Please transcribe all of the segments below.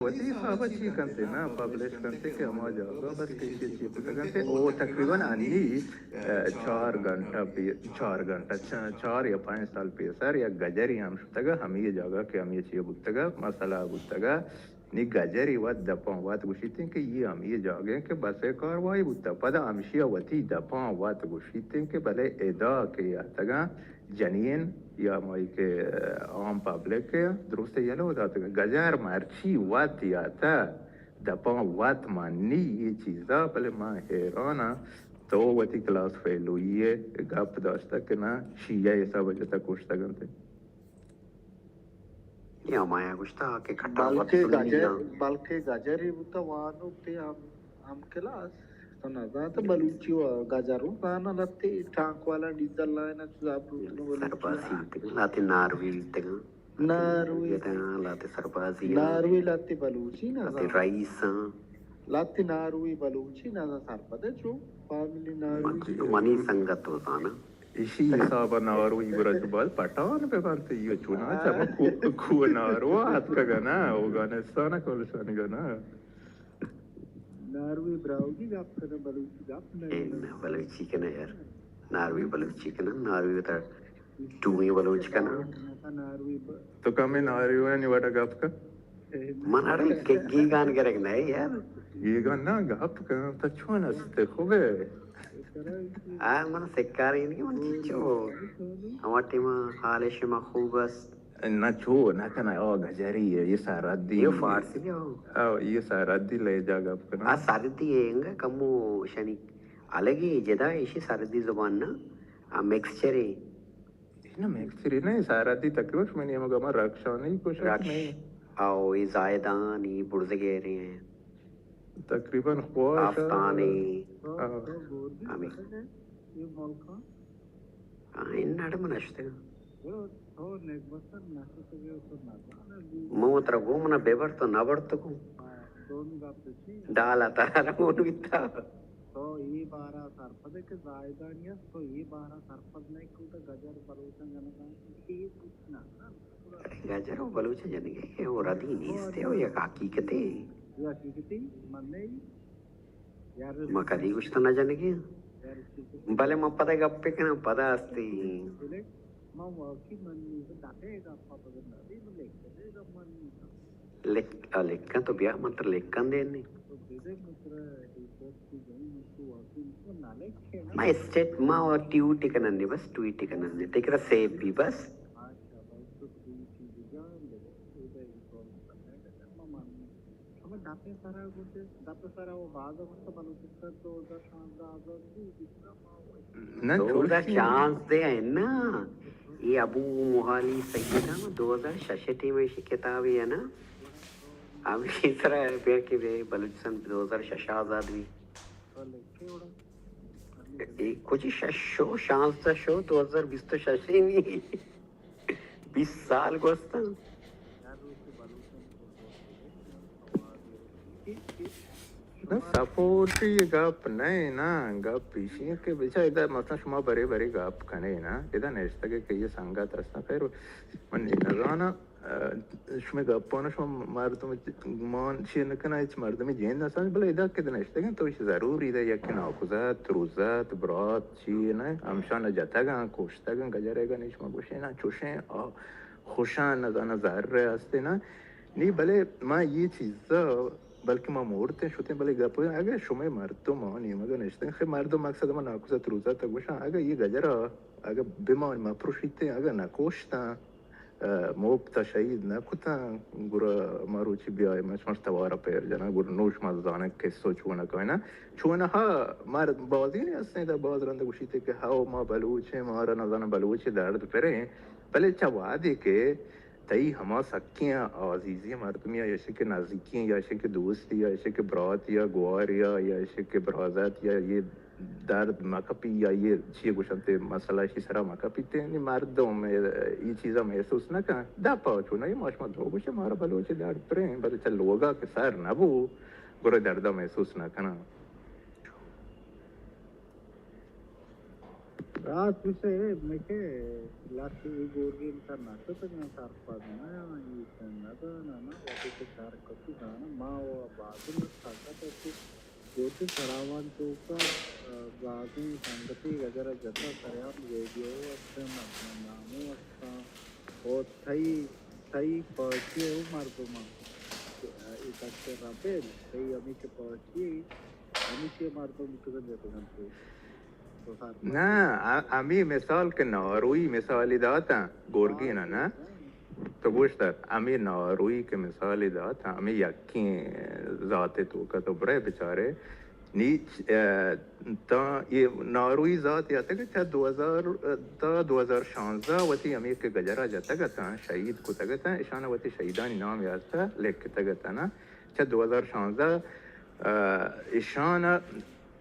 وتی حساب ءَ چی کنتے نا، پبلش کنتے کہ ہما جاگہ بس کہ چی چی بوتگ انت۔ او تقریباً انی، ءَ، چار گھنٹہ پی-، چار گھنٹہ، چ-، چار یا پنچ سال پیسر یک گجری ہم شتگ ءَ، ہمے جاگہ کہ ہمے چی بوتگ ءَ، مسئلہ بوتگ ءَ۔ نی گجری وت دپاں وت گوشیت کہ یہ ہمے جاگہ کہ بس ءِ کاروائی بوتگ۔ پدا ہمشی ءَ وتی دپاں وت گوشیت کہ بلے ادا کہ اتگاں جنین یا مائی کہ عام پبلک ءَ درست یلو داتگ۔ گجر مرچی وت یاتہ دپاں وت منی یہ چیزا، بلے من حیران آں تو وتی کلاس فیلوئی ءِ گپ داشتہ کہ نہ شیعہ حساب ءَ جتہ کشتگ انت۔ یا مایا گوشتہ کہ کٹا وت بلکہ سنی گجر، آں۔ بلکہ گجر ہی بوتا وانوک تے ہم، ہم کلاس۔ تو نزانت بلوچی و گجر و زانا لتے ٹانک والا ڈیزل لائن چو زابروتنو بلوچی۔ سربازی بیتگاں، لاتے ناروی بیتگاں۔ ناروی۔ بیتگاں، لاتے سربازی آں۔ ناروی لاتے بلوچی لاتے نزان۔ رئیس آں۔ لاتے ناروی بلوچی نزان سرپد چو فامیلی ناروی۔ من، منی سنگت و زانا۔ ایشی حساب ءَ ناروی گرج بال پٹان بہ بنت، یہ چوناچہ ہاں۔ ہمے کو-، کوہ نارو ءَ اتکگ نا، اوگانستان ءَ کلشانگ نا۔ ناروی براہوئی گپ کنہ، بلوچی گپ نہ اے کنہ۔ نہ، بلوچی کنہ یار۔ ناروی بلوچی کنہ، ناروی وتا ٹوئی بلوچ کنہ۔ ناروی ب-، تو کمے ناروی وانی وڑا گپ کن۔ من اڑے کہ گیگان گرگ نہ یار۔ گیگان نہ گپ کن، تو چون است خوبے؟ آ، من سکاری نہیں، من چیچو۔ ہما ٹیم حال شما خوب است۔ نہ چو نہ کنا، او گجری ہے، یہ سرحدی۔ یہ فارسی ہے، او۔ او، یہ سرحدی لہجہ گپ کنا۔ آ سرحدی ہے، انگا کمو شنی الگی جدا ایشی سرحدی زبان نا، آ مکسچر ہے۔ نہ، مکسچر نہ، سرحدی تقریباً شمئے نیمگ ءَ ما رکشانی گوشت رکش۔ نہیں۔ او، ای زاہدان، ای برزگیرے ہیں۔ تقریباً خواش۔ آفتانی۔ آ۔ ہمیں۔ ہاں، ان نڑ من اشتگاں۔ من ترا گوں منا ببر تو نہ برتگوں۔ ڈالا ترا رمون بیتا۔ تو اے بارا سرپد کہ زاہدانی است، تو اے بارا سرپد نہ کہ اودا گجر بلوچاں جنگا، اے کچھ نہ۔ گجر و بلوچ جنگے، او ردی نیست، او یک حقیقتے۔ یہ حقیقتے، من نہیں۔ یار ما کدی گوشت نہ جنگے۔ یار بلے من پدا گپ کناں، پدا استی۔ من واقعی من نہیں، دفعہ گپ پدا نہ دی، من لکھ دے گپ من نہیں۔ لکھ، آ، لکھاں تو بیا، من ترا لکھاں دے نہیں۔ ما اسٹیٹ، ما اور ٹویٹ کنن نہیں، بس ٹویٹ کنن نہیں۔ تکرا سیو بھی بس۔ نہ، دو ہزار شانزدہ ہے نا، یہ ابو موہالی سید ہے نا، دو ہزار شش ٹیم ایشی کتابی ہے نا، ہم کی طرح بیا کہ بے بلوچستان دو ہزار شش آزاد بھی۔ اے کجی شش شو، شانزدہ شو، دو ہزار بیست و شش ہی نہیں۔ بیست سال گوستن۔ نہ، سپورٹ یہ گپ نہ ہے نا، گپ ایشی ہے کہ بچا ادا مثلاً شما برے برے گپ کنے نا، ادا نشتگے کہ یہ سنگت ہستن، خیر من نزاناں۔ ء، شمئے گپاں شما مردم گمان چی نہ کناں، ہچ مردمے جند نہ سمجھ، بلے ادا کہ نشتگیں تو ایش ضروری ادا یکے ناکوزات، تروزات، برات چی نہ، ہمشان جتگاں، کشتگاں، گجرے گا نی شما گوشے نا، چوشیں، آ، خوشاں نزاناں زر ہستے نا، نی بلے ما یہ چیزا بلکہ ما مورتیں شتیں، بلے گپ اگہ شمئے مردم آ نیمگا نشتگیں، خیر مردم مقصد ما ناکوزات، تروزات گوشاں، اگہ یہ گجرا اگہ بمان ما پروشیتیں، اگہ نہ کشتاں، ء، مپت ء شہید نہ کتاں، گڑا مروچی بیائے، ما شماش توار ء پیر جناں، گڑا نوں شما زانگ کسو چون ء کائناں۔ چونہا مر-، بازینے ہستیں، ادا باز رند گوشیت کہ ہئو ما بلوچ ایں، مارا نزاناں بلوچ ء درد پریں، بلے چہ وہدے کہ تئی ہما سکیں عزیزیں مردمے یا ایشی کہ نزیکیں یا ایشی کہ دوستی یا ایشی کہ برات یا گوار یا، یا ایشی کہ برازات یا یہ درد مہ کپی یا یہ چی گوشنت، مسئلہ اشی سرا مہ کپیت، یعنی مردم اے چیزا محسوس نہ کن۔ دپا چو نہ، ما شما دروگ گوشیں، مارا بلوچ درد پریں، بلے چہ لوگا کہ سر نہ بو، گڑا دردا محسوس نہ کناں۔ راست گوشے، مکے لس ای گورگی انسان نشتگاں سرپد نہ آں، ایشن نہ زاناں، نہ وتی کہ سر کتی زاناں، ما و بازن سنگت اتی گوتی سراوان توکا، آ، بازیں سنگتی گجر جتا سریان ویڈیو استن، اپنا نامو استن، او تئی، تئی پارٹی او مردمان، آ، ای تک ربیل، تئی ہمی کہ پارٹی، ہمیشی مردم کدن جتگن تو۔ نہ، ہ-، ہمے مثال کہ ناروئی مثالی داتاں، گورگینا نہ؟ تو گوشت، ہمے ناروئی کہ مثالی داتاں، ہمے یکیں ذات توکا تو برے بچارے، نی، اه، تا یہ ناروئی ذات یاتگ چہ دو ہزار، تا دو ہزار شانزدہ وتی ہمے کہ گجرا جتگ اتاں، شہید کتگ اتاں، اشانا وتی شہیدانی نام یاستہ لکھتگ اتاں نا۔ چہ دو ہزار شانزدہ، اه، اشانا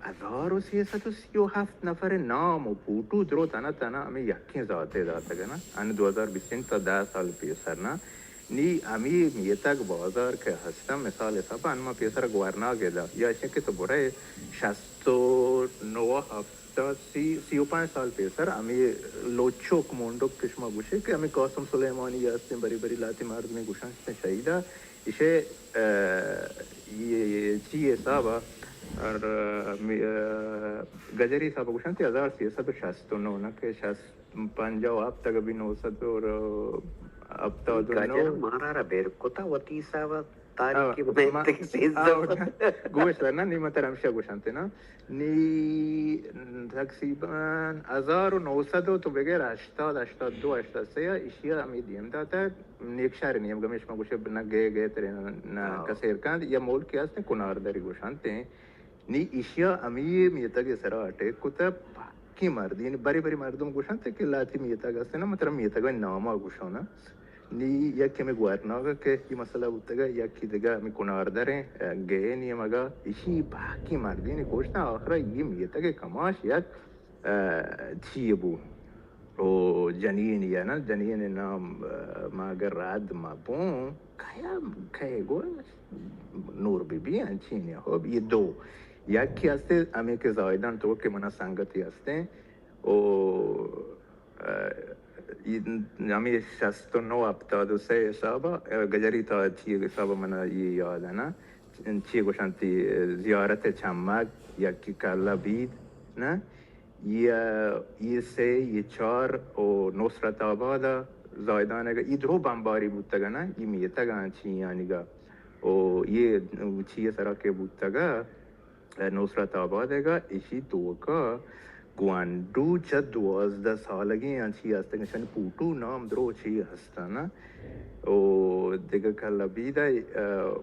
ہزار و سیصد و سی و ہفت نفر نام و پوٹو درو تنا تنا ہمیں یکیں ذاتے داتگ نا۔ ان دو ہزار بیست تا دہ سال پیسر نا۔ نی ہمیں میتگ بازار کہ ہستن، مثال حساب ان ما پیسر گورناگ دا، یا چہ کہ تو برے شست و نو، ہفتاد، سی، سی و پنچ سال پیسر ہمیں لوچوک مونڈوک کہ شما گوشے کہ ہمیں قاسم سلیمانی ہستیں، بری بری لاتی مردمی گوشن شہیدا۔ ایشے، اه، یہ چی حساب ء، اور، اه، می-، اه، گجری حساب ء گوشنت ہزار سیصد و شست و نو، نہ کہ شست، پنجاہ و ہفت اگہ بھی نو سد اور ہفتاد و نو۔ گجر مارا را بیر کتا وتی حساب ء تاریخ آو، ما-، تک سیزدہ آو، گوش دار نا، نی متر ہمشہ گوشنت نا۔ نی تقریباً ہزار و نو سد و تو بگر ہشتاد، ہشتاد دو، ہشتاد سے ء ایشی ء ہمیں دیم داتگ۔ نیک شہر نیمگا ہمیں شما گوشے نہ گئے گئے ترے نہ، نہ ہاں۔ کسیر کنت یا ملکی ہستیں کناردری گوشنت۔ نی ایشی ء ہمیں میتگ ء سرا اٹیک کتہ، باقی مردین بری بری مردم گوشنت کہ لاتی میتگ ہستیں نا، مطلب میتگ ء نام ء گوشاں نا۔ نی یکے ہمے گورناگ ء کہ اے مسئلہ بوتگ ء، یکے دگہ ہمے کناردر ء، گئے نیمگ ء، ایشی باقی مردین کشتاں، آخر ء اے میتگ ء کماش یک، ء، چی بو، او جنین یا نا، جنین نام، ء، ما اگر رد ما بوں، کیا، کئے گو، نور بی بی انچین یا، خب، اے دو، یکے ہستے ہمے کہ زاہدان تو کہ منا سنگتی ہستیں، او ء، اے ہمے شست و نو ہپتاد و سے حساب ء، گجری تا چی حساب ء من اے یاد ء نہ، چی گوشنت زیارت چمگ، یکی کلا بید نہ، اے، اے سے، اے چار و نصرت آباد ء زاہدان ء اے درو بمباری بوتگ ء نہ، اے میتگ ء چی آنیگا و اے چی سرا کہ بوتگ ء نصرت آباد ء گا ایشی توکا گوانڈو چہ دوازدہ سالگیں انچی ہستگ، شن پوٹو نام درو چی ہستن او دگہ کل بیدہ، ء،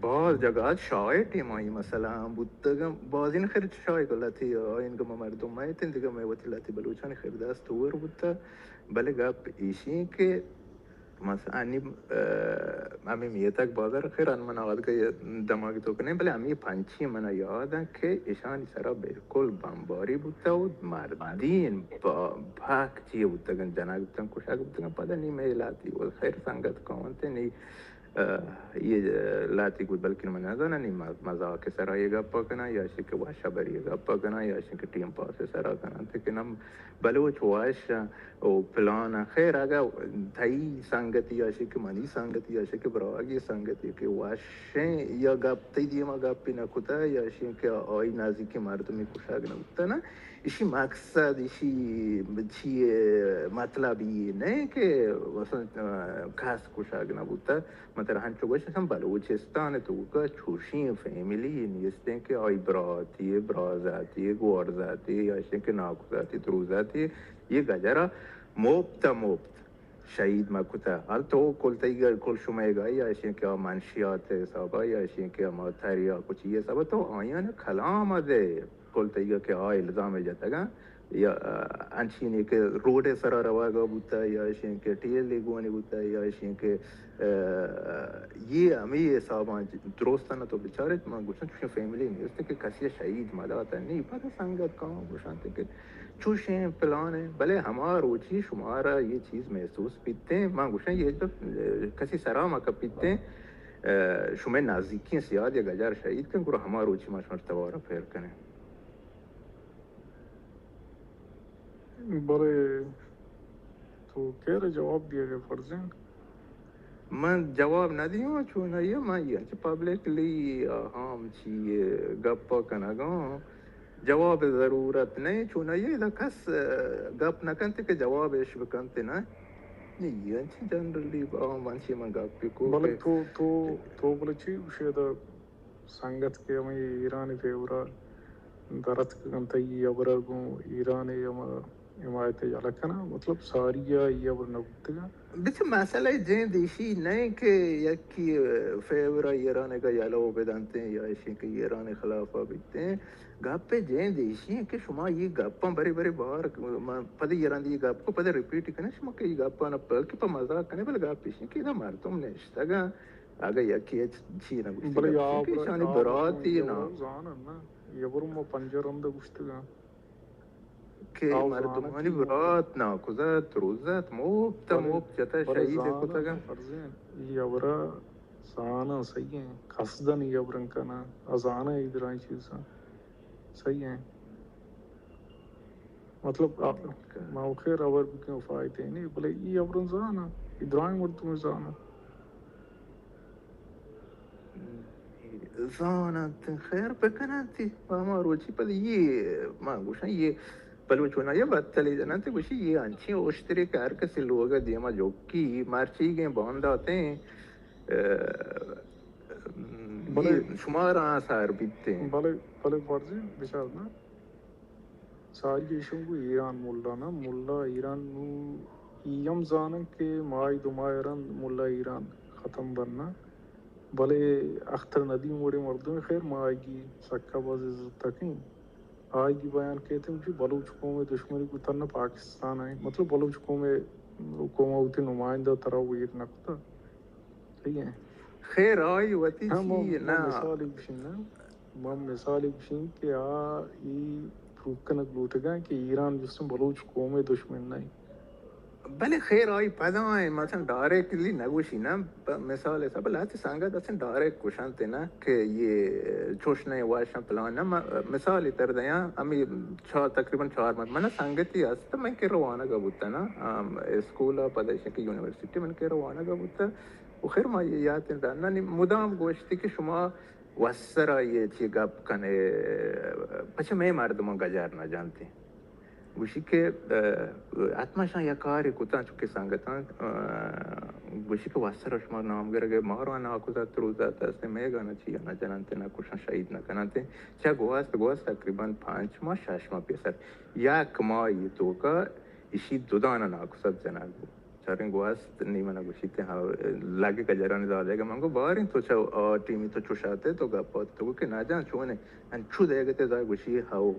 باز جگہ شاعر ٹیمائی مسئلہ ہم بوتگ، بازین خیر شاعر لتی آئین گما مردم مئیتن دگہ مئے وتی لتی بلوچانی خیر دست ہور بوتہ، بلے گپ ایشی کہ مس-، انی، ء، ہمے میتگ بازار خیر ان من آدگہ دماغ تو کنیں، بلے ہمے پنچی من یاد انت کہ اشانی سرا بالکل بمباری بوتہ و مردین با-، بھاک چی بوتگن، جنگ بوتن، کشگ بوتگن، پدا نی مئے لاتی و خیر سنگت کونتے نی، ء، یہ لاتی گوت بلکن من نزاناں نی مز-، مزاق سرا یہ گپا کناں یا شی کہ وش بری گپا کناں یا شی کہ ٹیم پاس سرا کناں تے کہ نم بلوچ وش و پلان ء۔ خیر، اگہ تئی سنگتی یا شی کہ منی سنگتی یا شی کہ براگی سنگتی کہ وشیں یا گپ تئی دیما گپی نہ کتہ یا شی کہ آئی نزیکی مردمی کشگ نہ بوتہ نہ، ایشی مقصد، ایشی چی مطلب یہ نہ کہ مثلاً کس کشگ نہ بوتہ۔ من ترا ہنچو گوشت، اصلاً بلوچستان ء توکا چوشیں فیملی نیستیں کہ آئی براتی، برازاتی، گوارزاتی، یا اشیں کہ ناکوزاتی، تروزاتی، یہ گجرا مپت ء مپت شہید مہ کتہ۔ حال تو کل تئی گ-، کل شمئے گا، یا اشیں کہ آ منشیات ء حسابا، یا اشیں کہ ہما تریاک و چی حسابا، تو آیان کلام ء دے۔ کل تئیگا کہ آ الزام جتگاں یا، آ، انچینی کہ روڈ سرا رواگا بوتا یا اشیں کہ ٹیل گونی بوتا یا اشیں کہ، آ، یہ ہمیں حساباں درستاں تو بچارت، من گوشن چوشیں فیملی نیست کہ کسی شہید مداتا نہیں، پدا سنگت کام گوشن کہ چوشیں پلان ہے، بلے ہما روچی شمارا یہ چیز محسوس بیتیں، من گوشن یہ تو کسی سرا مکپیتیں، آ، شمئے نزیکیں سیاد یا گجار شہید کن، گڑا ہما روچی ما شمار توارا پھر کنیں۔ بلے تو کیرے جواب دیگ ءِ فرض اِنت؟ من جواب نہ دیوں، چون آئی ءَ من یہ چہ پبلکلی ہم چی گپ کنگاں، جواب ضرورت نہیں، چون آئی ءَ ادا کس گپ نہ کنت کہ جواب اش بکنت نہ۔ یہ انچ جنرلی من چی من گپ کو بلے کہ تو، تو، تو بلے چی گوشے ادا سنگت کہ ہمے ایران ءِ فیور ءَ در اتکگ اَنت، اے ہبر ءَ گوں ایران ءِ ہما حمایت ءَ یلہ کناں، مطلب ساری ءَ اے ہبر نہ بوتگ اَنت۔ بچ مسئلہ جند ایشی نہ کہ یکی فیور ءَ ایران ءَ یلہ بدنت یا ایشی کہ ایران ءِ خلاف بیت۔ گپ جند ایشی کہ شما اے گپاں برے برے بار پد ایران دی گپ کو پد ریپیٹ کنے، شما کہ اے گپاں نہ بلکہ پہ مذاق کنے، بلے گپ ایشی کہ ادا مردم نشتگ اَنت۔ اگہ یکے ءَ چی نہ گوشتگ، بلے گپ چی کہ آبر-، ایشانی آبر براتی اے نا۔ ہبر زانن نا، اے ہبر ما پنجاہ رند گوشتگ اَنت۔ کہ آ مردمانی زانن کہ برات ناکوزات، روزات، مفت، بلے، مفت جتا بلے شہید زانن کتگ اَنت۔ فرض اِنت، اے ہبر ءَ زانن صحیح اِنت، قصدن اے ہبر کنن، آ زانن اے درائیں چیزاں۔ صحیح اِنت۔ مطلب، آ، ما خیر ہبر بکن فائدہ نہیں، بلے اے ہبر زانن، اے درائیں مردم زانن۔ زانن، خیر بکنن، ہما روچی پد یہ، ما گوشن یہ بلوچ ہونا یہ بتلی جنن، تے گوشی یہ انچیں اوشتری کہ ہر کسی لوگ دیما جوکی مرچیگیں بانداتیں، ا، بلے یہ شمارا سار بیتیں۔ بلے، بلے فرضی بچار نا۔ ساری ایشوں گوں ایران ملا نا، ملا ایران نوں ای ہم زانن کہ ماہ دو ماہ رند ملا ایران ختم بننا۔ بلے اختر ندیم وڑیں مردم خیر ما آئیگی سکا باز عزت تکیں۔ آئیگی بیان کیتیں کہ بلوچ قوم دشمنی گوں تنہ پاکستان ایں۔ مطلب بلوچ قوم، قوم وتی نمائندہ ترا ویر نہ کتا۔ صحیح ہے۔ خیر، آئی وتی ہاں، چی من، من نہ۔ مثال گوشین نا، من مثال گوشین کہ آ ای پروف کنگ لوٹگاں کہ ایران جستن بلوچ قوم دشمن نہیں۔ بلے خیر، آئی پدا ہیں، مثلاً ڈائریکٹلی نہ گوشی نا، پ-، مثال حساب، بلے آتی سنگت اصلاً ڈائریکٹ گوشنت نا کہ یہ چوش نہیں، واشن پلان نا، م-، مثال تر دیاں، ہمیں چار، تقریباً چار ماہ، من سنگتی است، من کہ روانہ بوتا نا، آم، اسکول پدا کہ یونیورسٹی من کہ روانہ بوتا، و خیر ما یہ یات دانا نی مدام گوشتی کہ شما وسرا یہ چی گپ کنے، پچہ مئے مردمان گجار نہ جانتے۔ گوشی کہ، اه، حتما شان یک کارے کتاں چونکہ سنگتاں، اه، گوشی کہ وسرا شما نام گرگے مارا ناکوزات روزات ہستے، مئے گانا چی نہ جنانتے، نہ کشاں شہید نہ کنانتے۔ چا گواست، گواست تقریباً پانچ ماہ، شش ماہ پیسر، یک ماہ یہ توکا اشی دو دانا ناکوزات جنگ بو۔ چاریں گواست نی منا گوشیت، ہاں، لگے کجرانی دادے گا۔ من گو باریں تو چا آ ٹیمی تو چوشاتے تو گپات تو گو کہ نہ جان چونے انچو دے گتے دا گوشی ہاو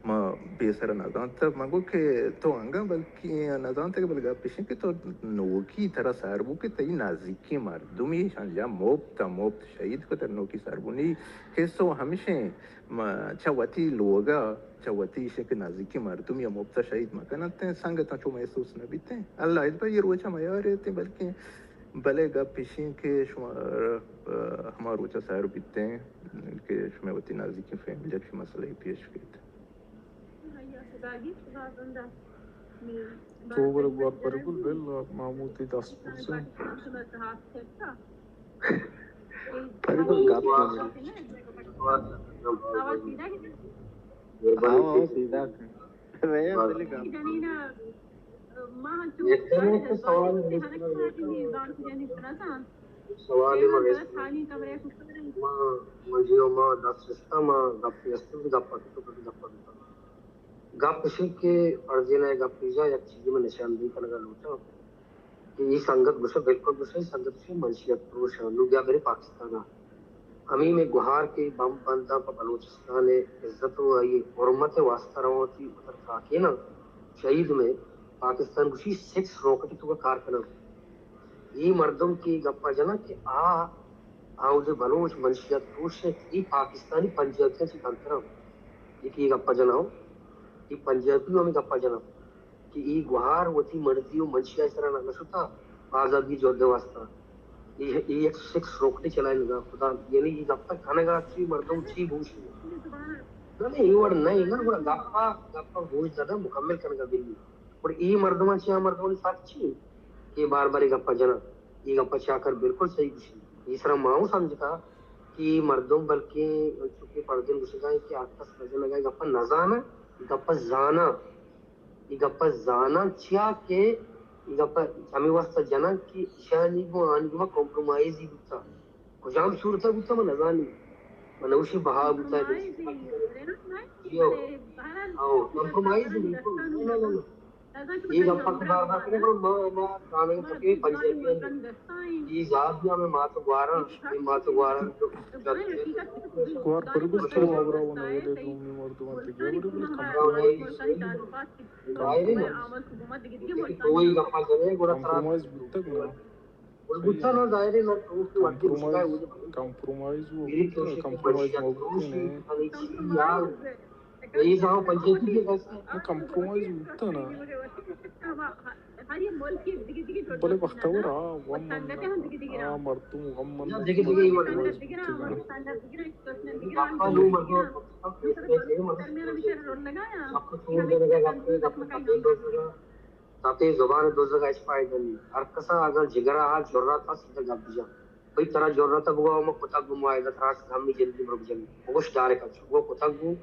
ما پیسر نہ دانت۔ من گو کہ تو انگا بلکہ نہ دانت کہ بل گپ پیشن کہ تو نوکی ترا سر بو کہ تئی نزیکی مردمی شان یا مفت مفت شہید کو تر نوکی سر بو نی۔ حصو ہمشیں ما چہ وتی لوگا، چہ وتی ایشی کہ نزیکی مردم یا مفت شہید مکننت، سنگتاں چو محسوس نہ بیتیں۔ اللہ ادبا یہ روچا میارے تے، بلکہ بلے گپ ایشی کہ شما، اه، ہما روچا سر بیتیں کہ شما وتی نزیکی فیملی کہ مسئلہ پیش کیت۔ تو بر گوات پر گل بل محمود دست پرسن۔ پری تو گپ کنی۔ ہاں، ہاں، سیدھا کن۔ رہے ہیں، پہلے گپ۔ یک دم تو سوال سوال ما، ما جیو ما دست رستا، ما گپ است، گپ تو گپ۔ گپ اش کہ فرضی نہ گپ ایجا یک چیزی من نشاندہی کنگا لوٹاں۔ کہ اے سنگت گوشاں، بالکل گوشاں، اے سنگت گوشاں منشیات فروش اَنت، لوگیا برے پاکستان ءَ۔ ہمے مئے گوہار کہ بمب بنداں پہ بلوچستان ءِ عزت ءُ آئی ءِ حرمت ءِ واستہ رواں وتی وطن تراکیناں، شہید مئے پاکستان گوشی سکس راکٹ ءِ توکا کار کناں۔ اے مردم کہ گپا جناں کہ آ، آ اودے بلوچ منشیات فروش اَنت، اے پاکستانی پنجابیاں چہ کمتر اَنت۔ اے کہ اے گپا جناں، اے پنجابی ہمے گپا جناں۔ کہ اے گوہار وتی مردی ءُ منشی ءِ سرا نہ شتا آزادی جہد ءِ واستہ۔ اے، اے یک سکس روکٹے چلائینگا خدا، یعنی اے گپ ءَ کنگا چی مردم چی بوشی۔ نہ، نہ، اے وڑ نہ، اے نہ، گڑا گپا، گپا گوش دادا مکمل کنگا بلی۔ گڑا اے مردماں چیا مردمانی فرق چی؟ کہ بار بار اے گپا جناں۔ اے گپا چیا کر بالکل صحیح گوشی۔ اے سرا ما اوں سمجھتا کہ اے مردم بلکیں چونکہ پردین گوشگا کہ ہر کس نہ جنگا، اے گپا نزاناں، اے گپا زاناں۔ اے گپ ء زاناں چیا کہ اے گپ ء ہمے واستہ جناں کہ ایشانی گوں آنی گوما کمپرومائز ہی بوتا۔ کجام صورت ء بوتا من نزانی۔ من نوشی بہا بوتا۔ جی ہو۔ ہاں، کمپرومائز ہی بوتا۔ نہ، نہ، نہ، نہ۔ اے گپ ء بار بار کرے، ما، ما زانگ تکے پنجابی اے زات بھی ہمیں مات گوارا، اے مات گوارا جو گوار پر گوشتو آورا و نویدے دومی مردمان تگیا بڑے بڑے کمپرومائز۔ ظاہر ہے نا۔ لیکن تو وہی گپا جنے، گڑا ترا کمپرومائز بوتگ نا۔ گڑا بوتا نا، ظاہر ہے نا، تو کہ وقتی کمپرومائز، مشکل ہے، وہ کمپرومائز وہ میری بوتا، کوشش کمپرومائز مشکل مو بوتے تو نے۔ یار، یہی جاؤ پنچایتی کے پاس۔ نا، کمپرومائز بوتا نا۔ بلے بختور آ غم من، آ مردم غم من نہ، دگہ دگہ اے وڑ بوتگ نا۔ تپے زبان دزگ ء ہچ فائدہ نی۔ ہر کسا اگاں جگر ء ہا جرات ء سیدھا گپ بجن۔ بھئی ترا جرات ء بگو ما کتگ گوں معاہدہ، ترا ہست ہمے جلدی برو بجن۔ بگوش ڈائریکٹ اچ۔ بگو کتگ گوں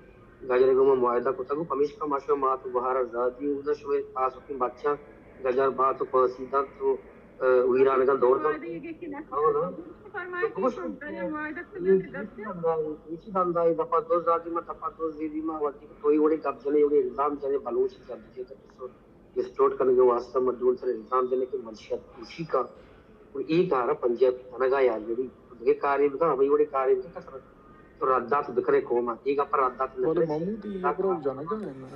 گجر ء گوں ما معاہدہ کتگ گوں، پمیشکا ما شمئے مات و گوہار ء زادی اودا شمئے آسکیں بچاں گجر بات و پاسی دنت و، ء، ویرانگاں دور دنت۔ ہو نا؟ تو بگوش اے چی دندا اے، اے چی دندا اے، دپا دو زادی ما، دپا دو زیدی ما، وقتی کہ تو اے وڑیں گپ جنے، اے وڑیں الزام جنے، بلوچ جب جے تو ڈسٹورٹ کنگ ء واستہ مردم سر الزام جنے کہ منشیات پوشی کا۔ و اے کار ء پنجابی کنگا یا جڑی۔ دگہ کارے بکن، ہمے وڑیں کارے بکن کہ تو ردات بکنے قوم ء۔ اے گپ ء ردات نہ بلے کننے۔ محمود، اے برو جنگا ہے نا۔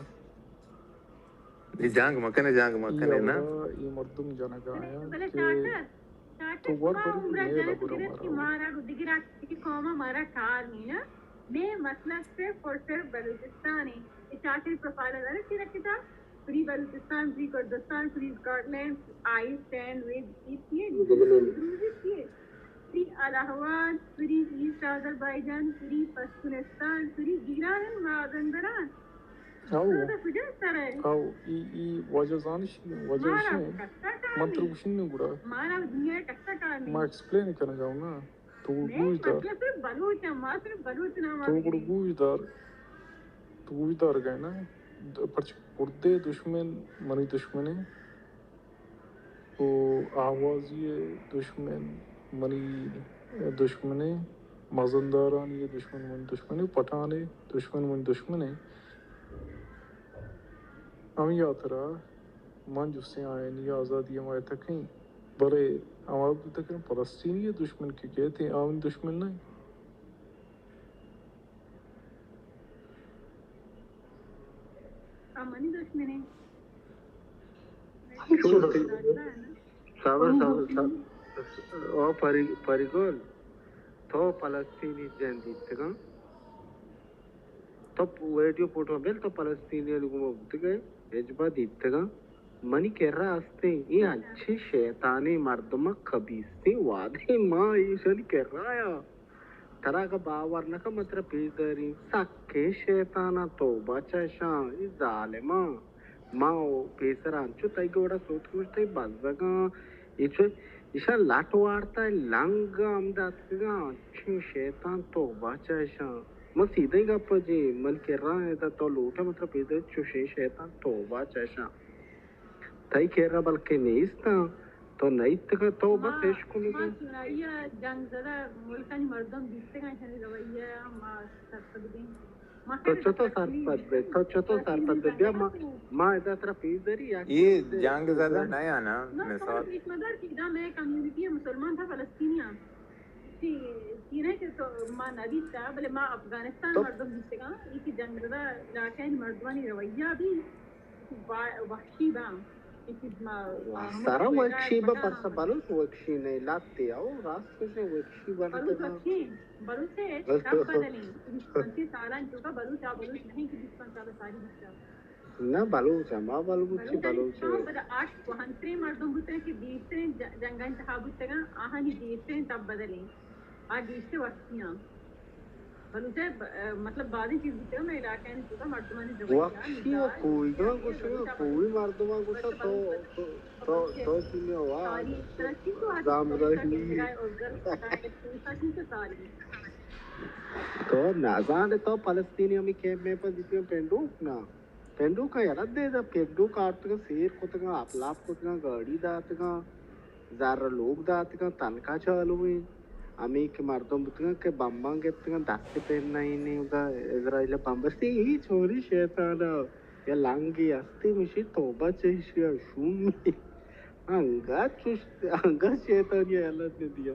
اے جنگ مکنے، جنگ مکنے نا۔ اے مردم جنگا ہیں کہ تو ور بری نیل برو مرو۔ مارا گو دگرا کہ قوم ء مارا کار نہیں نا۔ میں مسئلہ صرف اور صرف بلوچستان ہے۔ اے چاکر پروفائل دارے چی رکھتا؟ Free Balochistan, free Kurdistan, free Scotland, I stand with E P A, ضروری چیے؟ Free Allahabad, free east Azerbaijan, free Pashtunistan, free Gilan, Mazandaran. او۔ تو کجا سر ہے؟ او، ای، ای وجہ زانش، وجہ مارا اش ہے۔ کسا کار من تر نہیں۔ گوشن نہیں گڑا۔ مارا دنیا کسا کار نہیں۔ ما ایکسپلین کرنا چاہوں نا۔ تو گوش دار۔ تو گڑا گوش دار۔ تو گوش دار گئے نا۔ پرچہ کردے دشمن منی دشمنے، و آوازی دشمن منی دشمنے، مزندارانی دشمن منی دشمنے، پٹھانے دشمن منی دشمنے۔ ہمے ہاترا من جستیں آیانی آزادی ء حمایت ء کئیں، بلے ہما بوتگ کہ فلسطینی ء دشمن کہ کئیت، آ منی دشمن نہ انت۔ آ منی دشمن انت۔ صبر، صبر، صبر۔ او پری، پری گل، تو فلسطینی جن دیتگاں؟ تو ویڈیو فوٹو بل، تو فلسطینیانی گوما بوتگ ئے، ہچبر دیتگاں؟ منی کرا ہستیں، اے انچیں شیطانیں مردماں، خبیثیں وادیں، ما ایشانی کرا یا۔ ترا اگاں باور نہ کن، من ترا پیش داریں، سکیں شیطاناں، توبہ چہ اشاں، اے ظالماں۔ ما و پیسر انچو تئی گوڑا سوت کشت، تئی بزگاں، اے چو ایشاں لٹ وارتا، لنگ ہم داتکگاں، انچیں شیطان، توبہ چہ اشاں۔ من سیدھیں گپ ء جی، من کرا ادا تو لوٹ ء من ترا پیدا چوشیں شیطان، توبہ چہ اشاں۔ تئی کرا بلکیں نیستاں، تو نئیتگاں، تو بس ما، اشکنگاں۔ ما چونائی ء جنگ زدہ ملکانی مردم دیستگاں، اشانی رویہ ء ما سرپد بیں۔ تو چتو سرپد بے؟ تو چتو سرپد بے؟ بیا ما، ما ادا ترا پیش داری یا اے جنگ زدہ نہ یا نا؟ نہ، مثال پیش مدار کہ ادا مئے کمیونٹی مسلمان تھا، فلسطینی ہاں۔ چی، چی نہ کہ تو ما نہ دیتا، بلے ما افغانستان تو مردم دیتگاں، اے کہ جنگ زدہ علاقہ مردمانی رویہ بھی با-، وحشی باں۔ اے کہ ما، ما سارا وحشی با، پرسا بلوچ وحشی نہیں لاتے او، راست کسے وحشی بلوچ بنتے۔ وحشی۔ بلوچ ء ٹپ بدلیں۔ بیست پنچ سالاں چوکا بلوچ آ بلوچ نہیں کہ بیست پنچ سال ساری بیتا۔ نہ بلوچ ء، ما بلوچ بلوچ ء، بلوچ ء۔ پدا آ کوہنتریں مردم بوتگ کہ دیرتریں ج-، جنگانی تہا بوتگاں، آہانی دیرتریں ٹپ بدلیں۔ آ گیشتر وقتیاں۔ بلوچ ء ب-، مطلب، بازیں چیز بوتگ، مئے علاقہ ء توکا مردمانی رویہ، وحشی ء مزاج، کوئیگاں گوشگ ء، کوئی مردماں گوشگ، تو، تو، تو، تو چونیں آواز، زامزائی۔ تو نزان ئے، تو فلسطینی ہمے کیمپ میپ ء دیتگ پنڈوک نا؟ پنڈوک ء یلہ دے دا، پنڈوک آرتگاں، سیر کتگاں، اپلاپ کتگاں، گاڑی داتگاں، زر لوگ داتگاں، تنکا چالو ایں۔ ہمے کہ مردم بوتگاں کہ بمباں گپتگاں، دست پہ نہ ایں، ادا اسرائیل بمب استی، ای چوری شیطان ء یا لنگی استی، مشی توبہ چہ ایشی ء شومی۔ انگت چوش، انگت شیطانی حالت نہ دیا۔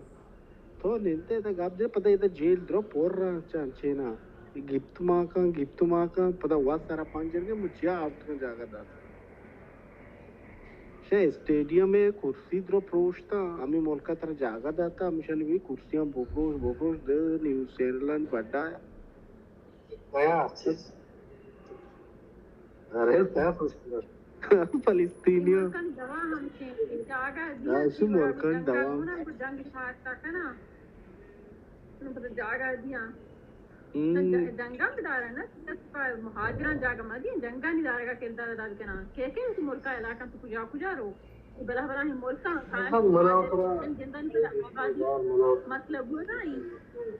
تو نندے تا گپ جن، پدا ادا جیل درو پر چنچینا۔ گپت ماکاں، گپت ماکاں، پدا وت سرا پنجر کے مچیا آورت کن جاگہ دات۔ شہ اسٹیڈیم ء کرسی درو پروشتا، ہمے ملک ء ترا جاگہ داتا، ہمیشانی بھی کرسیاں بپروش، بپروش، دے نیوز چینلانی بڈا۔ کیا چیز؟ ارے، کیا پوچھ رہا؟ فلسطینی۔ ملکانی دوا ہم چین، جاگہ دیا، اسی ملکانی دوا۔ جنگ شاہتا کنا۔ جاگہ دیا۔ ہم۔ جنگا بدارا نا، مہاجران جاگہ مدی، جنگانی دارگا کردار ادا کنا۔ کہ کہ اس ملکا علاقہ تو کجا کجا رو؟ بلا بلا ہم ملکاں خاص منا خدا جندانی آبادی، منا مطلب ہو نا،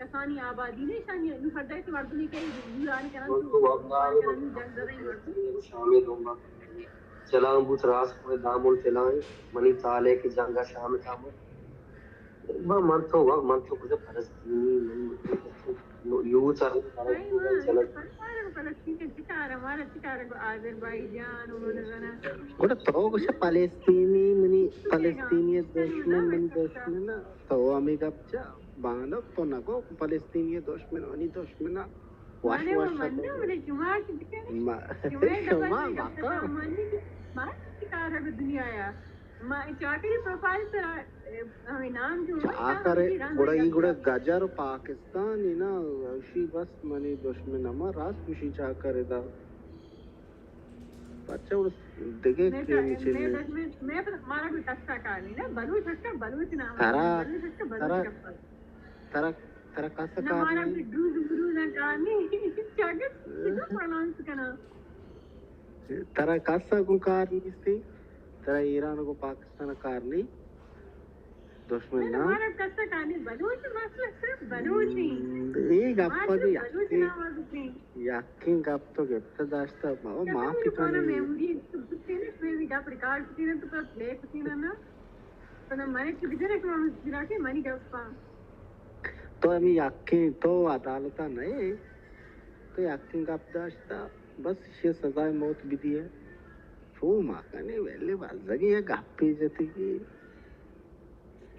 کسانی آبادی نے شانی، نو ہر دای تو مردمی کہ ایران کرن تو، تو وقت آ رہے، جنگ زدہ مردم۔ شامل ہوں۔ چلان بوت راست کو دامن چلان، منی تالے کے جنگا شام تامن۔ با من تو وقت، من تو کجا فلسطینی، من یوتھ آ، فلسطین چلان۔ گڑا تو گوشے فلسطینی منی، فلسطینی دشمن منی دشمن ء، تو ہمے گپ چا بانک تو نگو فلسطینی دشمن منی دشمن ء۔ وش وش۔ شما، شما واقعا۔ ما چاکری پروفائل سرا، ہمیں نام جو چاکر گڑا ای گڑا گجر پاکستان نا، اشی بس منی دشمن ہما راست گوشی چاکر دا۔ پرچا اڑ دگہ میں کہ چیز میں میں مارا کوئی کسا کار نہیں نا، بلوچ ہسکا بلوچ نام، ترا، بلوچ ہسکا بلوچ ترا، کپا۔ ترا، ترا کسا نہ کار مارا نہیں۔ کوئی ڈروز بروز نہ کار نہیں۔ کیا کہ پروناؤنس کنا۔ ترا کسا کو کار نہیں سی، ترا ایران کو پاکستان کار نہیں۔ دشمن نہ، نا۔ مارا کسا کار نہیں، بلوچ مسئلہ صرف بلوچ ہی۔ اے گپ دی۔ یکیں گپ تو گپت داشتہ، بابا، معافی کنی۔ میموری تو بوتینے، میں بھی گپ ریکارڈ کتینا تو پلے کتینا نا۔ تو نہ منے کہ بجنے کہ من بنا کے منی گپ پا۔ تو ہمیں یکیں تو عدالتا نہ، تو یکیں گپ داشتہ، بس شی سزائے موت بدیے۔ چو ما کنے ویلے بزگی گپی جتی کی۔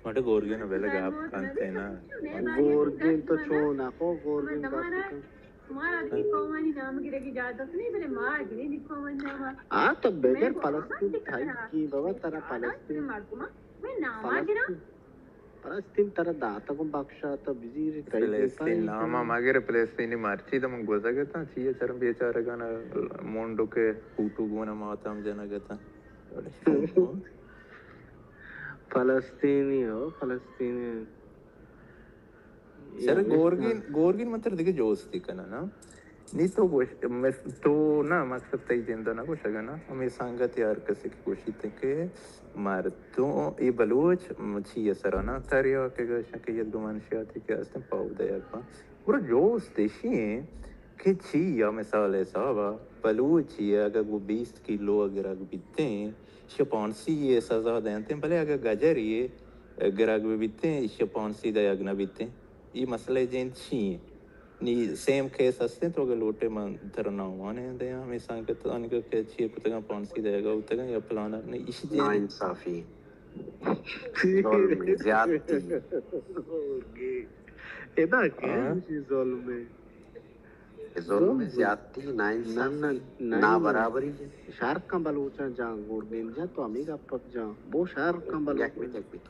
مٹے گورگین بلے گپ کنتے نا۔ گورگین تو چو نہ کو، گورگین گپ کن۔ تمہارا بھی قومانی نام گرے کی اجازت نہیں، بلے ما گرے نہیں قومانی نام۔ آ تو بغیر فلسطین تھائی کی بابا، ترا فلسطین۔ میں نام گرا۔ فلسطین ترا داتا کو بخشا تو بزیر تھائی۔ فلسطین نام مگر فلسطینی مرچی تو من گوزگتا، چیئے چرم بیچارگانا مونڈو کے فوٹو گونا ماتم جنگتا۔ فلسطینی ہو، فلسطینی۔ سر، یعنی گورگین، گورگین من تر دگہ جوستی کناں نا۔ نی تو گوش، مس-، تو نا، مقصد تئی جند نا گوشگ نا، ہمیں سنگت یار کسی کہ گوشیت کہ مردم اے بلوچ م-، چی سرا نا تریا کہ گوشن کہ یک دو منشیاتی کہ ہستن پاو دیا پا۔ گڑا جوست ایشی ایں کہ چی یا مثال حسابا بلوچی اگہ گو بیست کلو گرگ بیتیں، شپانسی ء سزا دینتیں، بلے اگہ گجری ء گرگ بہ بیتیں، ایشی پانسی دئیگ نہ بیتیں۔ اے مسئلہ جند چی ایں؟ نی سیم کیس ہستیں، تو اگہ لوٹے من ترا نامان ء دیاں، ہمے سنگتانی کہ چی کتگاں، پانسی دئیگا بوتگاں یا پلانا، نی ایشی جند ناانصافی، ظلم، زیادتی۔ ادا کہ ہاں؟ ایشی ظلم اے۔ ظلم، ظلم، زیادتی، ناانصافی، نہ، نہ، نہ۔ نابرابری۔ شہر کن بلوچاں جان گورگین جان، تو ہمیں گپ جان۔ بو شہر کن بلوچاں۔ یک منٹ، یک منٹ۔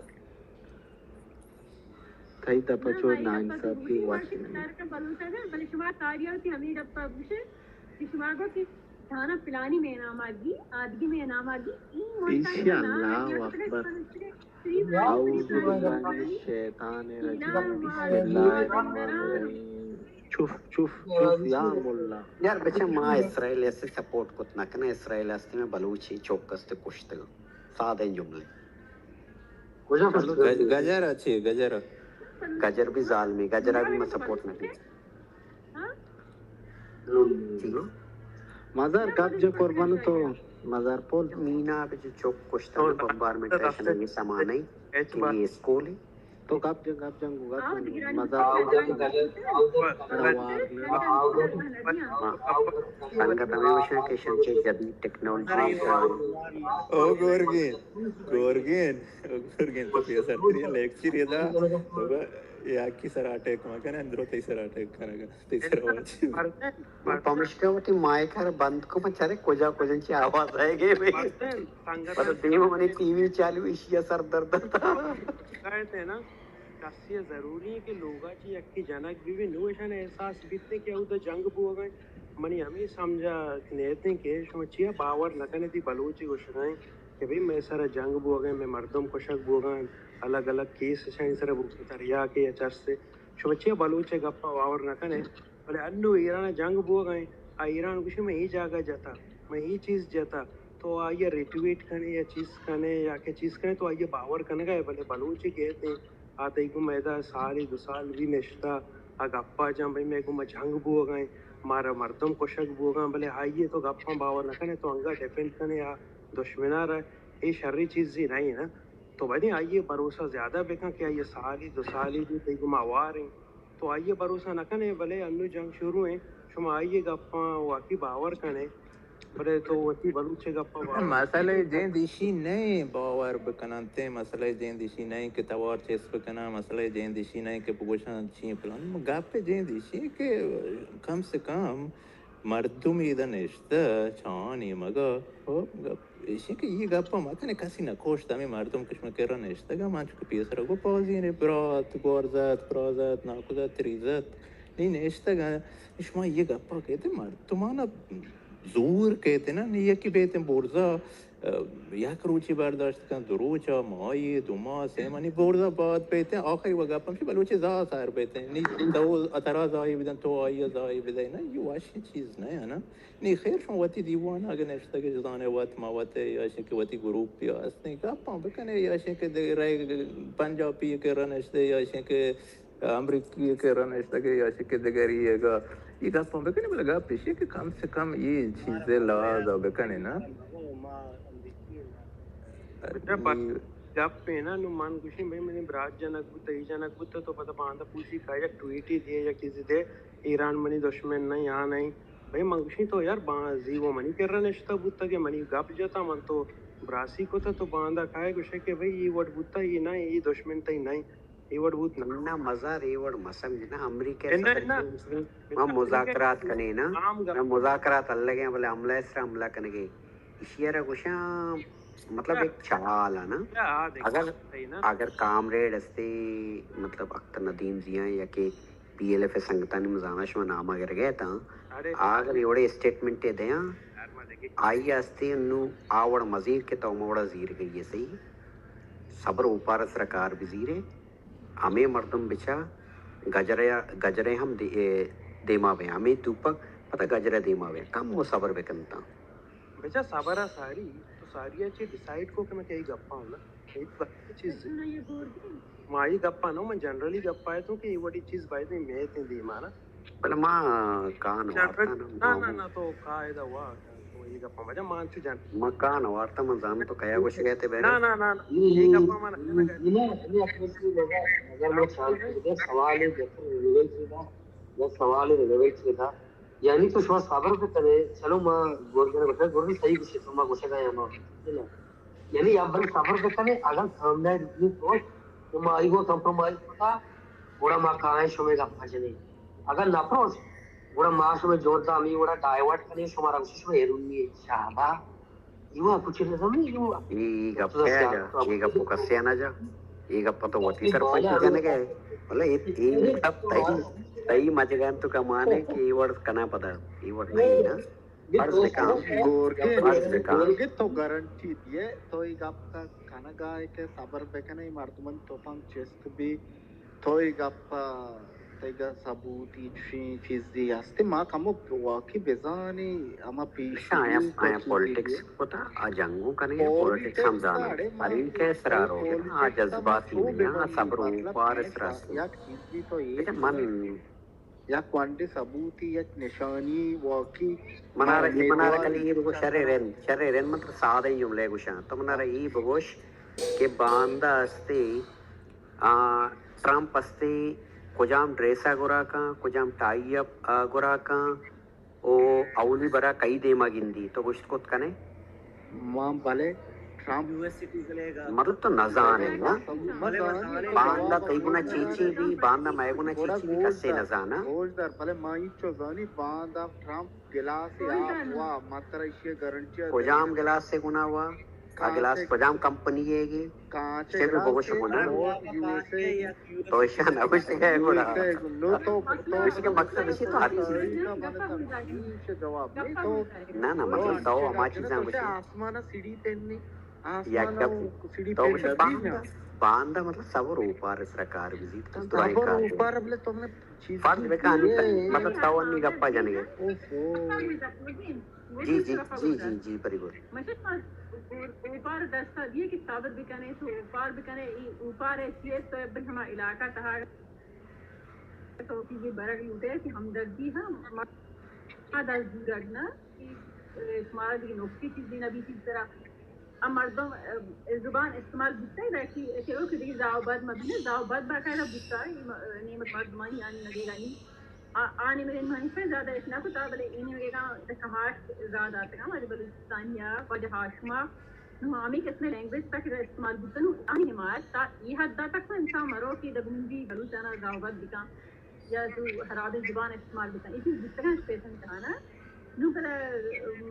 تئی دپ ء چو ناانصافی وش نہ۔ شہر کن بلوچاں جان، بلے شما ساری ہوتی ہمیں گپ گوشے کہ شما گو کہ دانا پلانی مئے نام آگی، آدگی مئے نام آگی، این ایشی اللہ اکبر۔ اعوذ باللہ من الشیطان الرجیم۔ بسم اللہ الرحمن الرحیم۔ چوف، چوف، چوف، یا ملا۔ یار بچہ، ما اسرائیل ءَ سپورٹ کت نہ کناں، اسرائیل ءَ است، مئے بلوچی چوک است کشتگ۔ سادہ جملے۔ کجا کشتگ؟ گج-، گجر ءَ چی؟ گجر ءَ؟ گجر بھی ظالمی، گجر ءَ بھی ما سپورٹ نہ کناں۔ مزار گپ جا قربان تو، مزار پول۔ مینا بچہ چوک کشتگ، بمبارمنٹ ءَ شنگ سما نہیں کہ یہ اسکول ہے۔ تو گپ جن، گپ جن، گپ جن، مزہ۔ سنگت ہمیں وشاں کہ شمچے جدید ٹیکنالوجی کا۔ او گورگین، گورگین، او گورگین، تو پیسر تری لیکچر یہ دا، تو یا کی سر اٹیک ما کنے، اندرو تی سر اٹیک کرگا، تی سر واچ۔ پمشکا وتی مائک ءَ بند کو، پہ چارے کجا کجا چی آواز آئے گئے بھئی۔ پتہ دیما منی ٹی وی چالو، ایشی ءَ سر درد تا۔ کہتے ہیں نا، کسی ءَ ضروری ہے کہ لوگا چی یکی جنگ بی بی، نو اشان احساس بیتے کہ اودا جنگ بوگا۔ منی ہمیں سمجھا نیتیں کہ شما چیا باور نہ کنے تھی بلوچی گوشگائیں کہ بھئی مئے سر جنگ بوگا، مئے مردم کشگ بوگا، الگ الگ کیس اشانی سر بوگا، تریاکے یا چرسے۔ شما چیا بلوچ ءِ گپا باور نہ کنے؟ بلے انو ایران ءَ جنگ بوگ ءَ انت، آ ایران گوشی من اے جاگہ جتا، من اے چیز جتا، تو آئی ءَ ریٹویٹ کنے یا چیز کنے یا کہ چیز کنے تو آئی ءَ باور کنگا ئے، بلے بلوچے کہتے ہیں، آ تئی گوں میدا سالے دو سال بھی نشتا، آ گپا جان بھئی مئے گوں ما جنگ بوگ ءَ انت، مارا مردم کشگ بوگ ءَ انت، بلے آئی ءِ تو گپاں باور نہ کنے، تو انگا ڈیفینڈ کنے آ دشمنا را، اے شریں چیزے نہیں نا۔ تو باید آئی ءَ بھروسہ زیادہ بکن کہ آئی ءَ سالے دو سالے بھی تئی گوما ہوار انت۔ تو آئی ءَ بھروسہ نہ کنے، بلے انو جنگ شروع انت، شما آئی ءِ گپاں واقعی باور کنے، بلے تو وتی بلوچ ءِ گپاں باور مسئلہ جند ایشی نہیں باور بکننتے، مسئلہ جند ایشی نہیں کہ توار چست بکناں، مسئلہ جند ایشی نہیں کہ بگوشاں چی پلان۔ گپ جند ایشی کہ کم سے کم مردم ادا نشتہ چاں نیمگا، خب، گپ ایشی کہ یہ گپا مکنے، کسی نکوشت، ہمیں مردم کہ شما کرا نشتگا، من چکہ پیسرا گو پازینے برات، گورزت، برازت، ناکوزت، تریزت، نی نشتگا، شما یہ گپا کہتے مردمانا زور کہتے نا، نی یکی بیتے برزا، یک روچی برداشت کن، دو روچا، ماہی، دو ماہ، سے ماہ، نی برزا بعد بیتے، آخری و گپ ہمشی بلوچی زا سر بیتے، نی تو اترا زاہی بدن، تو آئی زاہی بدے نا، یہ واشی چیز نہ ہے نا۔ نی خیر شما وتی دیوان اگہ نشتگ جزانے وت ما وت یا شنکہ وتی گروپ یا ہستیں گپاں بکنے یا شنکہ دگہ رائے پنجابی کرا نشتے یا شنکہ امریکی ءِ کرا نشتگ یا چہ کہ دگری ءَ گا یہ گپاں بکنے، بلے گپ ایشی کہ کم سے کم یہ چیز ءِ لحاظ ءَ بکنے نا۔ بچہ، بس گپ ہے نا، نو من گوشیں بھئی منی برات جنگ بوتا، ای جنگ بوتا، تو پدا باندا پوچی کا یک ٹویٹی دے یا چیزی دے، ایران منی دشمن نہیں، ہاں نہیں۔ بھئی من گوشیں تو یار با زیو منی کرا نشتا بوتا کہ منی گپ جتا، من تو براسی کتا، تو باندا کائے گوشے کہ بھئی یہ وٹ بوتا، یہ نہ، یہ دشمن تئی نہیں۔ اے وڑ بوت نہ۔ نہ، مزار اے وڑ مہ سمجھ نہ، امریکہ ءِ صدر چی گوشت، ما مذاکرات کنیں نا، ما مذاکرات الگ ہیں، بلے حملہ ءِ سرا حملہ کنگے۔ ایشی ءَ را گوشاں، مطلب، ایک چال ہے نا۔ اگر، اگر کامریڈ استے، مطلب، اختر ندیم ضیاء یا کہ پی ایل ایف ءِ سنگتانی مزانا شما نام اگر گئے تا، اگر اے وڑے اسٹیٹمنٹ دیاں، آئی استے انو آ وڑ مزیر کہ تو ہما وڑا زیر گئی ہے، صحیح؟ صبر اوپار ءِ سرا کار بزیرے۔ ہمے مردم بچا گجرے، گجرے ہم دے-، اے، دیما بے۔ ہمے توپک پتہ گجرے دیما بے۔ کم و صبر بکنتاں۔ بچا صبر ءَ ساری، تو ساری ءَ چے ڈیسائیڈ کو کہ من کئی گپاں نا۔ اے تو چیز۔ ما اے گپاں نا، من جنرلی گپا ہے تو کہ اے وڑی چیز باید نہیں میں تے دیما نا۔ بلے ما کان وارتا نا، نہ، نہ، نہ، تو قاعدہ وا، تو اے گپاں بجا مان چو جان۔ ما کان وارتا، من زان تو کیا گوشگے تے بہر۔ نہ، نہ، نہ، نہ، اے گپاں من نہ، نہ، اگر میں سوال کرے، سوال ہے، جیسے ریلیونٹ سے تھا، یا سوال ہے ریلیونٹ سے تھا، یعنی تو شما صبر بکنے، چلو ما گورگن بتا، گورگن صحیح گوشے، تو ما گوشگا یا ما، ہے نا؟ یعنی اولی صبر بکنے، اگر سامنے رکھنی تو، تو ما آئی گو کمپرومائز کتا، گڑا ما کائیں شمے گپا جنیں۔ اگر نہ پروش، گڑا ما شمے جوڑ دا ہمیں وڑا ڈائیورٹ کنیں، شما را گوشی شما ایرونی ہے، شہدا۔ یو کچھ نظم نہیں، یو۔ اے، اے گپ ہے جا، اے گپ کسے نہ جا۔ اے گپ تو وتی سرپنچ جنگ ہے۔ بلے اے، اے گپ تئی، تئی مجگان تو کمانے کہ اے وڑ کنا پدا، اے وڑ نہیں نا۔ فرض بکن۔ گورگے، فرض بکن۔ گورگے تو گارنٹی دیئے، تو اے گپ ءَ کنگا ئے کہ صبر بکنے، مردمانی تپنگ چست بی، تو اے گپ ءَ تیگا ثبوتی چشیں چیزے ہستے، ما کمو واقعی بزانیں، ہما پیشی آیا، آیا پالیٹکس کتا، آ جنگو کنے، پالیٹکس ہم زانا۔ ہر این کے سرا رو، آ جذباتی نہیں، آ صبر و اوپار سرا۔ یک چیزی تو یہ من یک وانڈے ثبوتی، یک نشانی واقعی منارا، منارا کلی یہ بگو شر رند، شر رند مطلب سادہ جملے گوشاں۔ تو منارا یہ بگوش کہ باندا ہستے، آ، ٹرمپ ہستے، کجام ڈریسا گرا کن، کجام ٹائی اپ، آ، گرا کن، او اولی برا کئی دیما گندی، تو گوشت کت کنے؟ ما بلے ٹرمپ مطلب تو نزانے نا؟ باندا تئی گنا چیچی بھی، باندا مئے گنا چیچی بھی، کسے نزانا۔ گوش دار، بلے ما اینچو زانی باندا ٹرمپ گلاس آپ وا، متر ایشی گارنٹی۔ کجام گلاس سے گنا وا؟ آ گلاس کجام کمپنی ہے گی؟ چے بھی بگوش کنا۔ تو ایشان نگوشت کہ گڑا۔ گوشت کہ مقصد اسی تو ہر چیز۔ نہ، نہ، مطلب تو ہما چیزاں گوشی۔ آسمان سیڑھی تنی۔ یک تو گوشی باندا، باندا مطلب صبر اوپار سرا کار بزیت۔ صبر اوپار بلے تو فرض بکن، مطلب تو انی گپا جنگے۔ جی، جی، جی، جی، جی، پری گل۔ مشت ما اوپار دستا دیے کہ صبر بکنے، تو اوپار بکنے، ای اوپار ہے چیئے تو ابن ہما علاقہ تہا تو کی یہ برگ لوٹے کہ ہمدردی ہم ما دست دورگ نہ، کہ شمارا دیگه نقصی چیزی نہ بیتی طرح۔ ا مردم، ا، زبان استعمال بوتا ہے، کہ، کہ دیگه زاو بد مبینه، زاو بد باقاعدہ بوتا ہے، نعمت مردمانی آنی مگیرانی۔ آ، آ نیمگے من ہچ زیادہ اش نہ کتا، بلے اے نیمگے گا دکہ ہاش زیادہ آتگا، واجہ بلوچستانیا، واجہ ہاشما، نو ہمیں قسم لینگویج تک استعمال بوتن، آنی حمایت تا یہ حد دا تک انسان مرو کہ دگنجی بلوچانا زاوبت بکن یا تو خرابیں زبان استعمال بکن، یہ چیز بوتگا اسپیشن کہانا۔ نو پدا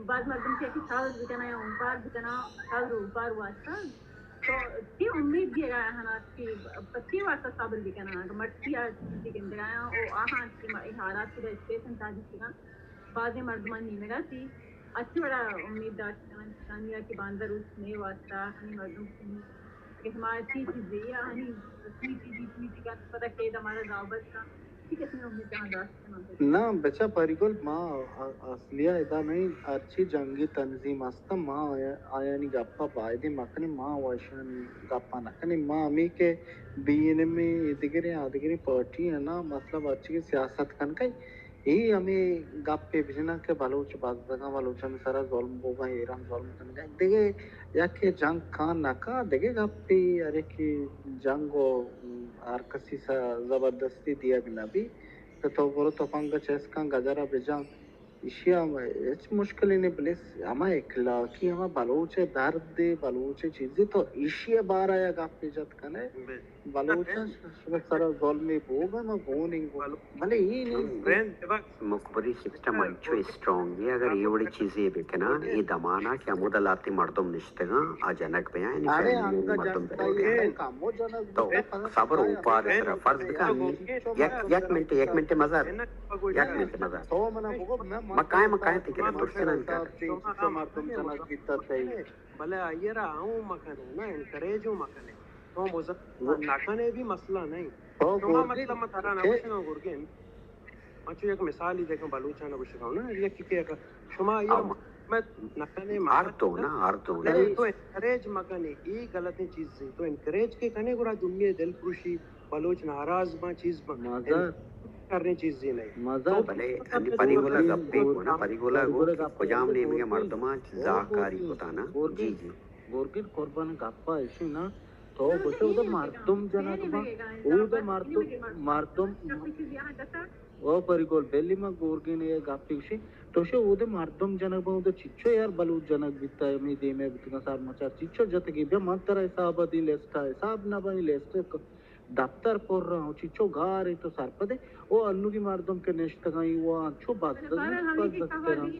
بعض مردم کہ کہ سال بکنا یا اوپار بکنا، سال رو اوپار واسطہ تو چی امید دیگ ءَ آہاں کہ پہ چی واسطہ صبر بہ کناں؟ اگاں مرچی آ چیزے گندگ ءَ آں، او آہاں کہ ما اے حالات کہ اسٹیشن تاجی کناں، بازیں مردمانی نیمگ ءَ تھی اچھی وڑا امید داشت کناں، کسانی ءَ کہ باندا روچ مئے واسطہ ہمے مردم کہ ہمارا چی چیزے یا ہمے چی چیزی چی چی کا پتہ کہ ہمارا زاوبت کا۔ نہ، بچا پری گل، ما ا-، اصلی ءَ ادا نئیں، ہرچی جنگی تنظیم ہستاں، ما آیا-، آیانی گپ ءَ بایدیں مکنیں، ما و اشانی گپ ءَ نکنیں۔ ما ہمے کہ بی این ایم اے، اے دگریں، آ دگریں پارٹی ایں نا، مطلب ہرچی کہ سیاست کنگ ءَ اے ہمے گپے بجناں کہ بلوچ بزگاں، بلوچانی سرا ظلم بوگاں، ایران ظلم کنگ ءَ۔ دگہ یکے جنگ کاں نہ کاں، دگہ گپے، ہر یکے جنگ و ہر کسی سرا زبردستی دیگ نہ بی۔ کہ تو برو تپنگ ءَ چست کن، گجر ءَ بجن، ایشی ءَ ہم ہچ مشکلے نہ، بلے ہما اخلاقی، ہما بلوچ ءِ درد ءِ، بلوچ ءِ چیزے، تو ایشی ءِ بارہ ءَ گپے جت کن ئے۔ بلوچ ءِ سرا ظلمے بوگ ءَ ما گون ایں گوں۔ بلے اے نہ، مخبری سسٹم انچو اسٹرانگ ہے، اگر اے وڑیں چیزے بکناں، اے دمانا کہ ہمودا لہتے مردم نشتگاں، آ جنگ بیاں، یعنی فیملی مردم بروگے۔ تو صبر اوپار سرا فرض بکن، یک، یک منٹ، یک منٹ مزار، یک منٹ مزار۔ ما کائیں، ما کائیں تکرے درستاں انکار۔ بلے آئی ءَ را ہوں مکنے نا، انکریج ہوں مکنے۔ تو مزار نکنے بھی مسئلہ نہیں۔ شما مطلب ما ترا نہ گوشگاں گرگین۔ من چو یک مثالی دیگاں بلوچاں گوشگاں نا، یک کہ شما یا میں نکنے ہر تو نا، ہر تو نا۔ تو انکریج مکنے، ای غلطیں چیز ہے۔ تو انکریج کے کنے گڑا دنیا دل پروشی، بلوچ ناراض باں، چیز باں۔ کرنے چیز ہی نہیں۔ بلے انی پری گلا گپے کو نا، پری گلا گو کہ کجام نیمگے مردماں زاکاری کتا نا۔ جی، جی۔ گورگین قربان گپا اشی نا، تو گوشے اود مردم جنگ باں، اود مردم، مردم، او پری گل بلی ما گورگین اے گپی گوشی، تو شے اود مردم جنگ باں، اود چچو یار بلوچ جنگ بیتا، می دیمے بیتگا سرمچار چچو جتگی، بیا من ترا حساب دی لسٹ، حساب نہ بنی لسٹ، دفتر پر رہا ہوں، چچو گار تو سرپدے، او انوگی مردم کہ نشتگاں، وہ انچو بزگ، بزگ۔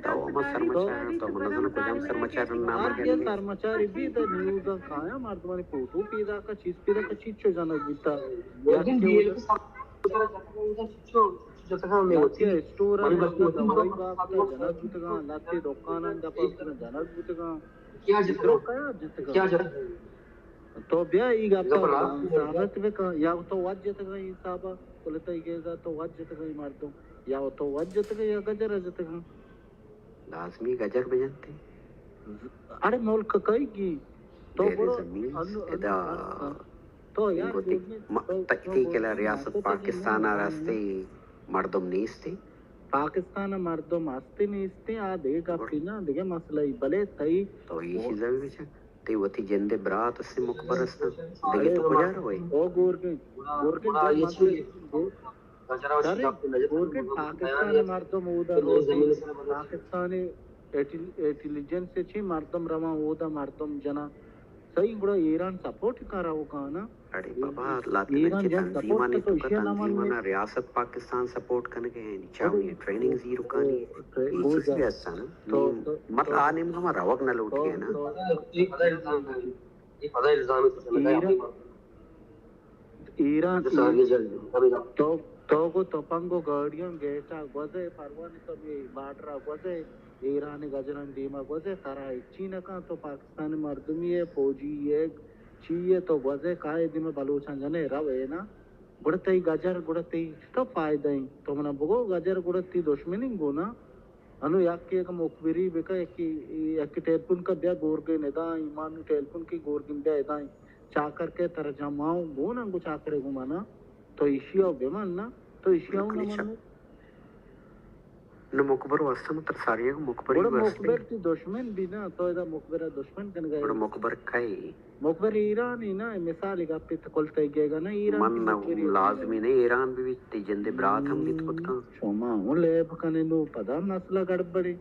تو ہما سرمچار، تو من نزاناں کجام سرمچار نام آ گرے۔ سرمچاری بی تو نیوزاں کایا، مردمانی فوٹو پیدا کا، چیز پیدا کا، چیز چو جنگ بیتا۔ اسٹور، دوائی باغ جنگ بوتگاں، لاتے دکاناں دپا جنگ بوتگاں۔ کیا جتگاں؟ کیا جتگاں؟ تو بیا ای گپ ءَ ثابت بکن، یا تو وت جتگ اے حساب ءَ، کل تئی گیگ ءَ تو وت جتگ اے مردم، یا تو وت جتگ اے یا گجر ءَ جتگ اے۔ لازمی گجر بجنت۔ اڑے ملک کئیگی؟ تو برو، ادا تو یار، تو، تو ریاست پاکستان ءَ راستی مردم نیستی؟ پاکستان ءَ مردم ہستی نیستی، آ دگہ گپی نا، دگہ مسئلہ ای، بلے تئی تو ای چیزا بھی بچن۔ تئی وتی جند ءِ برات است، مکبر است، دگہ تو کجا روئے؟ او گورگن، گورگن، گورگن پاکستان ءِ مردم اودا روت، پاکستان ءِ ایٹل-، ایٹیلیجنس ءِ چی مردم رواں اودا مردم جناں۔ صحیح، گڑا ایران سپورٹ کن روگا نا۔ اڑے بابا، لاتنگ چہ تنظیمانی توکا، تنظیمانا ریاست پاکستان سپورٹ کنگے، یعنی چاوی ٹریننگ زیرکانی، اے چیز بھی ہستا نا۔ مطلب آ نیمگا ما روگ نہ لوٹی نا۔ ایران، تو، تو گو تپنگ و گاڑیاں گیٹا گوزے، پروانی تو بارڈرا گوزے، ایران گجران دیما گوزے، ترا ہچی نکن، تو پاکستان مردمی ہے، فوجی ہے، چی ہے، تو گوزے کائے دیما بلوچاں جنے روے نا۔ گڑا تئی گجر، گڑا تئی چتو فائدہ ایں؟ تو منا بگو گجر، گڑا تئی دشمن ایں گو نا؟ انو یکے اگہ مخبری بکا، یکے، یکے ٹیلیفون کا بیا گورگے ندا، ایمان ٹیلیفون کی گورگن بیا ادا، چاکر کے تر جماؤ گو نا، گو چاکرے گو منا، تو ایشی او بمن نا، تو ایشی او نہ من۔ نہ مکبر واسطہ من تر ساری اگہ مکبری گڑا واسطہ۔ مکبر تئی دشمن بی نا، تو ادا مکبر دشمن کنگا۔ گڑا مکبر کئی؟ مخبر ایران ای نا، مثال گپ ات کل تئی گیگا نا، ایران من نا لازمی نے ایران بھی بیت، تئی جند ءِ برات ہم بیت کت کن۔ شما ہوں لیب کنے نو پدا مسئلہ گڑبڑی۔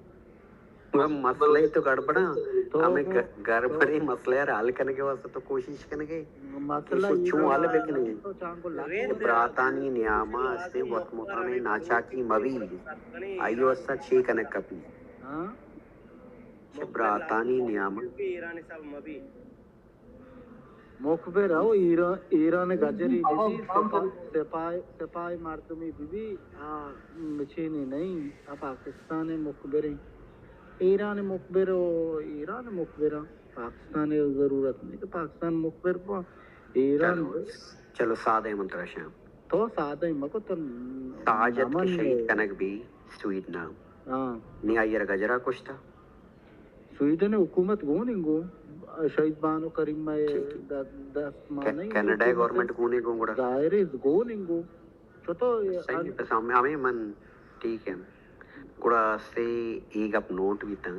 وہ مسئلہ ہی تو گڑبڑا، ہمیں گ-، گڑبڑی مسئلہ یار حل کرنے کے واسطے تو کوشش کرنے کے مسئلہ چون حل بکنے۔ براتانی نیاما استے وت مطمئن ناچاکی مبی، آئی واسطہ چی کنک کپی۔ ہاں؟ چہ براتانی نیاما۔ مخبر او ایران، ایران گجری بی، سپاہ، سپاہ، سپاہ مردمی بی بی، آ مچینی نہیں، آ پاکستان مخبریں۔ ایران مخبر او ایران مخبر، پاکستان ضرورت نہیں کہ پاکستان مخبر کو ایران۔ چلو، چلو سادہ من ترا شام۔ تو سادہ مکو تو ساجد کے شہید کنگ بی سویڈنا۔ ہاں۔ نی آئی را گجرا کشتا۔ سویڈن حکومت گون انگو، شہید بانو کریمہ ءِ ٹھیک۔ د-، دست مان کہ-، نہیں کینیڈا گورنمنٹ گون انگو گڑا؟ ظاہر ہے گون انگو۔ چطور صحیح ہے، بس ہم-، ہمیں من ٹھیک ہے۔ گڑا سے ای گپ نوٹ بیتا،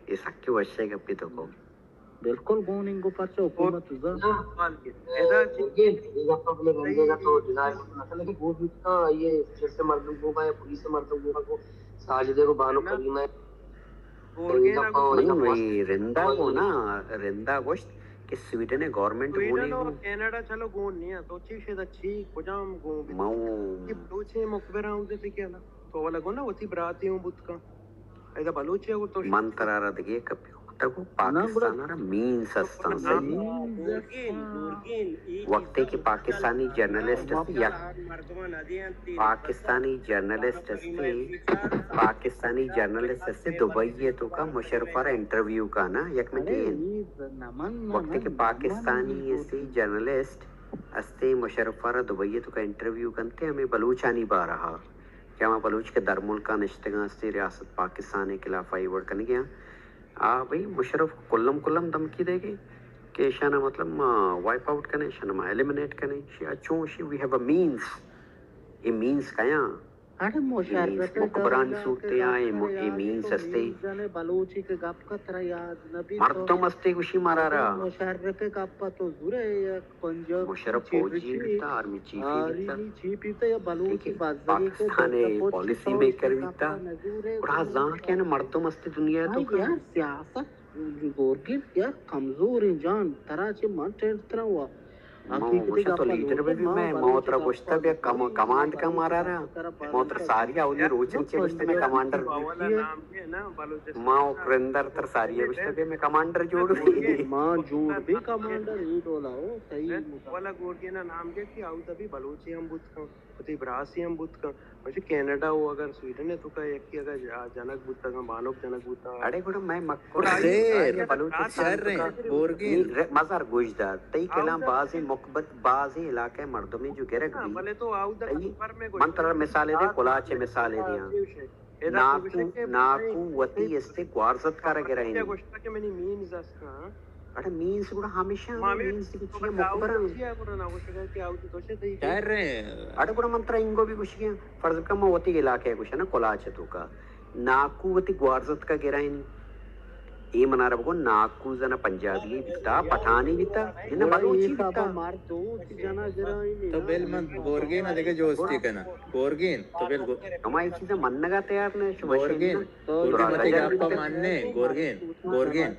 یہ سکے وشے گپی تو کو۔ بالکل گون انگو پرچہ حکومت زا۔ ادا چی؟ یہ گپ اپنے بندے کا تو جناب، اصل میں گوش بیتا، یہ چیز سے مردم کو یا پولیس سے مردم کو ساجدے کو بانو کریمہ گورگین ءَ گوشت، من وی رندا گو نا، رندا گوشت کہ سویڈن ءِ گورنمنٹ سویڈن گون ءُ کینیڈا چلو گون نیا، تو چی شے دا چی کجام گون بی؟ مو بلوچے مخبر آں دے کہ نا، تو والا گو نا وتی براتی ہوں بوت کا۔ ایدا بلوچے گو تو من ترا را دگے کپیو۔ تگو پاکستان را مینز ہستاں، صحیح؟ وقتی کہ پاکستانی جرنلسٹ است، یک پاکستانی جرنلسٹ است، پاکستانی جرنلسٹ است، دبئی ءِ توکا مشرف ءَ را انٹرویو کانا، یک منٹ اے۔ وقتی کہ پاکستانی است جرنلسٹ است، مشرف ءَ را دبئی ءِ توکا انٹرویو کنتے، ہمیں بلوچانی بارہا کہ ہما بلوچ کہ در ملکا نشتگاں است، ریاست پاکستان ءِ خلاف آئی وڑ کنگے آں۔ آ بھئی مشرف کلم کلم دھمکی دے گے کہ ایشانا مطلب ما وائپ آؤٹ کنے، ایشانا ما ایلیمینیٹ کنے، شی آ چون شی وی ہیو اے مینز، اے مینز کیاں؟ اڑے مشرف مکبرانی صورت ءَ اے م-، اے مینز ہستے۔ بلوچی کہ گپ کا ترا یاد نہ بی تو مردم ہستے گوشی مارا را۔ مشرف گپ تو زورے یک پنجاب مشرف فوجی بیتا، آرمی چیف بیتا۔ آرمی چیف بیتا یا بلوچی بزگی کو پاکستان پالیسی میکر بیتا۔ گڑا زان کہ مردم است دنیا تو کا۔ یار سیاست گورگن یار کمزور ہیں جان، ترا چے من ٹینٹ ترا ہوا۔ ما گوشت تو لیڈر بہ بی، مئے ما ترا گوشتا بیا کم-، کمانڈ کن مارا را، ما ترا ساری اولی روچن چے گوشت مئے کمانڈر۔ ما و کرندر تر ساری گوشتا بیا مئے کمانڈر جوڑ بی۔ ما جوڑ بی کمانڈر، ای ڈولا ہو، صحیح۔ والا گورگینا نام گیا کہ آؤ تبھی بلوچی ہم بوت کن، وتی براسی ہم بوت کن۔ مجھے کینیڈا و اگر سویڈن ہے تو کا یکی اگر جا-، جنک بوتا کن، بانک جنک بوتا۔ اڑے گڑا مئے مکو خیر، بلوچستان شر تو کا گورگین۔ نی رے-، مزار گوش دار، تئی کلام بازیں مقبت، بازیں علاقہ مردمے جو گرگ بی۔ بلے تو آؤ دا تئی، من ترا مثالے دے، کلاچ مثالے دیاں۔ ناکو، ناکو وتی استے گوارزت کارا گرائیں۔ گوشتا کہ منی مینز است، ہاں۔ اڑے مینز گڑا ہمیشہ مینز کی چیئے مخبر ہیں۔ شر ہیں۔ اڑے گڑا من ترا انگو بھی گوشگی ہیں۔ فرض بکن ما وتی علاقہ گوشنا کلاچ تو کا۔ ناکو وتی گوارزت کا گرائیں۔ اے منارا بگو ناکو زنا پنجابی بیتا، پٹھانی بیتا، جنا بلوچی بیتا۔ تو بل من گورگین ءَ دگہ جوستی کناں۔ گورگین، تو بل گو-، شما اے چیزا منگا تیار نہ، شما گورگین، شنیدن۔ تو گورگین وتی گپا مننے، گورگین، گورگین۔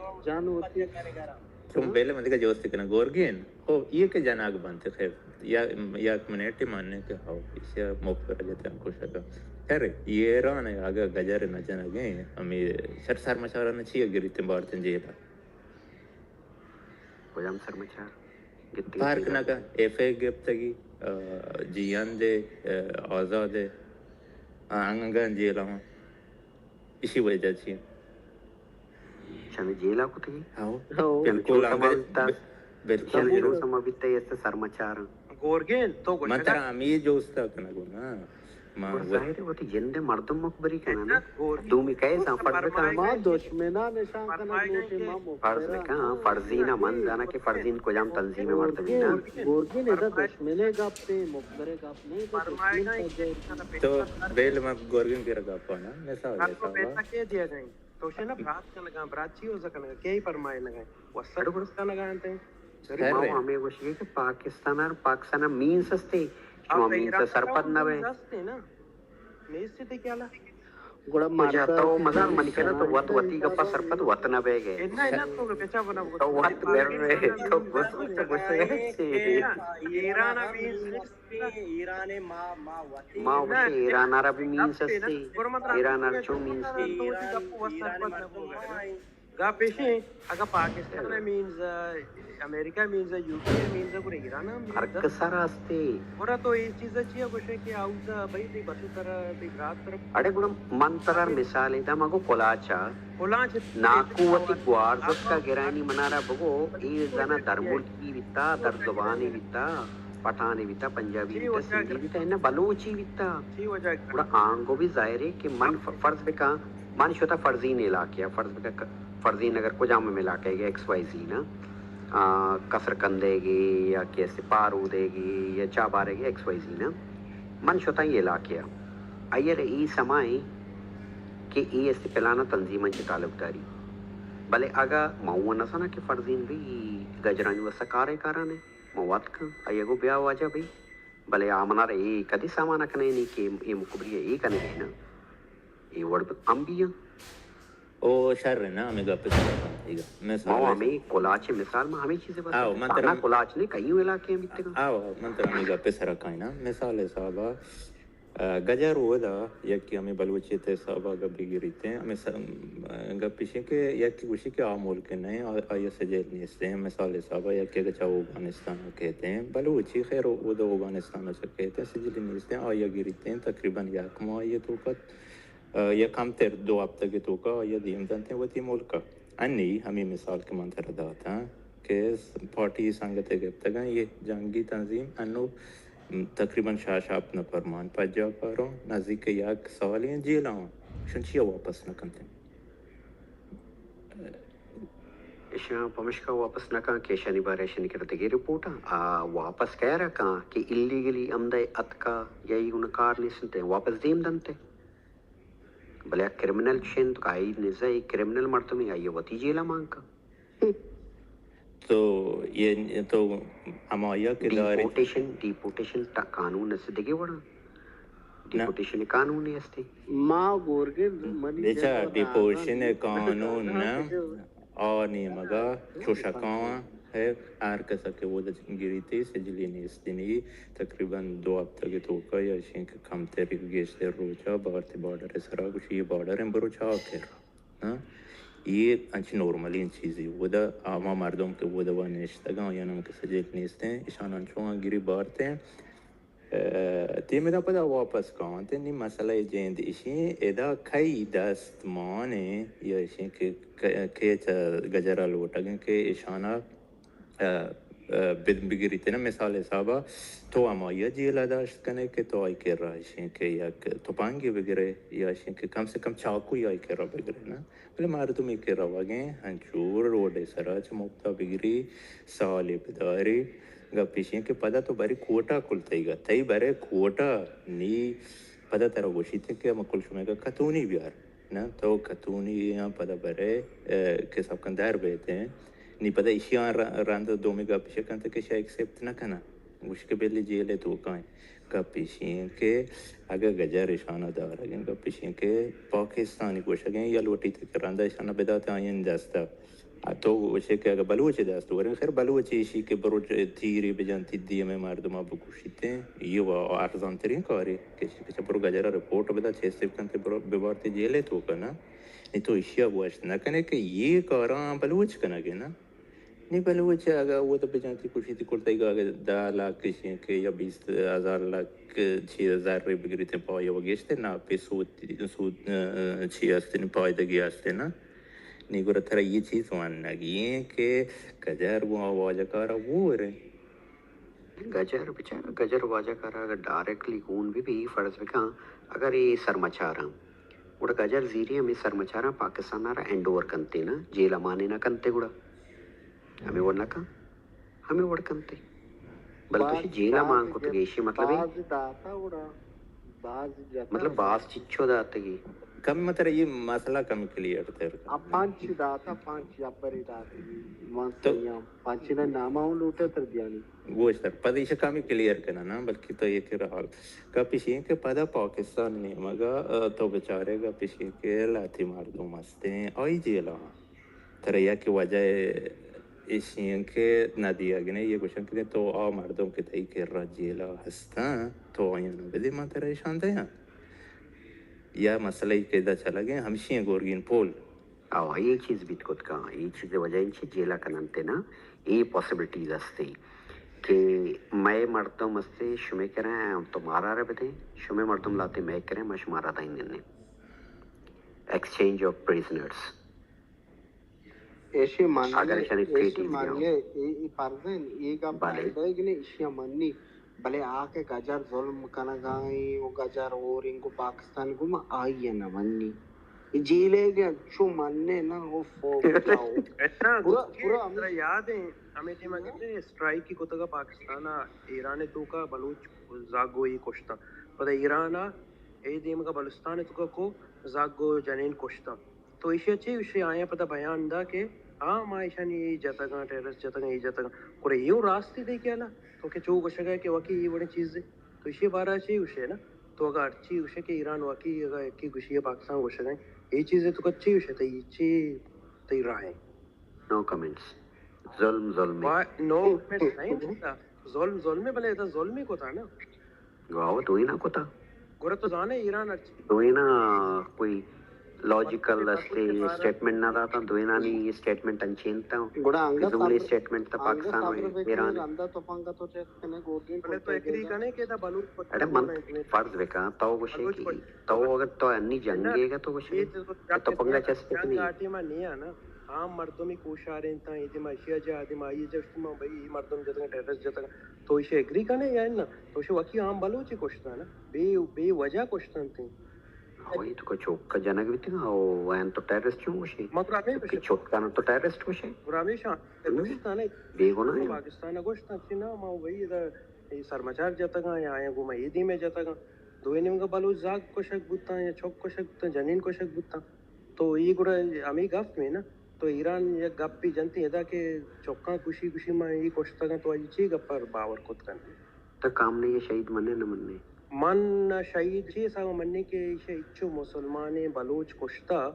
شما بل من دگہ جوستی کناں، گورگین۔ خو، یہ کہ جناگ بنت، خیر، یا، یک منٹ مننے کہ ہو، اسیا مخبر جتن کشگا۔ خیر، یہ ایران ہے، اگر گجر نہ جنگیں، ہمیں سر سرمچاران چی گریتیں بارتیں جیلا۔ کجام سرمچار؟ گپتگی پارک نگا، ایف اے گپتگی، آ، جیئند ءَ، آ، آزاد ءَ، آ، انگن جیل ہوں۔ اسی وجہ چی؟ چن جیلا کتگی؟ ہاں۔ ہاں۔ چن بالکل چو سما انگن بیتا؟ بل-، بالکل۔ چن چو سما بیتا، یہ سرمچار۔ گورگین، تو من گوشگا ترا ہمے جوستا کنگو نا۔ ما گڑا ظاہر ہے وتی جند ءِ مردم مخبری کناں نا۔ دومی کئے زان فرض بکن۔ ما دشمناں نشان کنگ لوٹیں، ما مخبر فرض بکن، فرضین ءَ من زاناں کہ فرضین کجام تنظیم ءِ مردمے نا۔ گورگین ادا دشمن ءِ گپ ءَ، مخبر ءِ گپ نہ، ادا دشمن ءِ گپ ءَ۔ تو بیل ما گورگین کرا گپ ءَ نا، مثال حساب ءَ۔ تو شے نا برات کنگا، برات چی ہوزا کنگا، کئی پرمائے نگا، وسط کنگا انت۔ ما ہمے گوشگی کہ پاکستان ءَ، پاکستان ءَ مینز ہستے، شما مینز ءَ سرپد نہ بئے۔ گڑا مارا تو مزار منی کرا تو وت وتی گپا سرپد وت نہ بئے گئے۔ تو وت بر رہے، تو بس تو بس ایران ءَ مینز، ما وتی ایران ءَ را بھی مینز ہستے، ایران ءَ را چو مینز ہستے۔ گپ ایش انت، اگاں پاکستان ءِ مینز، امریکہ ءِ مینز، یو کے ءِ مینز، گڑا ایران ءِ مینز۔ ہر کس ءَ را ہستے۔ گڑا تو اے چیز ءَ چیا گوشے کہ آؤز ءَ بھئی تئی بچو تر، تئی برات تر۔ اڑے گڑا من ترا مثال داں، مگو کلاچ ءَ۔ کلاچ ناکو وتی گوارزتکا گرانی منارا بگو، اے زنا درملکی بیتا، در زبانی بیتا، پٹھانی بیتا، پنجابی بیتا، سندھی بیتا، اناں بلوچی بیتا۔ گڑا آنگو بھی ظاہر ہے کہ من ف-، فرض بکاں، من شتا فرضین علاقے ءَ، فرض بکا ک-، فرضین اگر کجام ہم علاقہ ءَ ایکس وائی زی نا، آ، کسر کندے گی یا کہ استے پارودے گی یا چابارے گی ایکس وائی زی نا، من شتاں اے علاقے ءَ۔ آئی ءَ را اے سما ایں کہ اے استے پلانا تنظیماں چہ تعلق داری۔ بلے اگاں ما اوں نہ زاناں کہ فرضین بھی گجرانی واسطہ کارے کارانے، ما وت کن، آئی ءَ گو بیا واجہ بھئی، بلے آ منارا اے کدی سما نہ کنینی کہ اے مکبری ءَ اے کنگے نا۔ اے وڑ ہم بیاں۔ او شر نا، ہمے گپ ءِ سرا کائیں۔ مثال ما ہمے کلاچ ءِ مثال، ما ہمے چیز ءِ بات آؤ، من ترا کلاچ نے کئی علاقے بیتگاں۔ آؤ، آؤ، من ترا ہمے گپ ءِ سرا کائناں۔ مثال حساب ءَ، آ، گجر اودا یکی ہمے بلوچیت ءِ حساب ءَ گپ بگیریت ایں، ہمے س-، گپ ایش ایں کہ یکی گوشی کہ آ ملک نہ ایں، آ-، آئی ءَ سجل نیست ایں۔ مثال حساب ءَ یکی اگہ چہ اوگانستان ءَ کیت ایں، بلوچی خیر اودا اوگانستان ءَ چہ کیت ایں، سجل نیست ایں، آئی ءَ گیریت ایں، تقریباً یک ماہے توکا آ، یا کمتر دو ہپتگے توکا آئی ءَ دیم دنت ایں وتی ملک ءَ۔ انی ہمے مثال کہ من ترا داتاں کہ پارٹی سنگتے گپتگاں، یہ جنگی تنظیم انو تقریباً شش ہپت نفر مان پجا کاروں، نزدیک یک سالیں جیل آں، شن چیا واپس نہ کنت ایں؟ ایشاں پمشکا واپس نہ کن کہ ایشانی بارے ایشانی کرا دگہ رپورٹ آں۔ آ واپس کئے را کن کہ الیگلی ہمدا اتکا یا ای گون کار نیست ایں، واپس دیم دنت ایں۔ بلے آ کرمنل چشیں تو آئی نزا اے کرمنل مردمے، آئی ءَ وتی جیل ءَ مان کن۔ تو یہ تو ہمایا کہ دارے ڈیپورٹیشن، ڈیپورٹیشن تا قانون است دگہ وڑا۔ نہ۔ ڈیپورٹیشن قانون است۔ ما گورگن منی بیچا جگہ ڈیپورٹیشن قانون نہ۔ آ نیمگا چوشکاں ہے، ہر کسا کہ اودا گریتے سجلی نیستنی، تقریباً دو ہفتگ توکا یا اشیں کہ کمتر گیشتر روچا بھارتی بارڈر سرا گوشی یہ بارڈر ہیں، برو چاہ کر۔ ہاں، یہ انچ نارملیں چیزی۔ اودا ہما مردم کہ اودا وا نشتگاں، آیان ہم کہ سجل نیستیں، اشان انچو گری بارتیں۔ اه، تیمدا پدا واپس کاونت۔ نی مسئلہ جند اشیں، ادا کئی دست مانے یا اشیں کہ ک-، کیچ گجرا لوٹگیں کہ اشانا ء، ء، بد-، بگریت نہ، مثال حسابا تو ہمائی ء جیل ء داشت کنے کہ تو آئی کرا اشیں کہ یک تپنگے بگرے یا اشیں کہ کم سے کم چاقوی آئی کرا بگرے نا۔ بلے مردمی کہ روگیں ہنچو روڈ ء سرا چہ مپتا بگری، سالے بداری، گپ اشیں کہ پدا تو بری کوٹا کل تئیگا، تئی برے کوٹا نی پدا ترا گوشیت کہ ہما کل شمئے کتونی بیار۔ نہ، تو کتونی آں پدا برے، ء، کہ سب کن در بیتیں۔ نی پدا ایشیاں ر-، رند دومی گپ ایش کنت کہ ایشاں ایکسپٹ نہ کناں۔ گوش کہ بلی جیل ء توکا ایں۔ گپ ایشی ایں کہ اگہ گجر ایشانا دارگ ایں، گپ ایشی ایں کہ پاکستانی گوشگ ایں یا لوٹیت کہ رندا ایشانا بدات آیانی دستا۔ ء تو گوشے کہ اگہ بلوچ دست وریں، خیر بلوچ ایشی کہ بروچ تیری بجنتی دیمے مردما بکشیتیں، یہ و ارزان ترین کارے۔ کہ چہ برو گجرا رپورٹ بدا، چیسے بکنت، برو ببارت جیل ء توکا نا۔ نی تو ایشیا گوشت نہ کنے کہ یہ کاراں بلوچ کنگے نا۔ نی بلوچ اگہ وہ تو بجانتی کشیتی کرتگا، اگہ دہ لاکھ کشیں کہ یا بیست ہزار لاکھ چی ہزار رے بگریتیں پایا و گیشتے نا پہ سود، سود، اه، چی ہستے نی پائدگی ہستے نا۔ نی گڑا ترا یہ چیز وانگی ایں کہ گجر گوں آ واجہ کارا گورے۔ گجر بچار، گجر واجہ کارا اگر ڈائریکٹلی گون بہ بی، فرض بکن، اگر اے سرمچاراں، گڑا گجر زیری ہمے سرمچاراں پاکستان ء را ہینڈ اوور کنتے نا، جیل ء مانے نہ کنتے گڑا۔ ہمے وڑ نہ کن، ہمے وڑ کنتے۔ بلے تو باز، جیل ء مان باز کتگے، ایشی مطلب اے؟ باز داتا گڑا، باز جتا مطلب گڑا۔ باز چچو داتگی۔ کم متر یہ مسئلہ کم کلیئر تر کن۔ اب پنچ داتا، پنچ یا پری داتگی۔ من تو سیام پنچ نا نام آؤں لوٹے تر دیانی۔ گوشتر، پد ایشی کمی کلیئر کناں نا، بلکہ تو یہ کرا حال۔ گپ ایشی ایں کہ پدا پاکستان نیمگا، اه، تو بچارے گپ ایشی ایں کہ لہتی مردم ہستیں، آئی جیلا۔ ترا یک وجہ ایشی ایں کہ نہ دیگ نے، یہ گوشن کہ تو آ مردم کہ تئی کرا جیلا ہستاں، تو آیاں بدے، ما ترا ایشان دیاں۔ یا مسئلہ ای کہ دا چلگیں، ہمشی ایں گورگین پول۔ او، اے چیز بیت کت کن، اے چیز وجہ انچی جیلا کننتے نا، اے پاسبلٹیز ہستے کہ مئے مردم ہستے شمے کرا تو مارا را بدے، شمے مردم لاتے مئے کرا ما شمارا دائیں دنے۔ Exchange of prisoners. ایشی ماننے، اگر ایشانی ایشی ٹریٹیز ماننے، اے، اے فرض ہیں، اے گپ بلے۔ فائدہ ہے کہ نہیں، ایشی ماننی۔ بلے آ کہ گجر ظلم کنگا ایں و گجر اور انگو پاکستان گوما آئی ء نہ منی۔ اے جیل ء گیا چو مننے نا، او فوک جاؤ۔ نا، پورا، گوشتی پورا ترا ہمیش-، یاد ہیں، ہمیں ٹیم نا۔ کتنے اسٹرائک کی کتگا پاکستان ء ایران ء توکا بلوچ زاگو ای کشتاں۔ پدا ایران ء اے دیم کا بلوچستان ء توکا کو زاگو جنین کشتاں۔ تو ایشی ء چے گوشے؟ آیاں پدا بیان دا کہ ہاں، ما ایشانی اے جتگاں، ٹیرس جتگاں، اے جتگاں۔ گڑا اے اوں راستی تئی خیالا؟ تو کہ چو گوشگا کہ واقعی اے وڑیں چیزے۔ تو ایشی بارہ چے گوشے نا؟ تو اگا ہرچی گوشے کہ ایران واقعی اگا یکی گوشی ہے پاکستان گوشگا، اے چیزے تو کچے گوشے، تئی چے، تئی رائے؟ نو کمنٹس۔ ظلم ظلم ہے۔ وا-، نو کمنٹس نہیں بوتا۔ ظلم ظلم ہے، بلے ادا ظلم ہی کوتا نا۔ گڑا دوئیناں کتا۔ گڑا تو زانے ایران ہرچی۔ دوئیناں کوئی لاجیکل استے اسٹیٹمنٹ نہ داتا، دوئینانی اسٹیٹمنٹ انچین تا۔ گڑا انگا فضول صبر، اسٹیٹمنٹ تا انگا پاکستان صبر و بکنے، ایران۔ رندا تو پنگا تو چیک کنے گوردین بلے تو ایگری کنے کہ دا بلوچ پٹی اڑے من بولا ایگری۔ فرض بکا، تو گوشے بلوچ کہ پٹی۔ تو اگر تو انی جنگے گا تو گوشے یہ تو کہ تو پنگا جنگ، چست جنگ کنی۔ آ ٹیما نیا نا۔ عام مردمی کوشاریں تا، اے دیم اشیا جا، دیم آئی جا، شما بھئی، اے مردم جتگا، ٹیررسٹ جتگا۔ تو ایشی ایگری کنے یا نہ؟ تو ایشی وکی عام بلوچی کشتاں نا، بے، بے وجہ کشتاں تیں۔ وہی تو کو چوک کا جنگ بیتگا، او وین تو ٹیررسٹ چوں گوشی؟ مگر ہمیں کہ گوشے۔ چوک کا تو ٹیررسٹ گوشے؟ گڑا ہمیشہ ہوں۔ گوشتاں نا۔ بے گناہ ہیں۔ پاکستان گوشتاں چی نا، ما وہی ادا اے سرمچار جتگاں یا آیاں گوما اے دیمے جتگاں۔ دوئے نیمگا بلوچ زاگ کشگ بوتاں یا چک کشگ بوتاں، جنین کشگ بوتاں۔ تو اے گڑا ہمے گپ میں نا، تو ایران یک گپے جنتی ادا کہ چکاں کشی کشی ما اے کشتگاں، تو آئی چی گپ پر باور کت کن؟ تو کام نہیں، یہ شہید منے نہ منے؟ من شہید چی حساب منے کہ ایشی اچو مسلمانیں بلوچ کشتا،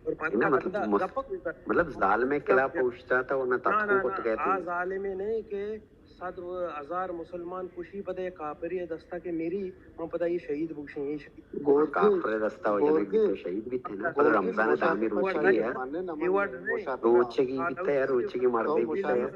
اور پدا نہ، مطلب، گپا مس-، گپا مطلب، ظالم ءِ خلاف اوشتاتا و نہ، نہ، تتکو نہ، کت نہ، گئے آ تھی۔ ظالمے نہ کہ صد و ہزار مسلمان کشی، پدا یک کافرے دستا کہ میری، من پدا یہ شہید بوشیں، یہ شہید۔ گورگین، کافر دستا و جنگ گورگین، تو شہید بیتے نا۔ پدا گورگین، رمضان دامی روچگی یار۔ روچگی بیتا یار، روچگی مردے بیتا یار۔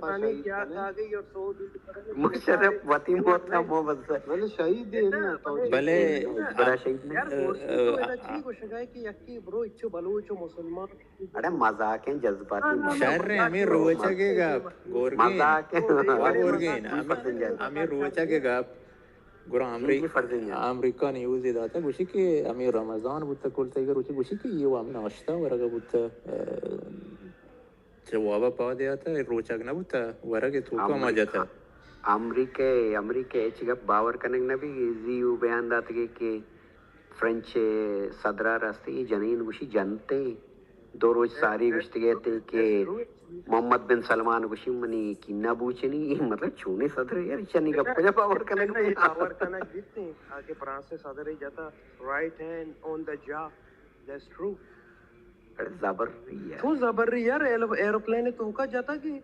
مشرف وتی موت ءَ مو بس۔ بلے شہید ہے نا تو۔ بلے بڑا شہید نہیں۔ یار، گورگین تو ادا چی گوشگا ہے کہ یکی برو اچو بلوچ و مسلمان۔ اڑے مزاکیں جذباتی۔ شر، ہمیں روچگ ءِ گپ، گورگین۔ مزاکیں۔ او گورگین، ہمیں، ہمیں روچگ ءِ گپ۔ گڑا امری-، جی، جی، فرزین جان۔ امریکہ نیوز داتا، گوشی کہ ہمیں رمضان بوتا، کل تیگا روچی، گوشی کہ یہ ہم ناشتہ ورگا بوتا، اه، چہ وابا پاد آتا، روچگ نہ بوتا، ورگ توکا ما امریکہ، جتا۔ امریکہ، امریکہ اچ گپ باور کنگ نہ بی، زی او بیان داتگے کہ فرنچ صدرا راستی جنین گوشی جنتے۔ دو روچ ساری گوشتگے تے کہ محمد بن سلمان گوشی منی کینا بوچنی، مطلب چونی صدر یار، چنی گپ کجا باور کنگ بی؟ باور کنگ بیتے، آ کہ فرانس صدر جتا، right hand on the jaw, that's true. اڑے زبر رہی ہے۔ تو زبر رہی یار، ایلو-، ایروپلین توکا جتا کہ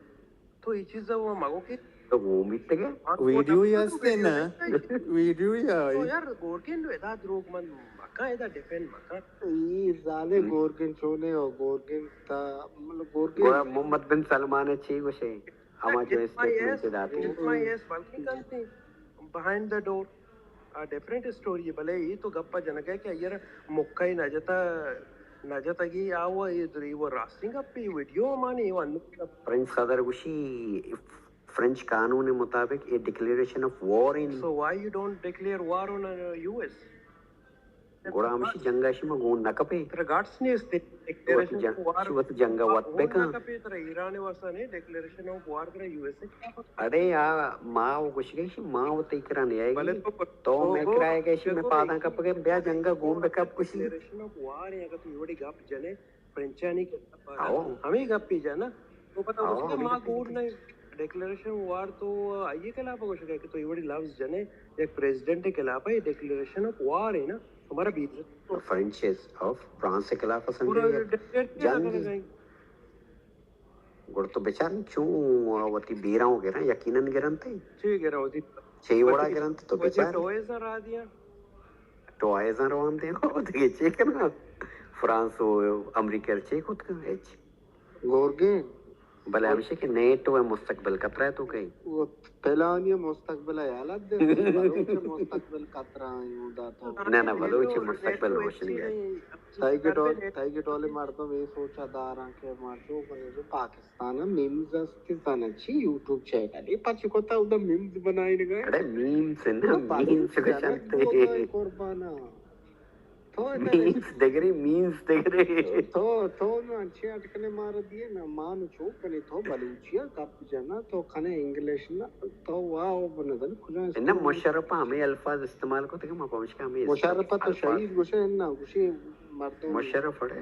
تو یہ چیز وہ مگو کہ تو وہ بیتگے۔ ویڈیو ہی ہستے نا۔ ویڈیو ہی آئی۔ تو یار گورگین ادا دروگ من مکا، ادا ڈیفینڈ مکا۔ ای زالے گورگین چونے ہو، گورگین تا، مطلب گورگین۔ گورا محمد بن سلمان چی گوشے؟ ہما جو اسٹیٹمنٹ داتی۔ ایف آئی ایس بلکہ کنتی، behind the door. A different story ہے، بلے یہ تو گپا جنگ ہے کہ ایر مکہ نہ جتا، نہ جتگی آ وہ یہ دری وہ راستیں گپی ویڈیو مانی وہ انو۔ فرنچ صدر گوشی، فرنچ قانون مطابق a declaration of war in۔ So why you don't declare war on, uh, U S? گڑا ہمشی جنگ ءَ شما گون نہ کپے۔ ترا گٹس نیست۔ تو وت جنگ، تو وت جنگ ءَ وت بکن۔ ترا ایران ءِ واسطہ نہیں، ڈکلیریشن آف وار ترا یو ایس اے۔ اڑے آ ما و گوشگش ما و تئی کرا نیائے گی۔ تو مئے کرا ئے گشی مئے پاداں کپگے، بیا جنگ ءَ گون بکپ گوشی۔ ڈکلیریشن آف وار ہے، اگر تو یہ بڑی گپ جنے، فرنچانی کہ ہمیں گپی جانا۔ تو پتا اس کے ما گون نہیں۔ ڈکلیریشن وار تو آئیے خلاف گوشگا کہ تو یہ بڑی لفظ جنے، یک پریزیڈنٹ کے خلاف ہے، ڈکلیریشن آف وار ہے نا، ہمارا بیت۔ فرنچ آف فرانس کے خلاف اصل پورا جنگ۔ گڑ تو بچار چون وتی بیراں گراں، یقیناً گرنت۔ چی گراں وتی؟ چی وڑا گرنت تو بچار۔ ٹوائز را دیا۔ ٹوائز روان دے، او دگہ چی کناں؟ فرانس و امریکہ چی کت کن؟ ہچ۔ گورگین۔ بلے ہمیشہ کہ نیٹو ءِ مستقبل خطرہ ہے تو کئی؟ وہ پلانی مستقبل ہے، حالت دے، بلوچ مستقبل خطرہ ہے، وہ داتا۔ نہ، نہ، بلوچ مستقبل روشن ہے۔ تائی کے ڈول، تائی کے ڈول مردم یہ سوچا داراں کہ ما چو کنے جو پاکستان تانا میمز است کہ زانا چی یوٹیوب چینل ءَ پچ کتا، اودا میمز بنائینگا۔ اڑے میمز نہ، میمز گشنت۔ قربانا۔ تو میمز دگرے، میمز دگرے۔ تو، تو نو انچے اٹکنے مارا دیے نا، ما نو چو کنے تو بلوچیا گپ جنا، تو کنے انگلش نا، تو واو بندن کجا نہ، مشرف ہمیں الفاظ استعمال کو تے کہ ما پہنچ کے ہمیں مشرف تو شہید گوشے نا، گوشے مردم۔ مشرف اڑے۔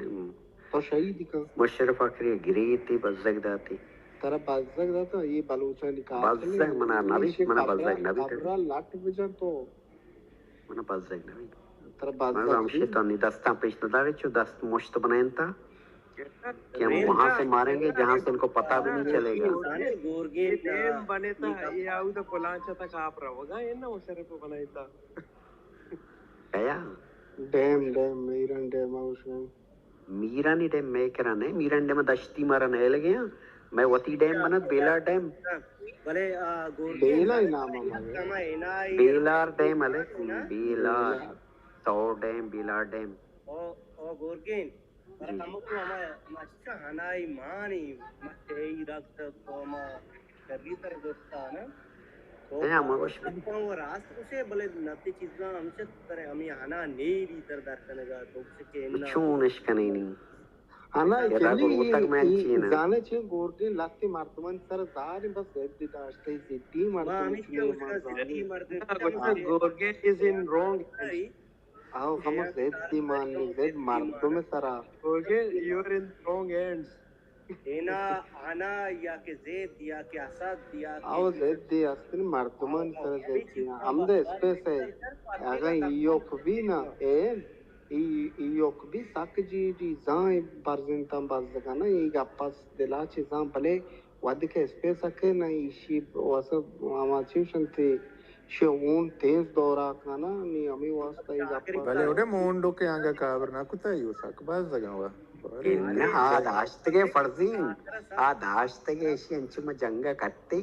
تو شہید کن۔ مشرف آخری گریتی بزگ داتی۔ ترا بزگ داتا، یہ بلوچانی قاتل۔ بزگ منا نبی، منا بزگ نبی۔ خبرا لٹ بجن تو۔ منا بزگ نبی۔ ترا بزگ منا ہمشی تو نی دستاں پیش نداری، چو دست مشت بنائیں تا کہ ہم وہاں سے ماریں گے جہاں سے ان کو پتا بھی نہیں چلے گا۔ یہ ڈیم بنے تا، یہ آؤ دا پلانچا تک آپ روگا، یہ نہ مشرف بنائیں تا۔ کیا؟ ڈیم، ڈیم، میرن ڈیم آؤ شو۔ میرانی ڈیم مئے کرا نہ، میران ڈیم دشتی مارا نہ لگے ہاں۔ مئے وتی ڈیم بنت، بیلار ڈیم۔ بلے، آ، گورگین بیلا ہی نام ہے ہمارے۔ بیلار ڈیم ہے، بیلار۔ سو ڈیم، بیلار ڈیم۔ او، او گورگین، جی، جی۔ ہمو ہما مچا ہنائی مانی، مچا ای رکت تو ہما شری تر دوستان۔ تو ہما وش۔ تو راست گوشے، بلے نتی چیزاں ہمچہ ترے ہمیں ہنا نیری تر در کنگا، تو گوشے کہ انا۔ چون اش کنینی؟ ہنا ادا کنی گروتک من چین۔ زانے چین گورگین لتی مردمان سر زاری بس ضدی داشتے، ضدی مردم ہمیش کے اس کا ضدی مردم۔ گورگین is in wrong۔ آؤ، ہمو زیت دی مان نی، زیت مردم سرا۔ Okay, you are in wrong hands۔ اینا انا یا کہ زیت یا کہ حسد یا کہ آؤ، زیت دی استن مردمان سرا زیت دی۔ ہم دے اسپیس ہے۔ اگا ایو کبھی نا، اے، ای، ای یک بی سک جی ڈی زان برزنتان بزگانا، ای گپس دلا چیزان، بلے ودی کہ اسپیس اکے نا ایشی واسه اما چیوشنتی شی اون تیز دورا کانا، نی امی واسطہ ای گپس بلے وڑے مونڈو کے آنگا کابر نہ کتا، ایو سک بزگاں وا۔ انہا داشتگے فرضی، آ داشتگے ایشی انچو ما جنگا کٹی،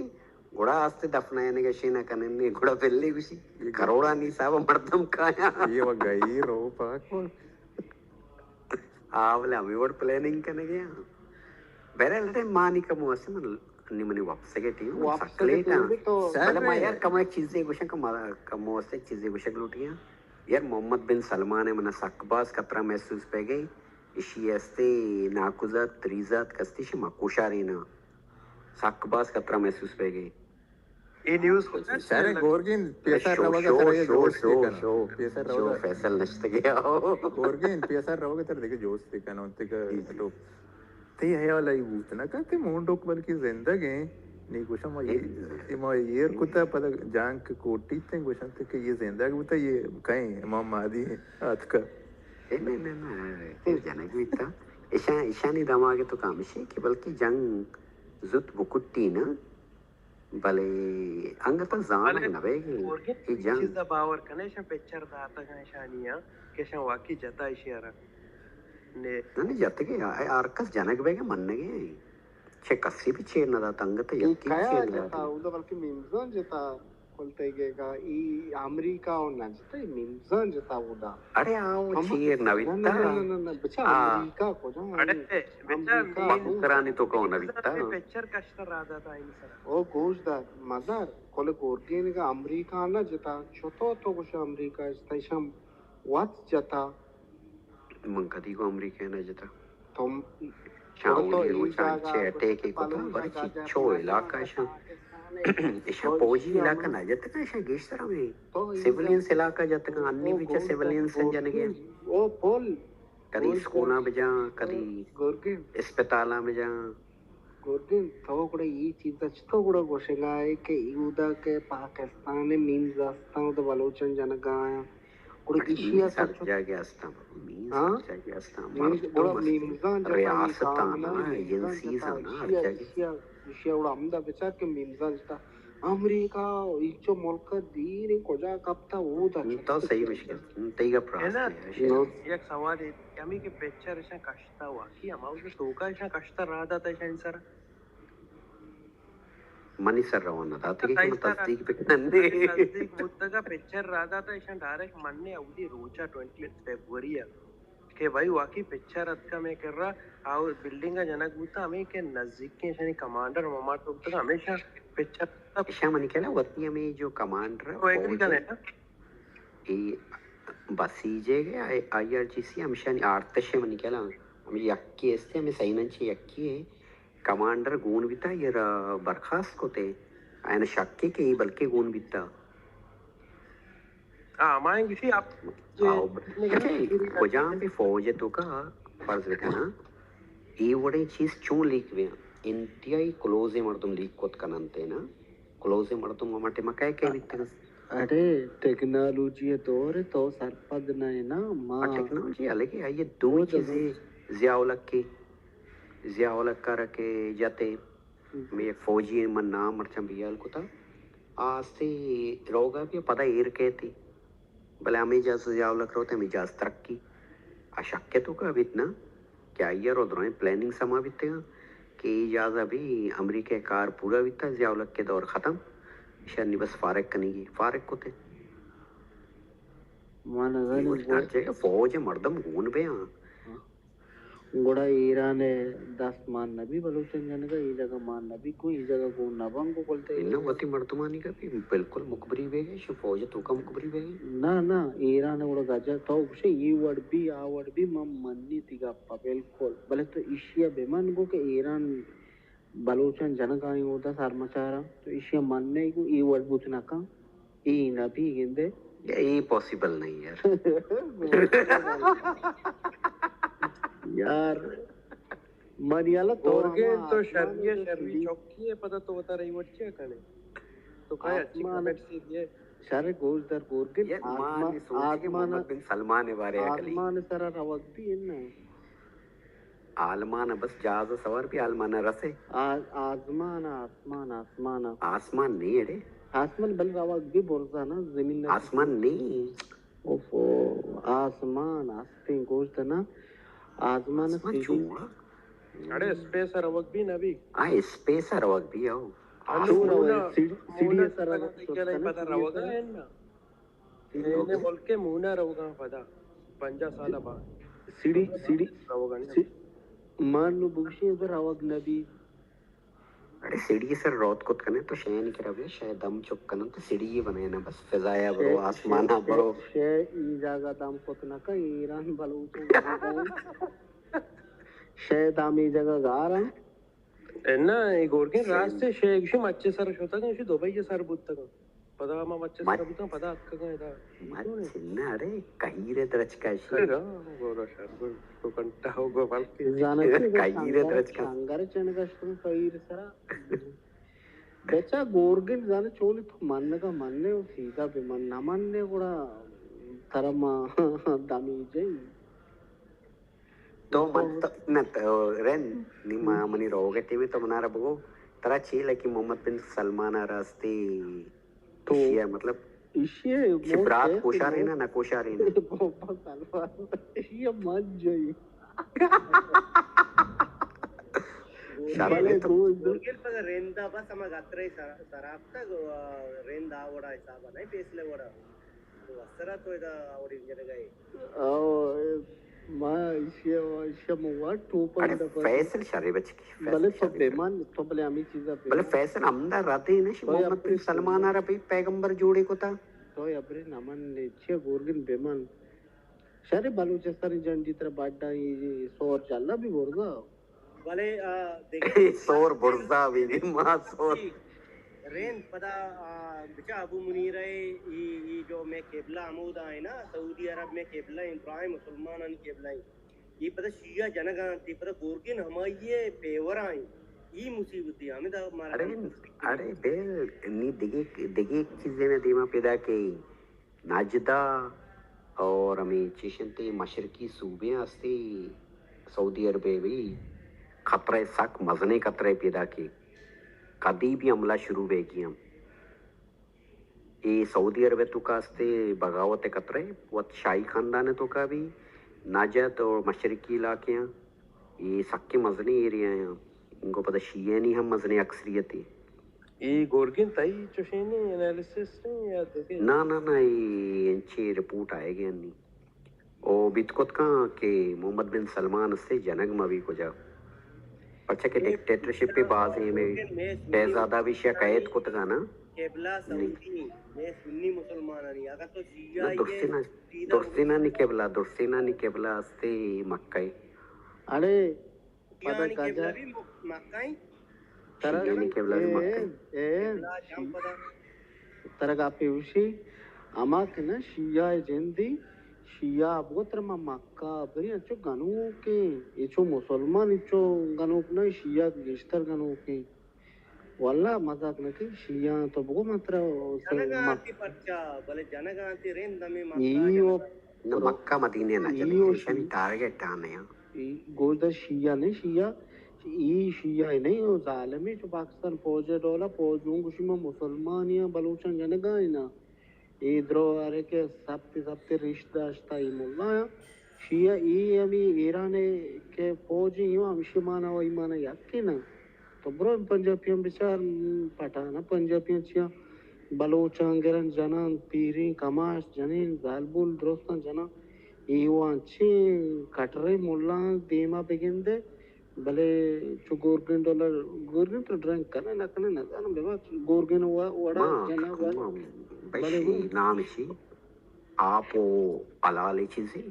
گڑا آستے دفنائینگ ء شین ء کنن نے، گڑا بلے گوشی، کروڑانی حساب ء مردم کایاں۔ یہ و گئی رو پاک۔ آ بلے ہمیں وڑ پلاننگ کنگے ہاں۔ بہرحال، اڑے مانی کمو اسے من نی منی واپس گئے ٹیم، من سک لیٹ ہاں۔ بلے ما یار کمو ایک چیزے گوشن کہ ما کمو اسے چیزے گوشگ لوٹی ہاں۔ یار محمد بن سلمان ہے، من سک باز خطرہ محسوس پہ گئی۔ اشی استے ناکوزات، تریزات کستی شما کوشارینا۔ سک باز خطرہ محسوس بیگی۔ اے نیوز کجا سر گورگین پیسر روگا سر یہ جوست کنو۔ پیسر روگا فیصل نشتگے آؤ۔ گورگین پیسر روگا تر دیگه جوست کنو۔ تیگه تو تی حیال ای بوت نہ کہ تی مونڈوک بلکہ زندگ ہیں۔ نی گوشم ما یہ، ما ایر کتا پدا جانک کوٹی تے گوشم تے کہ یہ زندگ بوتا، یہ کہیں امام مہدی آتکا۔ اے نہ، نہ، نہ، اے جنگ بیتا۔ ایشاں، ایشانی دماغ تو کامشی کہ بلکہ جنگ زوت بکٹی نا، بلے انگت زانگ نہ بیگی۔ اے جنگ چیزا باور کنے، ایشاں پکچر داتگاں ایشانی ہاں کہ ایشاں واقعی جتا ایشی ارا۔ نے۔ نہ، نہ، جتگے، ہر کس جنگ بیگے منگے۔ چہ کسی بھی چیر نہ دات، انگت یکی بھی چیر نہ دات۔ اودا بلکہ میمزان جتا۔ کلتگے گا ای امریکہ و نہ جتا، ای میمزان جتا اودا۔ اڑے آ و چیر نہ بیتا۔ نہ، نہ، نہ، بچا امریکہ کجا؟ اڑے بچا بکرانی تو کو نہ بیتا۔ پکچر کشتا را داتا این سر۔ او گوش دار، مزار، کل گورگین گا امریکہ نہ جتا، چطور تو گوش امریکہ جتا، ایشم وت جتا۔ من کدی گو امریکہ نہ جتا۔ تو شاہولی روچان چہ اٹیک کتا، بلے چچو علاقہ شاں۔ ایشاں پوجی علاقہ نہ جتگا، ایشاں گیشتر ہمیں سیولینز علاقہ جتگا، انی بھی چہ سیولینز جنگے۔ او پل۔ کدی اسکولاں بجاں، کدی اسپتالاں بجاں۔ گوردین، تو گڑا ای چیز اچ تو گڑا گوشگا ہے کہ ایودا کہ پاکستان میمز استاں، تو بلوچن جنگا آیاں۔ گڑا ایشی ء سر جاگے استاں، بابا، مین سر جاگے استاں۔ مردم است، ریاستاں نا، ایجنسیز نا، ہر جاگے۔ ایشی ء گڑا ہمدا بچار کہ میمزاں جتا امریکہ اینچو ملک دیر کجا کپتا، او دا تو صحیح مشکل، تئی گپ راست ہے۔ یک سوال ہے، ہمیں کہ پکچر اشاں کشتا، واقعی ہما وقت توکا اشاں کشتا، راہ داتا اشاں سر۔ منی سر روان نہ داتگی کہ من تصدیق بکنن۔ تصدیق بوتگا، پکچر را داتا، ایشاں ڈائریکٹ منی اولی روچا، ٹوئنٹی فیبروری ء، کہ بھائی واقعی پکچر اتکا میں کر رہا، آؤ بلڈنگ ء جنگ بوتا، ہمیں کہ نزدیکیں ایشانی کمانڈر مماٹو بوتگا، ہمیشہ پکچر۔ ایشاں منی کہنا وتی ہمیں جو کمانڈر ہے، تو ایگری فوج کنے ہے۔ نا؟ ای بسیج ء، آئی آر جی سی، ہمشانی آرتش ء منی کہنا، ہمیں یکی استے، ہمیں سائنن چے یکی ہے۔ کمانڈر گون بیتا، اے را برخاست کتے۔ آیان شکے کہ اے بلکیں گون بیتا۔ ہاں، ما گوشی آپ آؤ، اچھا، کجام بھی فوج توکا فرض بکنا، اے وڑیں چیز چون لیک بیاں؟ انتہائی کلوز مردم لیک کت کننتے نا۔ کلوز مردم ہما ٹائم کئے کئے بیتگ؟ اڑے ٹیکنالوجی ء دور ء تو سرپد نہ ئے نا، ما ٹیکنالوجی الگے، آئی ء دو چیزے ضیاء الحق کے ضیاء الحق ء را کہ جت ء، ہم۔ مئے یک فوجی ء من نام مرچاں بیال کتا، آ استے روگ ء بیا پدا ایر کئیت ء، بلے ہمے جاز ضیاء الحق روت ء ہمے جاز ترقی۔ آ شک ء توکا بیت نا کہ آئی ء را درائیں پلاننگ سما بیتگاں کہ اے جاز ء بھی امریکہ ء کار پورا بیتا، ضیاء الحق ء دور ختم، ایشانی بس فارغ کنگی، فارغ کتے۔ ما نزانیں۔ ہر جگہ فوج ء مردم گون بیاں۔ گڑا ایران ء دست مان نہ بی بلوچن جنگ ء، اے جگہ مان نہ بی گوں، اے جگہ گون نہ بنت گوں کلتے۔ اناں وتی مردمانی گپ ء بالکل مکبری بیگ ء، شو فوج ء توکا مکبری بیگ ء۔ نہ، نہ، ایران ء گڑا گجا تو گوشے اے وڑ بی، آ وڑ بی، من منی تی گپ ء بالکل۔ بلے تو ایشی ء بہ من گوں کہ ایران بلوچاں جنگ ء آئی اودا سرمچاراں، تو ایشی ء من نہ گوں اے وڑ بوت نہ کن۔ اے نہ بی گندے۔ یا اے پاسیبل نہیں یار۔ یار، منی اللہ تو گورگین ہما تو آسمان شرمی ء، شرمی چوکی ء پدا تو وتا رہی وٹ چیا کنے؟ تو کہا اچھی آسمان کمنٹ سی دیے۔ شر گوش در گورگن، یار، ما آزما-، نی سوچ کہ آزمان، محمد بن سلمان ءِ بارے ءَ کلی۔ آزمان ءِ سرا روگ بی اناں۔ آلمان ءَ بس جہاز ءَ سوار بی، آلمان ءَ رسے۔ آ-، آزمان ءَ، آسمان، آسمان ءَ۔ آسمان نی اڑے۔ آسمان بل روگ بی برزا نا، زمین ءَ۔ آسمان نی۔ اوفو، آسمان ہستیں گوشت نا، آزمان آسمان سیدھی۔ چون؟ اڑے اسپیس ءَ روگ بی نبی۔ آ، اسپیس ءَ روگ بی، او۔ انو آسمان۔ مونا، سیڑھی، سیڑھی مونا سر روگ، سیڑھی سر پدا روگ۔ سیڑھی سر۔ اے نے ملک ءِ مونا روگاں پدا پنجاہ سال بعد۔ سیڑھی، سیڑھی۔ روگاں۔ سی-، من نو بگشی ادھر روگ نبی۔ اڑے سیڑھی سر روت کت کنے تو شے نی کرا بیا، شے دم چک کنن تو سیڑھی بنے نا، بس فضا ءَ برو، شے، آسمان ءَ شے، برو۔ شے، شے ای جاگہ دم کت نہ کن، ایران بلوچ۔ شے دم ای جاگہ گار ہیں۔ اے نا، اے گورگیں شے۔ راست ہے، شے گشی مچے سر شتگ، گشی دبئی سر بوتگ۔ پدا ما مچ، مچ سر بوتاں، پدا اتکگاں ادا۔ مچ نہ، اڑے کہیر ءِ درچک ءَ شی۔ اڑے گورا شر، گور تو کنٹا ہو گو بلکہ۔ زاناں چی، کہیر ءِ درچک ءَ۔ شنگر چنگا شتن کہیر سرا۔ بچا گورگن زاناں چونی تو منگا منے و سیدھا بہ من، نہ منے گڑا ترا ما دمی جئی۔ تو من تو، نہ تو رند، نی ما، منی روگ ءِ ٹیم ءَ تو منارا بگو، ترا چی لگی محمد بن سلمان ءَ راستی تو ایشی ءَ مطلب ایشی ءَ چہ برات کوشارینا نہ کوشارینا؟ بابا سلمان، ایشی ءَ من جئی۔ شر بلے تو گوش دو۔ گورگل پدا رندا بس ہما گترے سر-، سرابتگ و رند آ وڑا حساب نہیں، پیسلے وڑا۔ تو وسرا تو ادا آوڑی جنگا ہے۔ او، ما ایشی ءَ، ایشی ءَ مو وا ٹوپا اڑے اندا پر۔ فیصل شرے بچکی، فیصل بلے تو شرے بے بچکی۔ مان، تو بلے ہمیں چیزا بے بلے مان۔ فیصل ہمدا راتے نہ شی تو محمد بن سلمان آرا بھئی پیغمبر جوڑے کتا۔ تو ابرے نہ من نے چے گورگن بے مان۔ شرے بلوچستان جنڈی تر باڈا یہ سور چلا بھی گورگا۔ بلے، آ، دگہ سور برزا بی بی ما سور۔ رند پدا، آ، بچا ابو منیر ءِ، ای، ای جو میں قبلہ ہمودا ہے نا، سعودی عرب میں قبلہ ہیں، براہیں مسلمانانی قبلہ ہیں۔ یہ پدا شیعہ جنگاں تی، پدا گورگن ہمائی پیورا ہیں۔ ای مصیبت ہے، ہمیں دا مارا اڑے، اڑے بل، نی دگہ، دگہ چیزیں دیما پیدا کہ نجدہ اور ہمیں چیشنتے مشرقی صوبے ہستے سعودی عربے بھی خطرہ سک مزنیں خطرہ پیدا کے کدی بھی حملہ شروع بے گی ہم۔ اے سعودی عربے توکا ہستے بغاوت خطرہ وت شاہی خاندان توکا بھی نجد اور مشرقی علاقے ہیں۔ اے سکیں مزنیں ایریا ہیں۔ انگو پدا شیعہ نی ہم مزنیں اکثریت ہے۔ اے گورگن تئی چوشیں انالیسس ہیں یا دگہ؟ نہ، نہ، نہ، اے انچیں رپورٹ آئے گئے نی۔ او بیت کت کن کہ محمد بن سلمان سے جنگ مہ بی کجا۔ پرچا کہ ڈکٹیٹرشپ باز ہیں میں، شہزادہ بھی شیعہ قید کت گا نا۔ قبلہ سعودی، میں سنی مسلمانانی، اگر تو شیعہ نہ، درستی نہ، درستی نہ نی قبلہ، درستی نہ نی قبلہ ہستے مکہ۔ اڑے پدا شیعانی قبلہ بھی مکہ ہیں۔ ترا شیعانی قبلہ بھی مکہ ہیں۔ اے، اے، قبلہ جم پدا۔ ترا گپے گوشی، ہما کہ نہ شیعہ جندی، شیعہ بگو ترا ما مکہ بری انچو گنوکیں، اے چو مسلمان انچو گنوک نہ، شیعہ گیشتر گنوکیں۔ واللہ مذاق نہ کن، شیعہ تو بگو من ترا جنگاں تی پرچا، بلے جنگاں تی رند ہمیں مکہ ای و جنگاں۔ نہ، مکہ مدینے نہ جنگ، ایشانی ٹارگٹ آنے ہیں۔ ای گوشدار شیعہ نہیں، شیعہ، ای شیعہ نہیں، وہ ظالمی چو پاکستان فوج ڈولا، فوج ہوں گوشی ما مسلمان ہیں، بلوچاں جنگا ہیں نا۔ اے درو ہرے کہ سپت سپت ریش داشتہ اے ملا آں۔ شیعہ اے ہمے ایران ء کہ فوج ایں، ہمشی مانا و ایمان یکے نہ۔ تو برو پنجابیاں بچار، پٹھان پنجابیاں چیاں بلوچاں گرن جنان، پیریں کماش جنین، زالبول درستاں جنان۔ اے وان چے کٹریں ملاں دیما بگندے۔ بلے چو گورگن ڈولر، گورگن تو ڈرنک کنے نہ کنے نہ زانم، بے ما گورگن و-، وڑا ما جنا کم و-، ما بلے بشی نام چی؟ آپ و حلال چیزی؟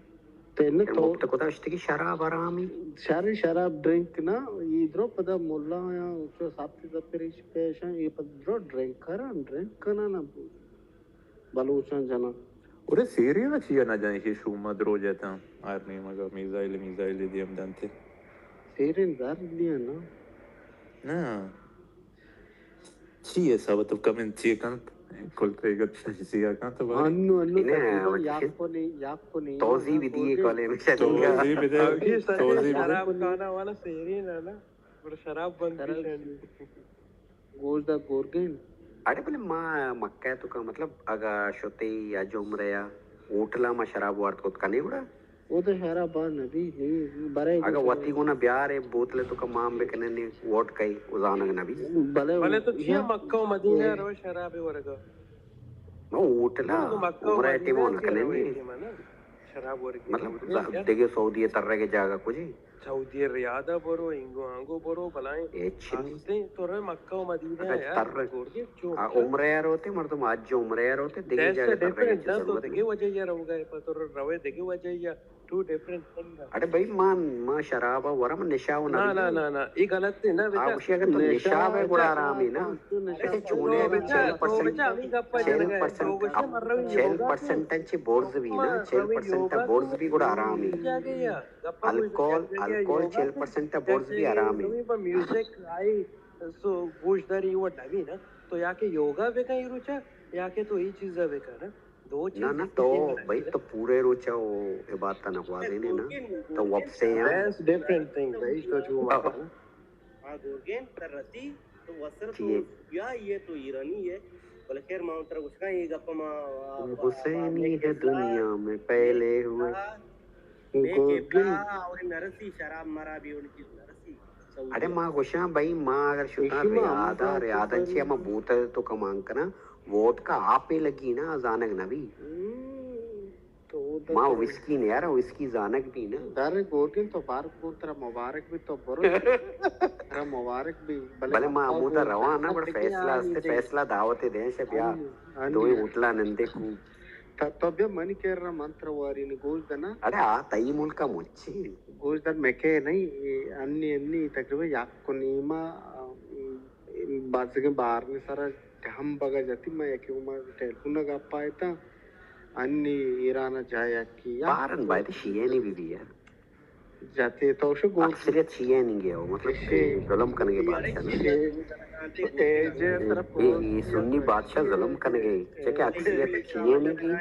تینے تو مفت کتا اشتگی شراب حرامی؟ شر شراب ڈرنک نہ، ای درو پدا ملا یا چو ساپتی سپری پیشن، ای پد درو ڈرنک کرن، ڈرنک کنا نہ۔ بلوچاں جناں۔ اڑے سیرینا چیا نہ جنئے کہ شوما درو جتاں، ہر نیمگا میزائل، میزائل دیم دنت۔ سیرین زر دیا نا۔ نا۔ چی حساب تو کمنٹ چی کنت؟ کل تئی گپ تجزیہ کن تو بارے۔ انو، انو انہیں تقریباً وتی یاک کنی، یاک کنی، توضیح بھی دیے گورگین۔ کالے میں شاید توضیح بھی دے، توضیح بھی دے۔ شراب خانہ والا سیرین ہے نا، گڑا شراب بند شراب۔ گوش دا گورگین۔ اڑے بلے ما مکہ تو کا مطلب اگا شتے یا جمرہ یا ہوٹل ما شراب وارت کت کنے گڑا؟ او تو شراب باز نبی، نی، برای اگا وتی گونا بیار اے بوتل تو کا مان بکنے نی ووٹ کئی ازانگ نبی۔ بلے بلے تو چیا مکہ و مدینہ رو شراب ورگا؟ ما ہوٹل نا، تو مکہ و عمرہ مدینہ ٹیم ہونا کنے نی۔ شراب ورگی مطلب دگہ سعودی ترگے جاگہ کجی؟ سعودی ریاض ءَ برو، اینگو آنگو برو، بلائیں ہچ نی۔ ہستیں تو رے مکہ و مدینہ اگہ یار، تر گورگے چو آ، عمرہ ءَ روتے مردم، حج عمرہ ءَ روتے، دگہ جاگہ تر رہے ڈفرنٹ نا، تو دگہ وجہ یا روگا ہے، پر تو روے دگہ وجہ یا، ٹو ڈفرنٹ تھنگ۔ اڑے بھائی، ما، ما شراب ءَ ورم نشہ و نہ نا، نا، نا، نا، یہ غلط ہے نا، آ، بیٹا۔ گوشی اگر تو نشہ نشہ ہے گڑا آرام ہے نا۔ تو نشہ ایسے چونے تو میں بیٹا، چل تو پرسنٹ، بیٹا، ہمیں گپا چل جنگا ہے، پرسنٹ، تو گوشے مر روی چل یوگا۔ پرسنٹ چی بورز بھی نا، چل پرسنٹ بورز بھی گڑا آرام ہے۔ کیا گیا؟ الکوہل، الکوہل چل پرسنٹ بورز بھی آرام ہے۔ میوزک آئی سو گوش داری وہ ڈبی نا، تو یا کہ یوگا بکن ای روچا، یا کہ تو ای چیزا بکن نا۔ دو چیز نہ، نہ، تو بھائی تو پورے روچا وہ عبادت نہ ہوا دینے نا، تو وپسے ہیں۔ That's different thing، بھائی، تو جو ہوا نا۔ ہاں، گورگین تر رسی تو وسر تو یا یہ تو ایرانی ہے، بلے خیر ما ترا گوشگا یہ گپ ما حسینی ہے دنیا میں پہلے ہوئے۔ اور نرسی شراب مرا بھی ان کی نرسی۔ اڑے ما گوشاں بھائی، ما اگر شتاں ریادا، ریادا چی ما بوتل تو کمان کناں، ووڈکا آپے لگی نا، زانگ نبی۔ ما وسکی نیارا، وسکی زانگ بی نا۔ در گورگن تو بار کو ترا مبارک بی تو برو۔ ترا مبارک بی۔ بلے ما ہمودا رواں نا، گڑا فیصلہ استے، فیصلہ دعوت دیں شے بیا۔ دوئیں ہوٹلا نندے کو۔ تو بیا منی کرا، من ترا واری نی گوش دنا۔ اڑے آ تئی ملکا مچی۔ گوش دن مکے نہیں، انی، انی تقریباً یک و نیما، بازگیں بارنی سرا ہم بگا جتی، من یکی عمر ٹیلیفون گپا ایتا۔ انی ایران جا یکی یا بارن باید شیعہ نی بی بی یار۔ جاتے تو شو گوش اکثریت شیعہ نی گیا، مطلب کہ ظلم کنگے بادشاہ نا۔ اے، اے سنی بادشاہ ظلم کنگے، چکہ اکثریت شیعہ نی گی،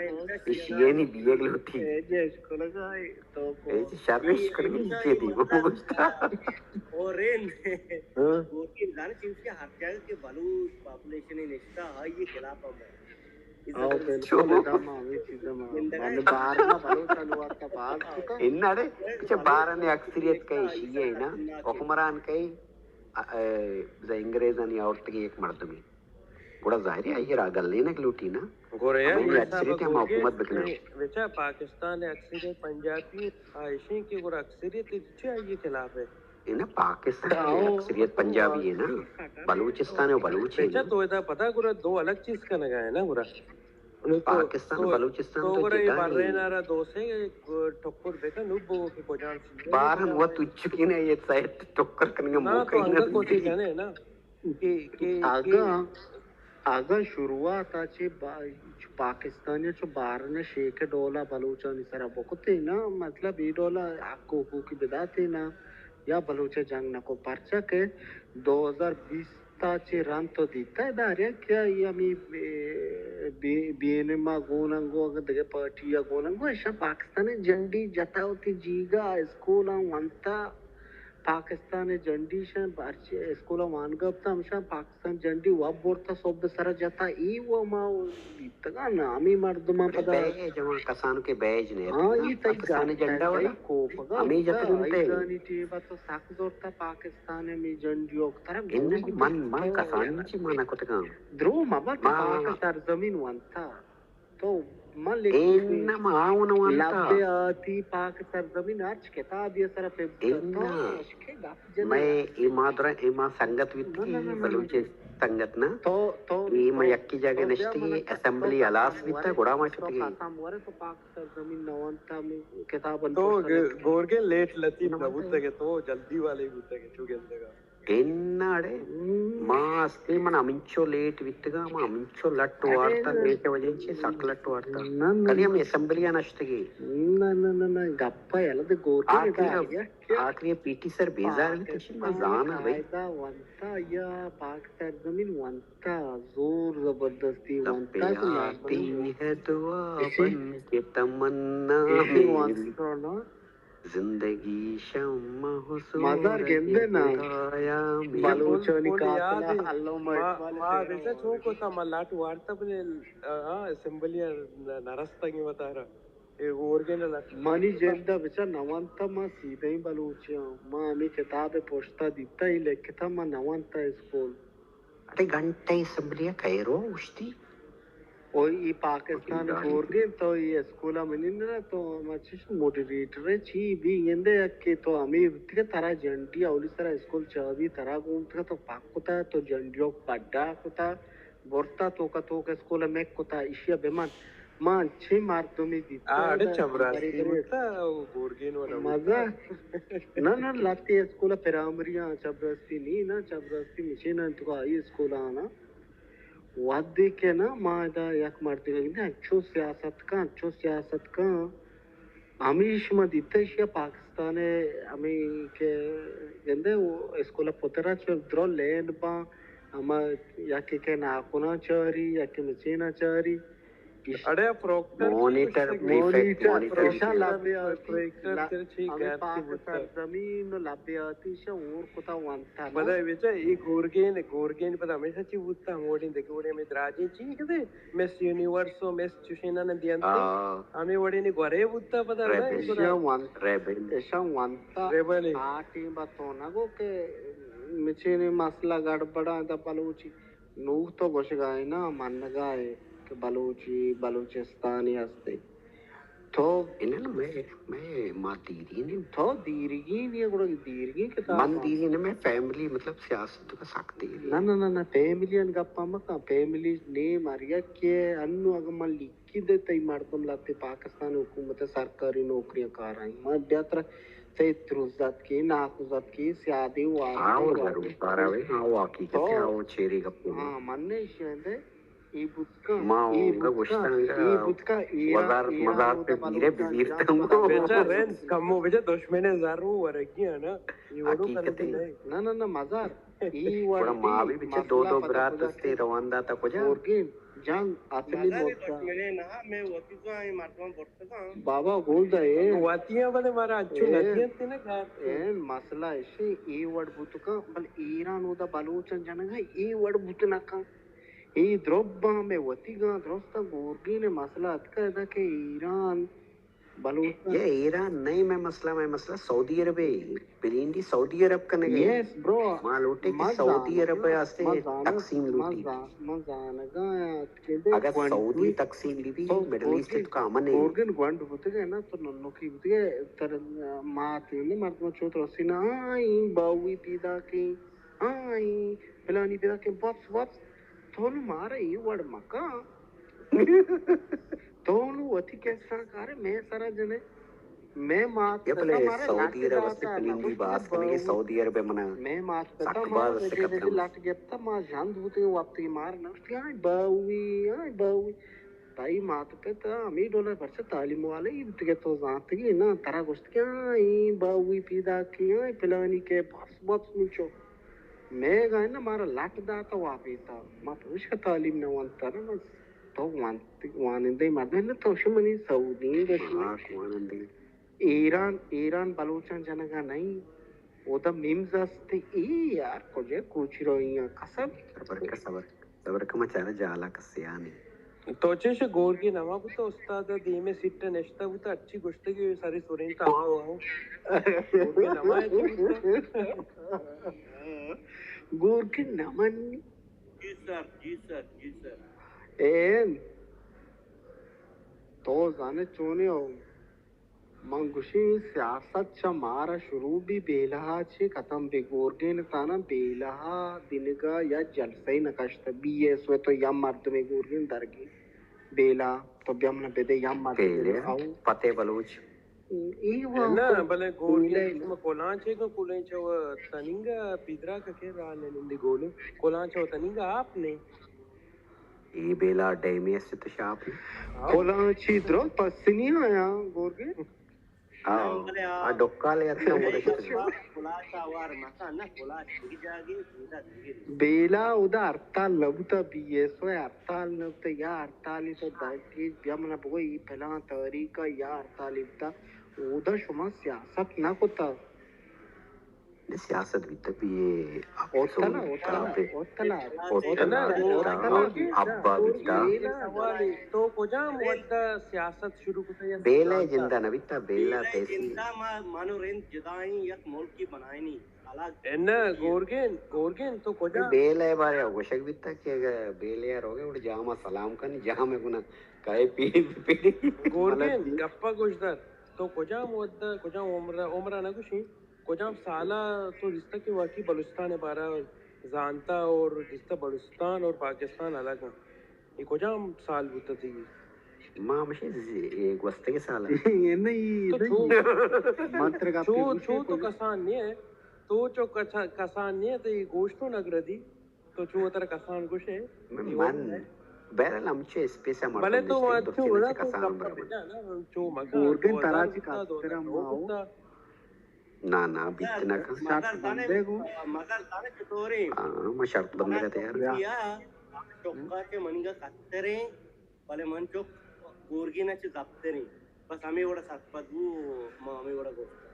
اے شیعہ نی بیگ لوٹی۔ اے جی شرش کنگے چے دی، وہ گوشتا۔ اور رین، ہاں۔ گوشی زانے چیز کہ ہر جگہ کہ بلوچ پاپولیشن نشتا، ہاں، یہ خلاف ہم ہے۔ آؤ، بالکل، ادا ما ہمے چیز ما، من بار ما بلوچ انوار کا باز کتا۔ اناڑے، اچھا، بارانی اکثریت کئی شیعہ ہے نا، حکمران کئی، ا-، ا-، انگریزانی آورتگی ایک مردمی۔ گڑا ظاہر ہے، آئی را گل لینگ لوٹی نا۔ گورے ہمے اکثریت ہم حکومت بکنا۔ بچا پاکستان اکثریت پنجابی آئیشیں کہ گڑا اکثریت چی آئی خلاف ہے؟ اناں پاکستان ءِ اکثریت پنجابی ہے نا، بلوچستان ءِ بلوچ ہے نا۔ تو ادا پتا گڑا دو الگ چیز کنگا ہے نا گڑا۔ پاکستان ءُ بلوچستان تو گڑا یہ جدا نہیں۔ بحرین آرا دو سے ٹکر بکن، نو بو کہ کجان۔ بحرین وہ تچکی نے یہ سائٹ ٹکر کنگا موقع ہی نہ دیتے۔ اگاں، اگاں شروعات ءَ چہ با-، چہ پاکستانی ءَ چہ بارن ءَ شیک ءِ ڈول ءَ بلوچانی سرا بکتیں نا، مطلب، اے ڈول ءَ حق ءُ حقوق بداتیں نا، یا بلوچ ءَ جنگ نہ کو، پرچا کہ دو ہزار بیست ءَ چہ رند تو دیتا ادارے کہ آئی ہمیں B-, B-, B N M ءَ گون انگو، اگاں دگہ پارٹی ءَ گون انگو، ایشاں پاکستان ءِ جنڈی جتا وتی جیگا، اسکولاں ونتا، پاکستان ءِ جنڈی شاں ہرچی اسکولاں وانگا بتا، ہمشاں پاکستان جنڈی وت برتا سہب ءِ سرا جتا، اے و ما بیتگاں نامی مردماں پدا۔ بیج ہما کسانکیں بیج نے ہاں، اتنا اے تئی پاکستان گپ جنڈا والا۔ کوپگا ہمیں جتگ انت۔ آئی زانی ٹیبا تو سک زورتا پاکستان ءِ ہمیں جنڈی اوک ترا اناں گوش من، من کسانی چی مانا کتگاں۔ درو مبا کہ ما پاک سرزمین ونتا۔ تو من لکھی اناں ما آؤن ونتا۔ لبے آتی پاک سرزمین ہرچ کتابی سرا پہ اناں۔ مئے اے مادرا، اے ما سنگت بیتگی، بلوچ سنگت نا۔ تو، تو، اے ما یکی جاگہ نشتگی، اسمبلی ہلاس بیتا، گڑا ما شتگی۔ تو پاک سرزمین نہ ونتا، ہمے کتاب تو گورگے لیٹ لطیف نہ بوتگے، تو جلدی والے بوتگے، چو گندگا۔ اناڑے، ما استے من ہمینچو لیٹ بیتگاں، ما ہمینچو لٹ وارتا، لیٹ وجہ چی سک لٹ وارتا۔ نہ، نہ، کدی ہم اسمبلی نشتگی۔ نہ، نہ، نہ، نہ، گپا یلہ دے گور کے آخری، آخری پی ٹی سر بیزار بیت، ما زانا بھائی۔ قاعدہ ونتا یا پاک سرزمین ونتا، زور زبردستی ونتا، تو مردم ہے دعا بن کے تمنا میری۔ زندگی شمع حسن مزار گندے نا۔ بلوچانی قاتل علامہ اقبال۔ ما بیچا چون کو تا ما لٹ وارتا بلے، آ، اسمبلی نرستگی وتارا۔ اے گورگین لٹ۔ منی جندا بچا نہ ونتا، ما سیدھیں بلوچیاں۔ ما ہمیں کتاب پشتا دیتا، ہی لکھتا ما نہ ونتا اسکول۔ اڑے گھنٹہ اسمبلی ء کئے رو گوشتی۔ او ای پاکستان گورگین تو ای اسکول ء منی نہ تو ما چش ماڈریٹر چی بی گندے کہ تو ہمیں بوتی کہ ترا جنڈی اولی سرا اسکول چابی ترا گون تو پاک کتا تو جنڈیو پڈا کتا برتا تو کا تو کا اسکول ء میک کتا ایشی ء بمن۔ ما انچیں مردمے دیتا، آ، اڑے چبراستی بوتا، او گورگین والا بوتا۔ مزہ۔ نہ، نہ، لہتے اسکول ء پرائمری آں، چبراستی نی نا، چبراستی مچین انت کو آئی اسکول آنا۔ وہدے کہ نا، ما ادا یک مردمے گندے، انچو سیاست کن، انچو سیاست کن۔ ہمیش ما دیتا ایشی ء پاکستان ء ہمیں کہ گندے او اسکول ء پترا چو درو لین باں، ہما یکے کہ ناکنا چاری، یکے مچینا چاری۔ اڑے Procter monitor, prefect, monitor, monitor. ایشاں لبے آتی، پروکٹر لا-، تر چی ہمیں گپ پاک بوتا۔ سرزمین و لبے آتی، ایشاں اور کتا وانتا نا۔ پدا بیچا، ای گورگین، گورگین پدا ہمیشہ چی بوتا، موڑین دگہ وڑے ہمیں دراجیں چی کدے، مس یونیورس و مس چوشینا نہ دیانتے۔ آ۔ ہمیں وڑے نے گورے بوتا پدا نا، ریبل۔ ایشاں وان-، ریبل۔ ایشاں وانتا۔ ریبل۔ آ ٹیم با تو نہ گو کہ مچینے مسئلہ گڑبڑا دا بلوچی۔ نوں تو گوشگا ئے نا، منگا ئے کہ بلوچی، بلوچستانی ہستے۔ تو اناں نا، مئے، مئے ما دیری نہ۔ تو دیرگی نہ، گڑا دیرگی کتاب من دیری نہ، مئے فیملی، مطلب، سیاست تو سک دیری۔ نہ، نہ، نہ، نہ، فیملی ان گپا مکن، فیملی نیم ہر یک کہ انو اگر من لکھی دے تئی مردم لہتے پاکستان حکومت سرکاری نوکریاں کارائیں۔ من بیا ترا تئی تروزاتکی، ناکوزاتکی، سیادی، واکی، آؤ ضرور کارا وے، آؤ حقیقت ہے، آؤ چیری گپ۔ ہاں، من نے ایشی اندے، ای بوتکا، ما ای اونگا بوتکا، گوشتنگا، ای بوتکا، ایران، وزارت ایران مزارت اودا پہ بیرے بلوچستان بزیرتنگو۔ جنگ بیچا رند، کمو بیچا دشمن زر و ورگی ہے نا، یہ وڑو حقیقت ہے۔ نہ، نہ، نہ، مزار، ای وڑ گڑا ما بھی بیچا دو مسئلہ دو پتہ برات کجا استے کہ روان داتا کجا؟ اورگین، جنگ اصلی مزار مدعا۔ دشمنے نا، میں وتی تو آئی مردم بابا گل دا اے۔ واتیاں بلے مارا انچو اے، نہ دیت نا کار۔ اے مسئلہ ایشی، اے وڑ بوتکا، بل ایران اودا بلوچاں جنگا اے وڑ بوت نہ کن۔ اے درباں میں وتی گاں درستا گورگین مسئلہ اتکا ادا کہ ایران بلوچاں۔ یہ ایران نہیں میں مسئلہ، میں مسئلہ سعودی عرب ہے۔ بلینڈی سعودی عرب کنگے۔ یس، برو۔ ما لوٹے کہ ما سعودی زانگا، عرب ء آستے ما زانگ-، تقسیم ما لوٹی۔ زا-، ما زانگا ات کہ دے اگر گونڈوی سعودی تقسیم بی بی، تو مڈل ایسٹ گورگن، تو کا امن ہے۔ گورگن گونڈ بوتگے نا، تو ننوکی بوتگے، تر مات نے مردم چوت رسی نا، آ، این باوی پیدا کی، آ، این پلانی پیدا کی، بس، بس، تو نو مارا ای وڑ مکا۔ تو نو وتی کسا کارے، میں سرا جنے۔ مئے مات یا پتا بلے مارا سعودی لٹ عرب است داتا، پلندی نگوشتی باز کنگی باوی۔ سعودی عرب منا۔ مئے مات پتا سک مارا باز است رجے خطرہ رجے میں۔ لٹ گپتا، ما ژند بوتیں وقتی مار نگوشتی، آئی باوی، آئی باوی۔ تئی مات پتا ہمیں ڈولا پرچہ تعلیم والے ہی بوتگے تو زانتگی نا، ترا گوشت کہ آئی باوی پیدا کی، آئی پلانی کے بس بس منچو۔ مئے گا نا مارا لٹ داتا واپیتا۔ ما پوش کا تعلیم نہ وانتا نا، بس تو وانت-، وانندے مردم نا تو شمنی سعودی دشمن۔ ماک وانندے۔ ایران، ایران بلوچاں جنگا نہیں، اودا میمز است۔ ای یار، کجا کوچی رویاں قسم۔ صبر کن، صبر، صبر کن، ما چارا جالا کسے آنی۔ تو چش گورگی نما بوتا استاد دیمے سیٹ نشتا بوتا، اچھی گشتگی سری سورین تا آؤ آؤ۔ گورگی نما ہے تو بوتا۔ گورگی نمن۔ جی سر، جی سر، جی سر۔ این تو زانے چونے ہو؟ من گوشی سیاست چہ مارا شروع بی، بیلہ ء چہ ختم بی۔ گورگین تانا بیلہ ء دنگا یا جلسہ ء نکشتہ، بی ایس او تو یا مردمے گورگین درگی بیلہ تو بیا منا بدے یا مردمے۔ او فتح بلوچ۔ اے وا نہ، بلے گورگین، شما کلانچے کو کلانچ و تنینگا پیدرا کا کے را نے نندی گولے۔ کلانچ و تنینگا آپ نے۔ اے بیلا ڈیمی است تو شاپ۔ کلانچی درو پسنی آیا گورگین۔ ہاں، بلے آ، آ ڈکال یار کیا مدد۔ کلانچا وار مکان نہ، کلانچ کی جاگے، بیلا ادا ہڑتال نہ بوتا، بی ایس او ہڑتال نہ بوتا، یا ہڑتالی تو داگی بیا منا بگو ای پلان تاریخ یا ہڑتالی بوتا۔ اودا شما سیاست نہ کتا۔ نہ، سیاست بیتا بھی یہ اوتلا، اوتلا، اوتلا، اوتلا، اوتلا، اوتلا، ابا بیتا۔ تو کجام وقت سیاست شروع کتا یا بیلے سیاست؟ جندا نہ بیتا، بیلا بیلے تحصیل۔ جندا ما منو رند جدائیں یک ملکی بنائنی۔ نہ، گورگین، گورگین، تو کجا؟ بیل ءِ بارے ءَ گوشگ بیتگ کہ اگہ بیل ءَ روگے گڑا جام ءَ سلام کن، جام ءَ گنا کئے پی، پی۔ گورگین، مطلب گپا گوش دار، تو کجام وھد ءَ، کجام عمر ءَ، عمر ءَ نہ گوشیں، کجام سال ءَ تو دیستگ کہ واقعی بلوچستان ءِ بارہ ءَ زانتا اور دیستگ بلوچستان اور پاکستان الگ ایں؟ اے کجام سال بوتگ تئی؟ ما ہمشی ز-، اے گوستگیں سال ءَ۔ اے نہ، اے تو نہ، چو، من ترا گپے چو، گوشے چو تو کجا؟ کسان نہ ئے، تو چو کسا-، کسان نہ ئے، تو اے گوشت و نگردی، تو چو ترا کسان گوشے؟ من، اے من، وڑ نہ۔ بہرحال ہمچے اسپیس ءَ مردم بلے تو نشتگ، وہاں درستیں چو نہ وڑا تو کسان گپ برابر۔ بجا نا، چو مکان، گورگن دو ہزار ترا چی بوتا، دو ہزار کسترا نو ماو؟ بوتا۔ نا، نا، بیت نہ کن۔ شرط بندے گو۔ مگر زانے چطوریں؟ ہاں، ما شرط بندگ ءَ تیار۔ چکا کہ منیگا کستریں، بلے من چک گورگین ءَ چہ زبتریں۔ بس ہمے وڑا سرپد بو، ما ہمے وڑا گوشت۔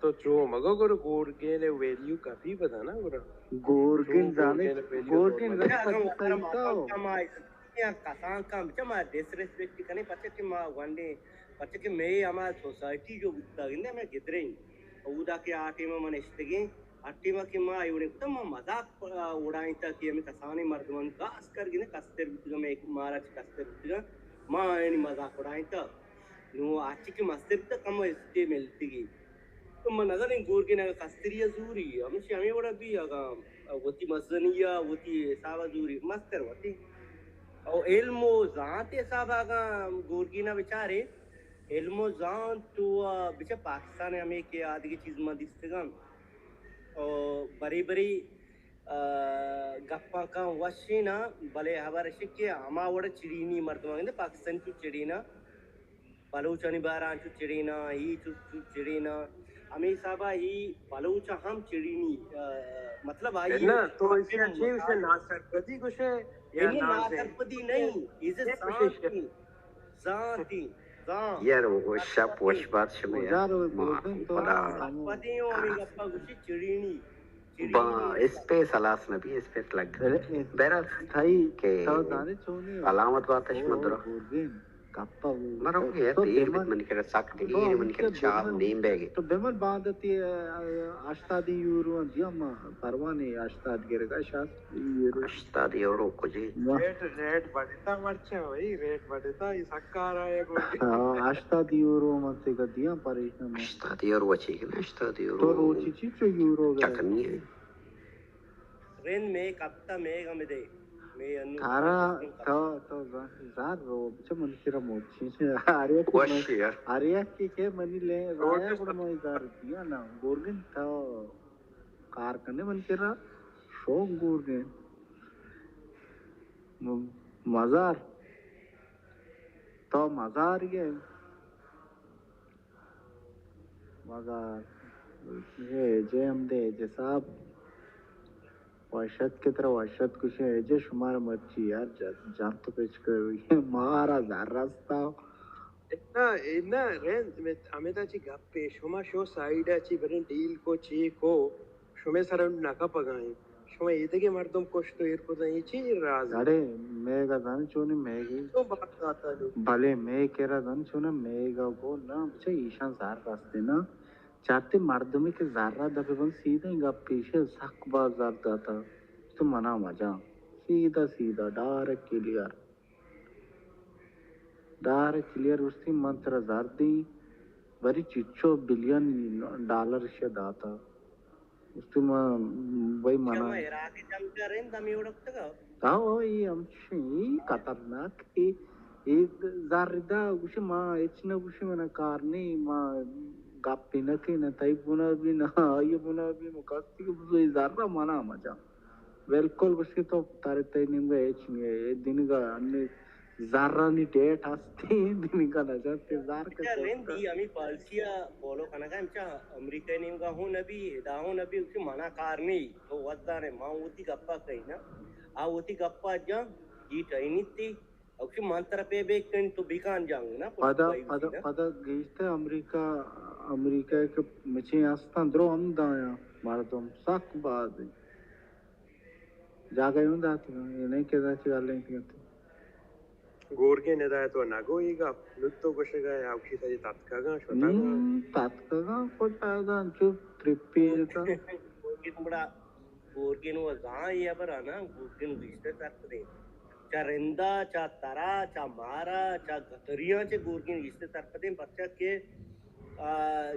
تو چو مگو گڑا گورگین ءِ ویلیو کپی پدا نا گڑا۔ گورگین چو زانے، گورگین ءِ ویلیو گورگین تو زانے مگو۔ کسان کم، چہ ما ڈس ریسپیکٹ کنیں، پرچا کہ ما گونڈیں، پرچا کہ مئے ہما سوسائٹی جو بوتگ اندے، ہمے گدریں۔ اودا کہ آ ٹیم ءَ ما نشتگیں، ہر ٹیم ءَ کہ ما اے وڑیں کتگ، ما مزاق، آ، اڑائینتگ کہ ہمے کسانیں مردمانی گاس کر گندے کستر بوتگ، ہمے مارا چہ کستر بوتگ، ما آیانی مزاق اڑائینتگ۔ نوں ہرچی کہ مستر بوتگ، کم اسٹے ملتگی۔ تو من نزانیں گورگین اگہ کستری ءَ زوری، ہمیشی ہمے وڑا بی، اگاں وتی مزنی ءَ وتی حساب ءَ زوری، مستر وتی۔ او علم و زانت حساب ءَ اگاں گورگین ءَ بچارے، علم و زانت تو، آ، بچار پاکستان ءَ ہمے کہ آدگہ چیز ما دیستگاں۔ او برے برے، آ، گپاں کاں وشیں نا، بلے ہبر اش کہ ہما وڑ چڑینی مردماں گندے پاکستانی چو چڑینا، بلوچانی بارا انچو چڑینا، ای چو، چو چڑینا، ہمے حسابا ای بلوچ ہم چڑینی، آ، مطلب آئی نا، تو اسے چی اسے ناسرپدی گوشے یا ناسرپدی نہیں، از اے سانتی۔ زانتی، زان۔ یار، وہ شپ وش بات شمے یار۔ ما پدا پدیوں ہمیں گپا گوشی چڑینی۔ با اسپیس ہلاس نبی، اسپیس لگ۔ بہرحال، تھئی کہ تو زانے چونی علامت بات اش مدرا۔ گورگین، گپا۔ مرو کہ تو تیر بیت منی کرا سک دگیر، منی کرا چار نیم بیگی۔ تو بمن باندتی، ا، ا، ہشتادی یورو دیا ما پروانے ہشتاد گرگا شاست۔ ہشتاد یورو کجی؟ ریٹ، ریٹ بڑھتا مرچا بھائی، ریٹ بڑھتا، یہ سکار آئے گو۔ ہاں، ہشتاد یورو من تیگا دیاں، پریشان مہ۔ ہشتاد یورو چی کنے، ہشتاد یورو۔ تو روچی چی چو یورو گرے؟ چکنی ہے۔ رند میں کپتا میں گم دے۔ میں انو تارا، تو، تو زار رو، بچہ من کرا موچی۔ ارے کہ وش یار۔ ارے کہ کہ منی لے، رایا گڑ میں زار دیا نا، گورگن تو۔ کار کنے من کرا شوق گورگے۔ م-، مزار۔ تو مزار گئے۔ مزار۔ اے جے ہم دے، جے صاحب۔ وحشت کے طرح وحشت کشے، اے جے شمار مرچی یار، ج-، جان تو پچ کر۔ مارا زر رستا۔ نہ، نہ، رند، ہمے، ہمدا چی گپے، شما شو سائیڈ ءَ چی برین ڈیل کو، چی کو، شمے سر نکا پگائیں۔ شما ایدگہ مردم کشت و ایر کتن، یہ چی راز ہے؟ اڑے، میگا زن چونی میگی۔ تو بات آتا لو۔ بلے، میں کرا زن چونا میگا کو نہ، بچہ ایشان زر رستے نا۔ چاہتے مردمی کہ زر را دپے بند سیدھا گپ پیشے سک باز زر داتا۔ تو منا مجا۔ سیدھا سیدھا، ڈائریکٹ کلیئر۔ ڈائریکٹ کلیئر گوشتی، من ترا زر دیں، بری چچو بلین ڈالر شہ داتا۔ گوشتی، من بھائی منا۔ شما عراق جنگ ءَ رند ہمے وڑ کتگا؟ ہاں، ہاں، یہ ہم، یہ خطرناک ہے۔ اے زر دا گوشی، ما ہچ نہ گوشی، منا کار نی، ما گپی نہ کئی، نہ تئی بنا بی، نہ آئی بنا بی، ما کستی کہ بزو اے زر منا مجا۔ بالکل گوشی تو ترے تئی نیمگا ہچ نی، اے دنگا انی زرانی ڈیٹ ہستی، دنگا نجاتی زر کے اچھا، رند سستا۔ ای ہمیں پالیسی ء فالو کنگا، ہمچا امریکہ نیمگا ہوں نبی، ادا ہوں نبی، اسی منا کار نی، تو وزانے، ما وتی گپا کئی نا، آ وتی گپا جان، جی ٹائنی تی، اکشی من ترا پے بیک کن تو بیکان جنگ نا، پدا، پدا، پدا گیشتر امریکہ، امریکہ کہ مچیں استان درو ہم دایاں مردم سک باز انت۔ جاگہ ہم داتگ انت، اے نئیں کہ ادا چہ گل انت۔ گورگیں ندایت و نگو ای گپ، نو تو گوشگا یا اوشی تجی تتکگاں، شتگاں۔ ہم، تتکگاں، کجا ادا انچو ترپی جتا۔ گورگیں گڑا گورگن و زاں اے ہبر آناں، گورگن گیشتر سرپدیں۔ چہ رندا، چہ ترا، چہ مارا، چہ گتریاں چہ گورگن گیشتر سرپدیں، پرچا کہ، آ،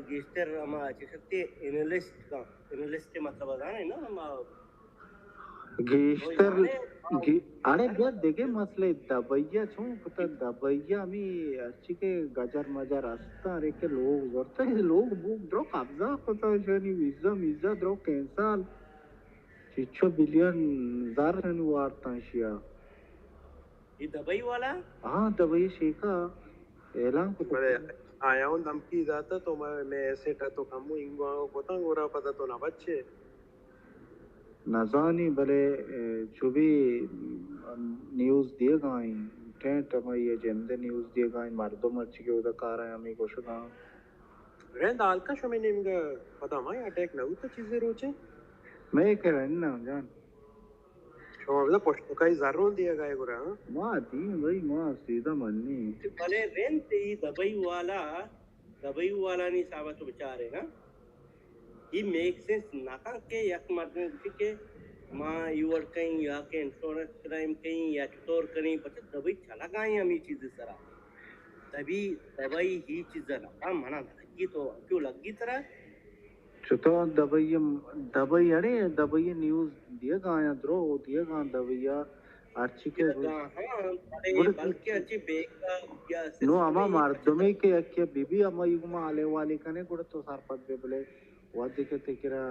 گیشتر ہما چہ شکتی انالسٹ کا، انالسٹ مطلب زانے نا، ہما گیشتر، گی-، اڑے بیا دگہ مسئلہ، دبئی ء چون کتا، دبئی ء ہمیں ہرچی کہ گجر مجر ہستاں، ارے کہ لوگ زرتگ، لوگ بوگ درو قبضہ کتا، شانی ویزا میزا درو کینسل۔ چچو بلین زر نی وارتاں اشیا۔ اے دبئی والا؟ ہاں، دبئی شیکا اعلان کو۔ بلے آیا اون دھمکی داتا تو میں، میں ایسے ٹا تو کمو انگو آنگو کتاں گورا پدا تو نہ بچے۔ نزانی بلے، اے، چو بی، ام، نیوز دیگا ایں، ٹینٹ ہمائی جند نیوز دیگا ایں، مردم ہرچی کہ اودا کارا ہمیں گوشگا۔ رند حال کا شمے نیمگا پدا ہمائی اٹیک نہ بوتا چیزے روچے؟ میں کہ رند نہ جان۔ شما بدا پشت کائی زرون دیگا ہے گرا، ہاں؟ ما دی بھائی، ما سیدھا منی۔ بلے رند ای دبئی والا، دبئی والا نی حساب تو بچارے نا۔ ای میک سینس نہ کن کہ یک مردم گوشی کہ ما ای وڑ کئیں یا کہ انشورنس کلیم کئیں یا چطور کنیں، پچہ دبئی چلگائیں ہمیں چیز سرا۔ دبئی، دبئی ہی چیز نہ کن، منا لگی تو کیوں لگی ترا؟ چطور دبئی، دبئی اڑے، دبئی نیوز دیگا آیاں، درو دیگا دبئی ء ہرچی کہ دیگا، ہاں، بلے گڑا بلکہ انچی بیگا یا نو سسٹم ہما ہی مردمے کہ یکے بی بی ہمائی گما آلے والے کنے گڑا تو سرپد بے بلے۔ وھدے کہ تئی کرا،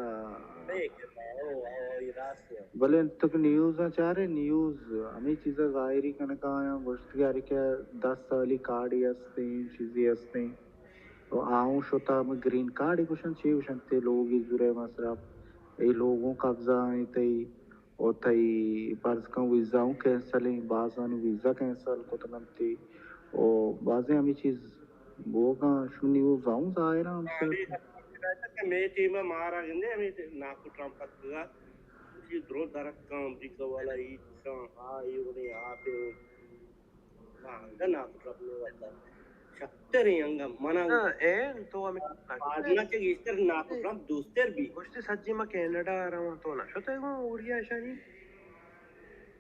بلے تو کہ نیوزاں چارے، نیوز ہمے چیزا ظاہری کنگا آیاں، گوشتگے ہر کہ دس سالی کارڈے ہستیں، چیزے ہستیں۔ و آ اوں شتا ہمے گرین کارڈے گوشنت، چے گوشنت، تئی لوگے زورے مصرف، اے لوگ اوں قبضہ ایں تئی، و تئی فرض کن ویزا اوں کینسل ایں، بازانی ویزا کینسل کتگ انت، و بازیں ہمے چیز بوگاں، شو نیوز اوں ظاہر انت۔ مئے ٹیم ء مارا گندے ہمے ناکو ٹرمپ اتکگا، اسی درو درک کن امریکہ والا، ای چیزاں، ہا، ای وڑے، آ پہ، ما انگا ناکو ٹرمپ نے واسطہ شکتریں انگا منا۔ ہاں، این تو ہمیں پادنا چہ گیشتر ناکو ٹرمپ دوستر بی۔ گوشتی سجی ما کینیڈا رواں، تو نہ شتے گوں اوڑیا شانی؟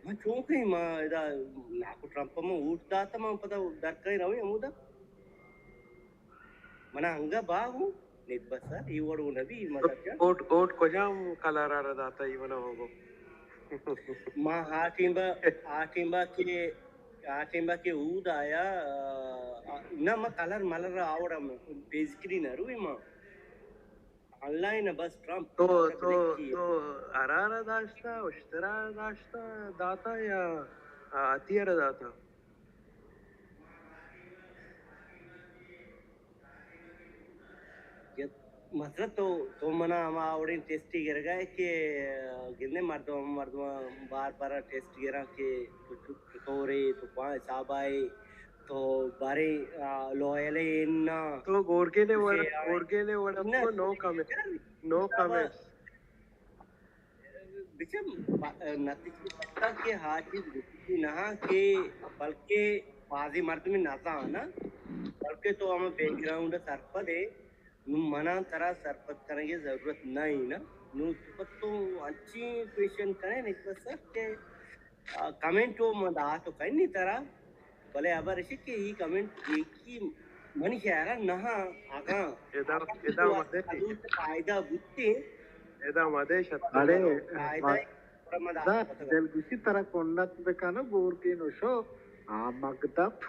ما چون کہیں، ما ادا ناکو ٹرمپ ما ووٹ داتا، ما پدا درکائیں رویں ہمودا۔ منا انگا باگ ہوں، نیت بس، اے وڑ ہوں نبی، مطلب کیا؟ اوٹ، اوٹ کجام کلر آ را داتا، ای منا ہو گو۔ ما آ ٹیمبا، آ ٹیمبا کہ، آ ٹیمبا کہ اود آیا، آ، نہ، ما کلر ملر آوڑا بیسکلی نہ روی ما۔ آن لائن بس ٹرمپ تو، تو، تو ہرارا داشتا، اشترا داشتا، داتا یا، آ، اتیارا داتا؟ مطلب تو، تو منا ہما وڑیں ٹیسٹی گرگا ہے کہ گندے مردم، مردم بار بار ٹیسٹ گراں کہ تو چ-، چطورے، تو کواں حساب آئے، تو بارے، آ، لوئل ہے انا۔ تو گورگے نے وڑ، گورگے نے وڑ نہ، کو نو کمنٹ، نو کمنٹ۔ بچم، با-، نتیجہ پتہ کہ ہا چیز گوشتی نہ کہ بلکہ بازی مردمی نزانہ، بلکہ تو ہم بیک گراؤنڈ سرپد ہے، نو منا ترا سرپد کنگے ضرورت نہ ہے نا۔ نو تو پتو انچی کویشن کنے نکبت سر کہ، آ، کمنٹ و من دات و کنی ترا۔ بلے ہبر اش کہ ای کمنٹ یکی منی خیال ء نہ اگاں ادا، ادا مدے، فائدہ بوتے۔ ادا مدے شت۔ اڑے، فائدہ ما-، ما دلگوشی ترا کنت بکنو گورگین و شو۔ آمک دپ.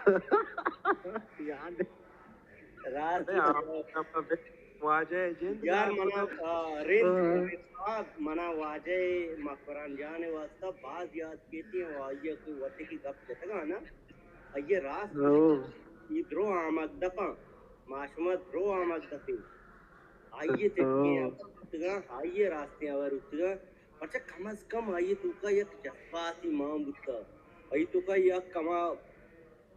یاد. راست. ارے، آمک دپ ءَ بے واجہ جند یار، منا، آ، رند، ہاں. رند صاحب، منا واجہ مکران جان ءِ واسطہ باز یاد کیتی، و آئی ءَ کہ وھدے کہ گپ جتگا نا، آئی ءَ راست او. اے درو آمک دپاں، ما شما درو آمک دپیں. آئی ءِ ترکیں ہبر بوتگاں، آئی ءِ راستیں ہبر بوتگاں، پرچا کم از کم آئی ءِ توکا یک جذباتی مان بوتا، آئی ءِ توکا یک ہما،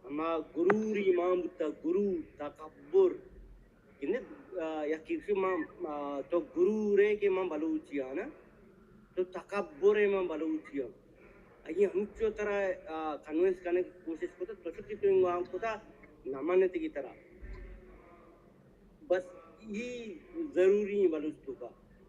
ہما غروری مان بوتا، غرور، تکبر. گندے، آ، یکے گوشی من، آ، تو غرور ئے کہ من بلوچی آں نا، تو تکبر ئے من بلوچی آں. آئی ءَ ہمچو ترا، آ، کنونس کنگ ءِ کوشش کتا، تو چو کہ تو انگو ہم کتا، نہ منتگی ترا. بس ای ضروری ایں بلوچ توکا.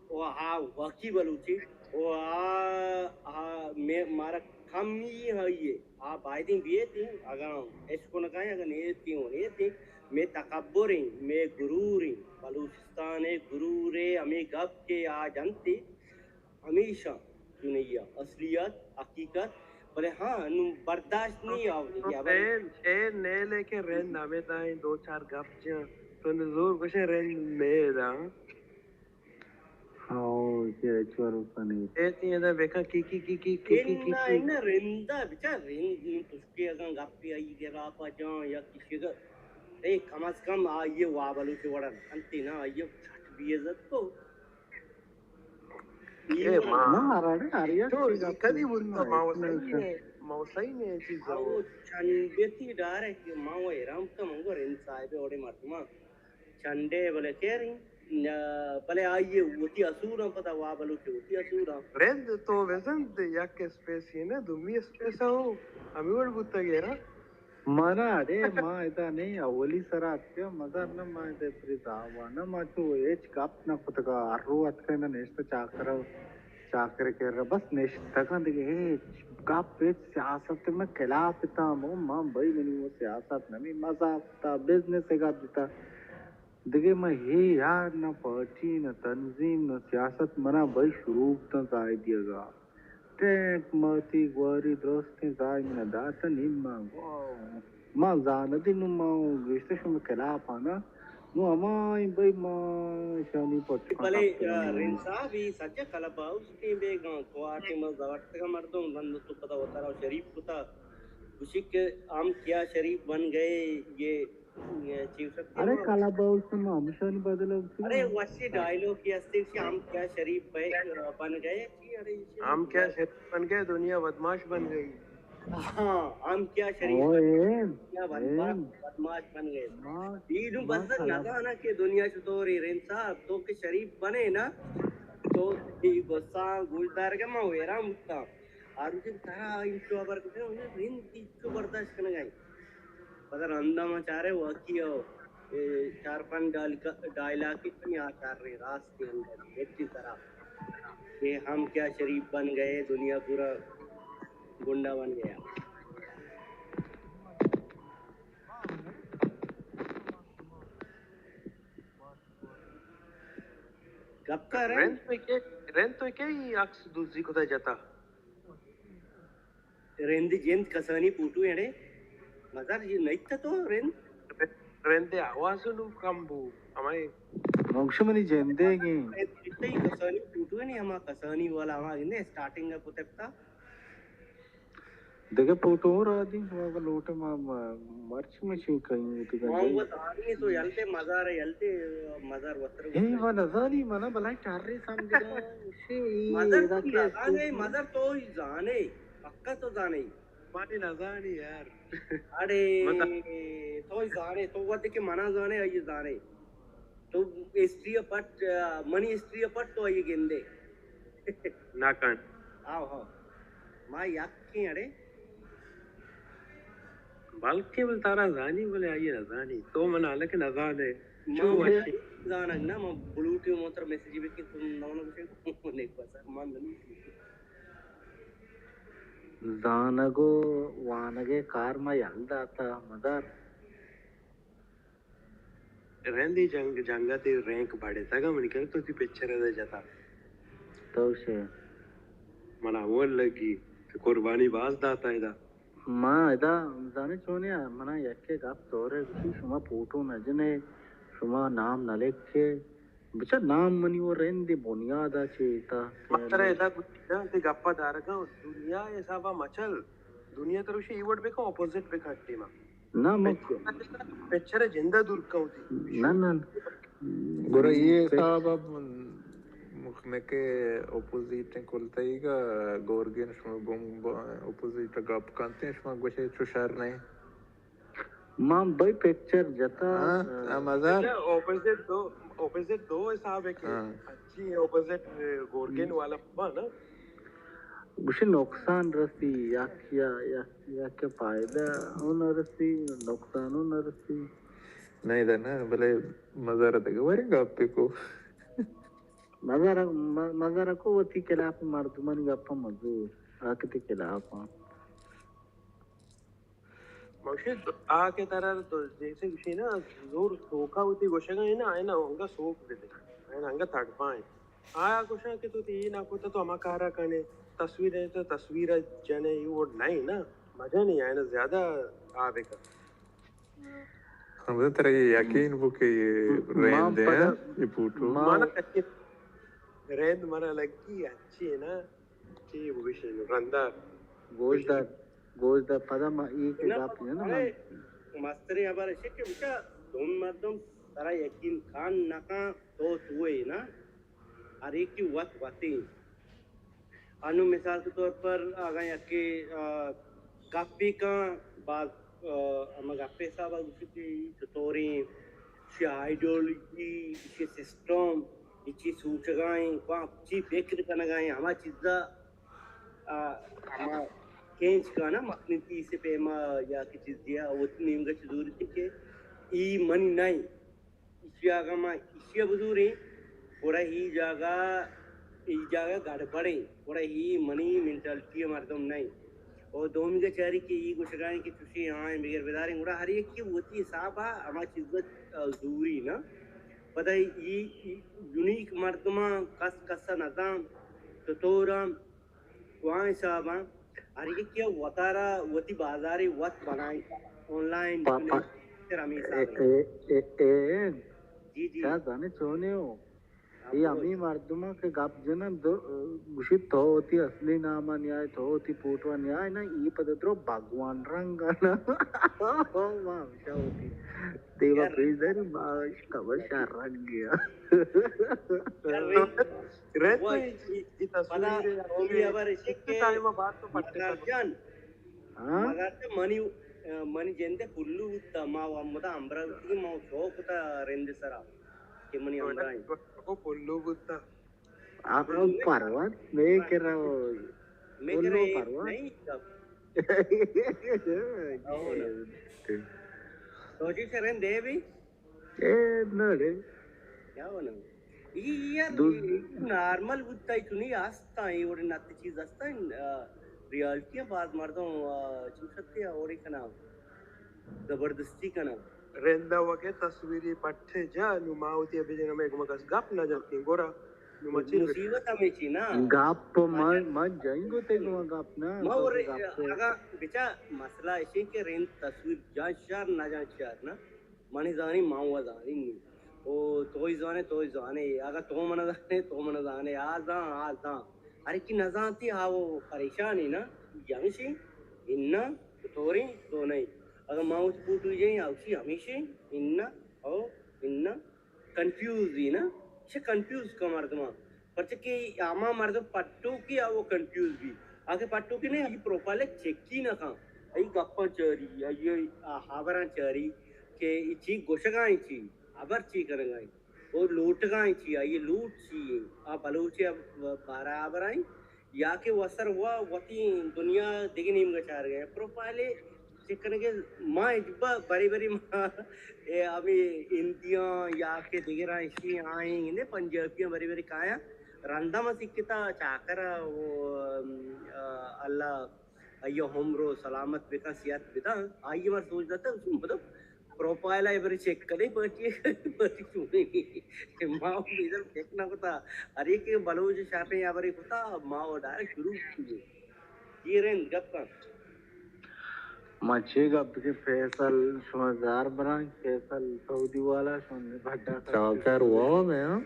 و آ واقعی بلوچی. و آ، آ، مے-، مارا کمی آئی ءِ. آ بایدیں بیتیں، اگاں اشکنگا ایں، اگاں نیتیں و نیتیں. مے تکبر ایں، مے غرور ایں. بلوچستان ءِ غرور ءِ ہمے گپ کہ آ جنت، ہمیشاں دنیا، اصلیت، حقیقت، بلے ہاں، نوں برداشت نہ ایں آ، یا بلے شعر، شعر نیلے کہ رند ہمے دائیں دو چار گپ جن، تو نوں زور گوشے رند مے دا. ہاں، کہ اچ وروسا نہ ایں. اے تئی ادا بکن کی کی کی کی کی کی کی. اناں، اناں رندا، بچار رند، نوں تشکے اگاں گپے آئی گراپا جان یا کسی گا، اے کم از کم آئی ءَ وا بلوچ وڑا نہ کنتی نا، آئی ءَ چٹ بے عزت کو. اے ما، نہ، ہر اڑے، ہر یک تو چیز ای کدی بولتا، ما وسائی نے، ما وسائی نے چیز او. چنڈتی ڈائریکٹ ما و حیران بوتا، من گو رند صاحب وڑے مردماں چنڈے بلے خیر ایں، بلے آئی ءَ وتی اصولاں پدا وا بلوچ وتی اصولاں. رند تو بزن یک اسپیس ایں نا، دومی اسپیس ہو، ہمے وڑ بوتگ ئے نا. منا اڑے ما ادا نہ ایں، اولی سرا اتکے مزار نہ، ما ادا پری دعوا نہ، ما چو ہچ گپ نہ کتگا، ہر رو اتکے نہ نشتہ چاکر، چاکر کرا بس نشتگاں دگہ ہچ گپ، ہچ سیاست مئے خلاف اتاں، ما بھئی منی وہ سیاست نہ ایں، مزاق تا، بزنس ءِ گپ جتا. دگہ من اے یار نہ پارٹی، نہ تنظیم، نہ سیاست، منا بھئی شروع بوتاں زاہ دیگا. ٹینک ماتی گواری درستیں زاہ منا داتہ نیما. ما زانہ دی نوں ما گشتہ شما خلاف آنا. نوں ہما بھئی ما شانی پٹ. بلے، آ، رند صاحب، اے سجہ کلب ہاؤس ٹیم بیگاں، کوارٹیں ما زبرتگا مردم، رند تو پدا وترا شریف کتا. گوشی کہ ہم کیا شریف بن گئے، یہ اے چیف سکتے ارے ہو. کلب ہاؤس ما ہمشانی بدل ہوتی ارے نا. وشی ڈائلوگ کی ہستی کہ ہم کیا شریف بے-، بن گئے. ارے ہم کیا شریف بن گئے، دنیا بدماش بن گئی. ہاں، ہم کیا شریف او، بن گئے، ایم، دنیا بدماش، ایم. بدماش بن گئے. ما، یہ نوں ما بس خراب. نزاناں کہ دنیا چطور ایں رند صاحب، تو کہ شریف بنے نا، تو یہ غصہ گوشدار کہ ما ویران بوتا. آ روچ ترا انچو ہبر کتگ، رند انچو برداشت کنگ ءَ ایں. پدا رندا ما چارے واقعی ہو، اے چار پنچ ڈائل-، ڈائلاگ اتنی آ چار رہے راست کے اندر، ہچی طرح. کہ ہم کیا شریف بن گئے، دنیا پورا گنڈا بن گیا. گپ کا رند. رند تو کے، رند تو کے عکس دوزی کتا جتا. رند جند کسانی فوٹو اڑے. مزار جی نئیت تو رند. رند آواز نو کم بو. ہمائی. مگش منی جندے گی. رند کسانی فوٹو نہیں، ہما کسانی والا ہما گندے اسٹارٹنگ کا کتب تھا. دگہ فوٹو ہو رہا دی، ہما لوٹے ما، ما، مرچ مچی کہیں ہوتی گا. ما وہ آدمی تو یلتے مزار، یلتے مزار وتر. اے، ما نزانی، منا بلائی چارے سمجھا. مزار تو نزانے، مزار تو ہی زانے، پکا تو زانے. مانی نزانی یار. اڑے، تو زانے، تو وت کہ منا زانے، آئی زانے. تو ہسٹری پٹ، منی ہسٹری پٹ تو آئی گندے. نہ کن. آو ہو. ما یکیں اڑے. بلکہ بل تارا زانی بلے آئی نزانی. تو من حالانکہ نزانے. چو وشی. زانگ نہ، ما بلوٹی موتر میسج بھی کہ تم نہ ہونا کچھ. نیک بس، مان نہیں. زانگ و وانگ ء کار ما یل داتا مزار. رندی جنگ، جنگ ء تئی رینک بڑتگ ء منی کرا تو تئی پکچر ء جتا. تو شے. منا ہمول لگی کہ قربانی باز داتا ادا. ما ادا زانے چونے آ، منا یکے گپ دورے گوشی، شما پوٹو نہ جنے، شما نام نہ لکھے۔ بچا نام منی وہ رندی بنیاد آ چے تا۔ مستر ادا گوشی نا، تی گپا دارگا، دنیا حسابا مچل، دنیا تروشی ایوٹ بکا، اپوزٹ بکا ٹیما۔ نہ، من پکچر جندہ دور کاؤ تھی۔ نہ، نہ۔ گڑا اے حساب ء مخنکے اپوزیٹ کلتئیگ ء گورگین شما گوں اپوزیٹ ء گپ کنت، شما گوشے چو شر نہ۔ ما بھئی پکچر جتا، ہاں، آ، آ مزار۔ اچھا، اپوزٹ دو، اپوزٹ دو حساب ہے کہ ہاں۔ اچھی اپوزٹ گورگین والا نا۔ گوشی نقصان رسی، یک یا، یک، یک فائدہ اوں نہ رسی، نقصان اوں نہ رسی۔ نہ ادا نہ، بلے مزار دگہ وری گپے کو۔ مزار، م-، مزار کو وتی خلاف مردمانی گپا مزور، آ کتی خلاف آں۔ مرشد، آ کہ ترا تو جیسے گوشی نا، زور سوکا وتی گوشگا ہے نا، آئینا انگا سوک بدے، آئینا انگا تڑپائیں۔ آیا گوشاں کہ تو تی نہ کتا تو ہما کارا کنے، تصویر ہے تو تصویر جنے، یہ وڈ نہیں نا، مزہ نہیں آئینا زیادہ آ بکن۔ ہمدا ترا یہ یقین بو کہ یہ ما رند ہے، پدا، یہ پوٹو؟ ما مانا یقین، رند منا لگی اچھی ہے نا۔ چی بگوشیں رندا؟ گوش دار، گوش دار، پدا ما ای کہ نہ، گپ نہ، نہ، ارے، مستریں ہبر اش کہ بچا دون مردم سرا یقین کان نہ کان تو توئے نا، ہر یکی وت وتیں۔ انو مثال کے طور پر اگاں یکے، آ، گپی کان باز، آ، ہما گپے حساب گوشی کہ چطوریں، چی آئیڈیالوجی، چی سسٹم، اے چی سوچگائیں، کواں چی فکر کنگائیں، ہما چیزا، آ، ہما کینچ کانا مخنتی سے پیما یا کہ چیزیا وتی نیمگا چی زوری تھی کہ ای منی نئیں۔ ایشی آگا ما ایشی بزوریں، گڑا ای جاگا، ای جاگا گڑبڑیں، گڑا ای منی مینٹالٹی مردم نئیں۔ او دومی چاری کہ ای گوشگائیں کہ چوشی ہاں بگر بداریں، گڑا ہر یکی وتی حسابا ہما چیز زوری نا۔ پدا ای، ای یونیک مردماں کس کسا نزان، چطوراں، کواں حساباں، ہر یکی وتارا وتی بازارے وت بنائیں، آن لائن پا-، پا-، چونیں، ہمیں حساب اے، اے، اے، اے، جی، جی۔ چا زانے چونے ہو؟ ہاں، ای بولو۔ ہمیں مردماں کہ گپ جنن دو، گوشی تو وتی اصلی نام نیائے، تو وتی پوٹو نیائے نا، ای پد درو بھگوان رنگ نا۔ ما ہمیشہ وتی دیما یار، پیش داری، ما کمر شر رنگ گیا۔ یار، رند، رند تو ای، ای تصویر پدا ہے، اومی خبر اسی کہ ٹائم بعد تو پٹے مدار جان، ہاں؟ مدار جان منی، منی جندے پلو بوتا، ما و ہمدا ہمراہ بوتگیں، ما شوق بوتا رند سرا کہ منی ہمراہ ہیں۔ کو پلو بوتا۔ آپ پلو پروت میں کرا، میں پلو کرا پروت۔ نہیں کب۔ او نا۔ تو جی سے رند دے بھی؟ اے، نہ رے۔ کیا بنا؟ ای یار، دوز- نارمل بوتا، ای چونی ہستا، ای وڑے نت چیز ہستا، آ، ریالٹی ہے، بعض مردم، آ، چون سکتے ہیں، اور کنا، زبردستی کنا۔ رندا وگے تصویری پٹھے جا، نو ما ہوتی ابھی جن ہمیں گمکس گپ نہ جاتی، گورا، نو مچی مصیبت ہمیں چی نا۔ گپ من، من جائیں گو تے گما گپ نا، ما تو اور گپ سے۔ اگا بچا مسئلہ ایشی کہ رند تصویر جان شر نہ جان شر نا۔ منی زانی، ما و زانی نی۔ او توئی زانے، توئی زانے۔ اگا تو من زانے، تو من زانے۔ آ زان، آ زان۔ ہر کی نزانتی، آ وہ پریشانی نا۔ یمشی، انا، تو توری، تو نہیں۔ اگا ما وتی پوٹو جائیں، اوشی ہمیشی، انا، او، انا۔ کنفیوز بی نا، چہ کنفیوز کا مردماں۔ پرچہ کہ ہما مردم پٹوکی آ وہ کنفیوز بی۔ آ کہ پٹوکی نہیں، آئی پروفائل چیکی نہ کن۔ آئی گپاں چاری، آئی آ ہابراں چاری کہ ای چی گوشگا ہیں چی، ہبر چی کنگا ہیں۔ اور لوٹگا ہیں چی، آئی لوٹ چی ہیں۔ آ بلوچ بارہ ہبر ہیں۔ یا کہ وسر وا وتی دنیا دگہ نیمگا چارگ ء پروفائل چیک کنگ ء ما اجبا بری بری ما اے ہمیں ہندیاں یا کہ دگراں اشی آئیں گندے پنجابیاں بری بری کایاں رندا ما سکتا چاکر ء و، ام، ء، اللہ آئی ء عمر و سلامت بکن، صحت بدن۔ آئی ء ما سوچ داتا، مطلب، پروفائل ء برے چیک کنے، پرچی، پرچی چونے۔ ما ادھر چیک نہ کتا، ہر ایک بلوچ شاپیں یا برے کتا، ما وہ ڈائریکٹ شروع کی۔ یہ رند گپ کن۔ ما چے گپ کہ فیصل شما زار براں، فیصل سعودی والا شما بڈا چاکر واب ہے، ہاں؟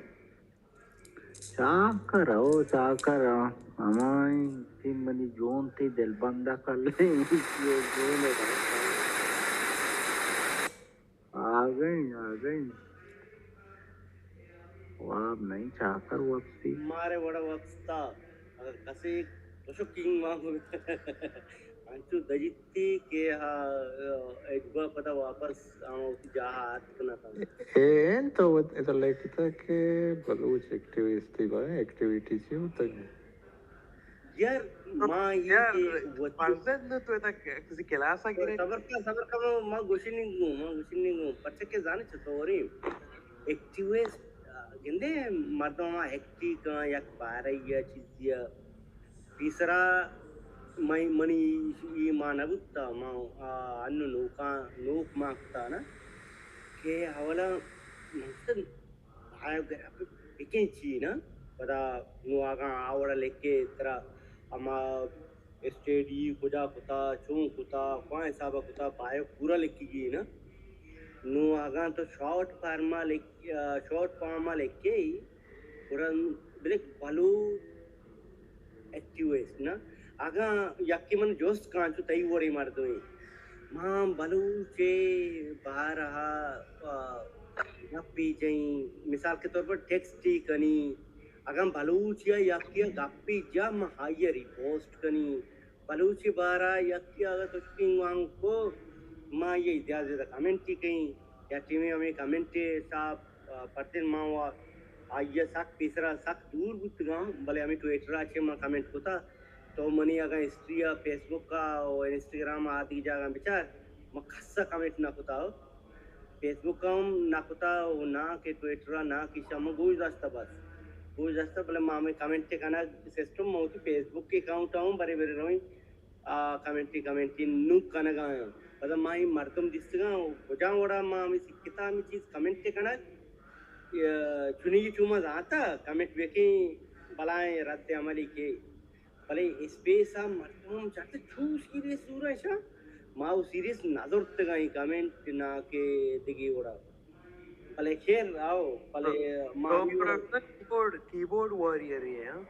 چاکر ہو، چاکر ہاں۔ ہمائیں تئی منی جون تئی دلبندہ کلیں، یہ جون ہے۔ آ گئیں، آ گئیں۔ واب نہیں، چاکر وپسی۔ مارے وڑا وپستا۔ اگر کسے تو شوقین مانگو۔ انچو دجتی کہ ہا، اجبا پدا واپس آما وتی جاہا آتک نہ کنت۔ اے انت تو وت-، ادا لکھتا کہ بلوچ ایکٹیوسٹ با ایکٹیویٹی چی ہوتا ہے؟ یار، ما یہ یار، کہ وتی فرزند نہ تو ادا کسی کلاس آ گرے۔ صبر کا، صبر کا، ما، ما گوشی نہیں گوں، ما گوشی نہیں گوں۔ پرچہ کہ زانے چطوری ایکٹیوسٹ، آ، گندے مردم ما ایکٹی کن یک بارہ یا چیزی پیسرا من-، منی ایما نہ بوتا، ما، آ، انو نوکاں، نوک ما کتا نا، کہ اولا من گوشت، آیا گر-، بکن چی نا، پدا نو آگاں آ وڑا لکھے ترا ہما اسٹڈی کجا کتا، چون کتا، کواں حسابا کتا، بایو پورا لکھی گی نا۔ نو آگاں تو شارٹ فارما لکھ-، آ، شارٹ فارما لکھے، گڑا بلک بلوچ ایکٹیوسٹ نا، اگاں یکے من جست کن چو تئی وڑیں مردمے، ما بلوچ ء بارہ ء، آ، گپے جئیں، مثال کے طور پر ٹیکسٹ ٹی کنی، اگاں بلوچ یا یکے ء گپے جا، ما آئی ء ریپوسٹ کنی، بلوچ ء بارہ ء یکے ء اگاں تشکینگ وانگ کو، ما آئی ء زیادہ زیادہ کمنٹ ٹی کئیں، یا ٹیمے ہمے کمنٹ ء حساب آ، پرچے ما و آئی ء سک پیسرا سک دور بوتگاں، بلے ہمے ٹویٹر ء چہ ما کمنٹ کتا، تو منی اگاں ہسٹری ء فیس بک ء و انسٹاگرام ء آدگہ جاگہاں بچار، ما کس ء کمنٹ نہ کتا، فیس بک ء ہم نہ کتا و نہ کہ ٹویٹر ء نہ کہ شما گوش داشتہ بس، گوش داشتہ، بلے ما ہمے کمنٹ کنگ سسٹم ما وتی فیس بک اکاؤنٹ ء ہم برے برے رویں۔ آ، کمنٹی، کمنٹی نوک کنگ ء آیاں۔ پدا ما اے مردم دیستگاں، کجام وڑا ما ہمے سکتا ہمے چیز کمنٹ کنگ، یا چنی چو ما زانتا کمنٹ بکیں بلائیں رد عملی کے۔ بلے اسپیس ء مردم چت چو سیریس زوراں شاں۔ ما او سیریس نہ زرتگاں اے کمنٹ نا کہ دگی وڑا۔ بلے خیر، آؤ، بلے تو مانی پر کیبورڈ، کیبورڈ واریر ئے، ہاں؟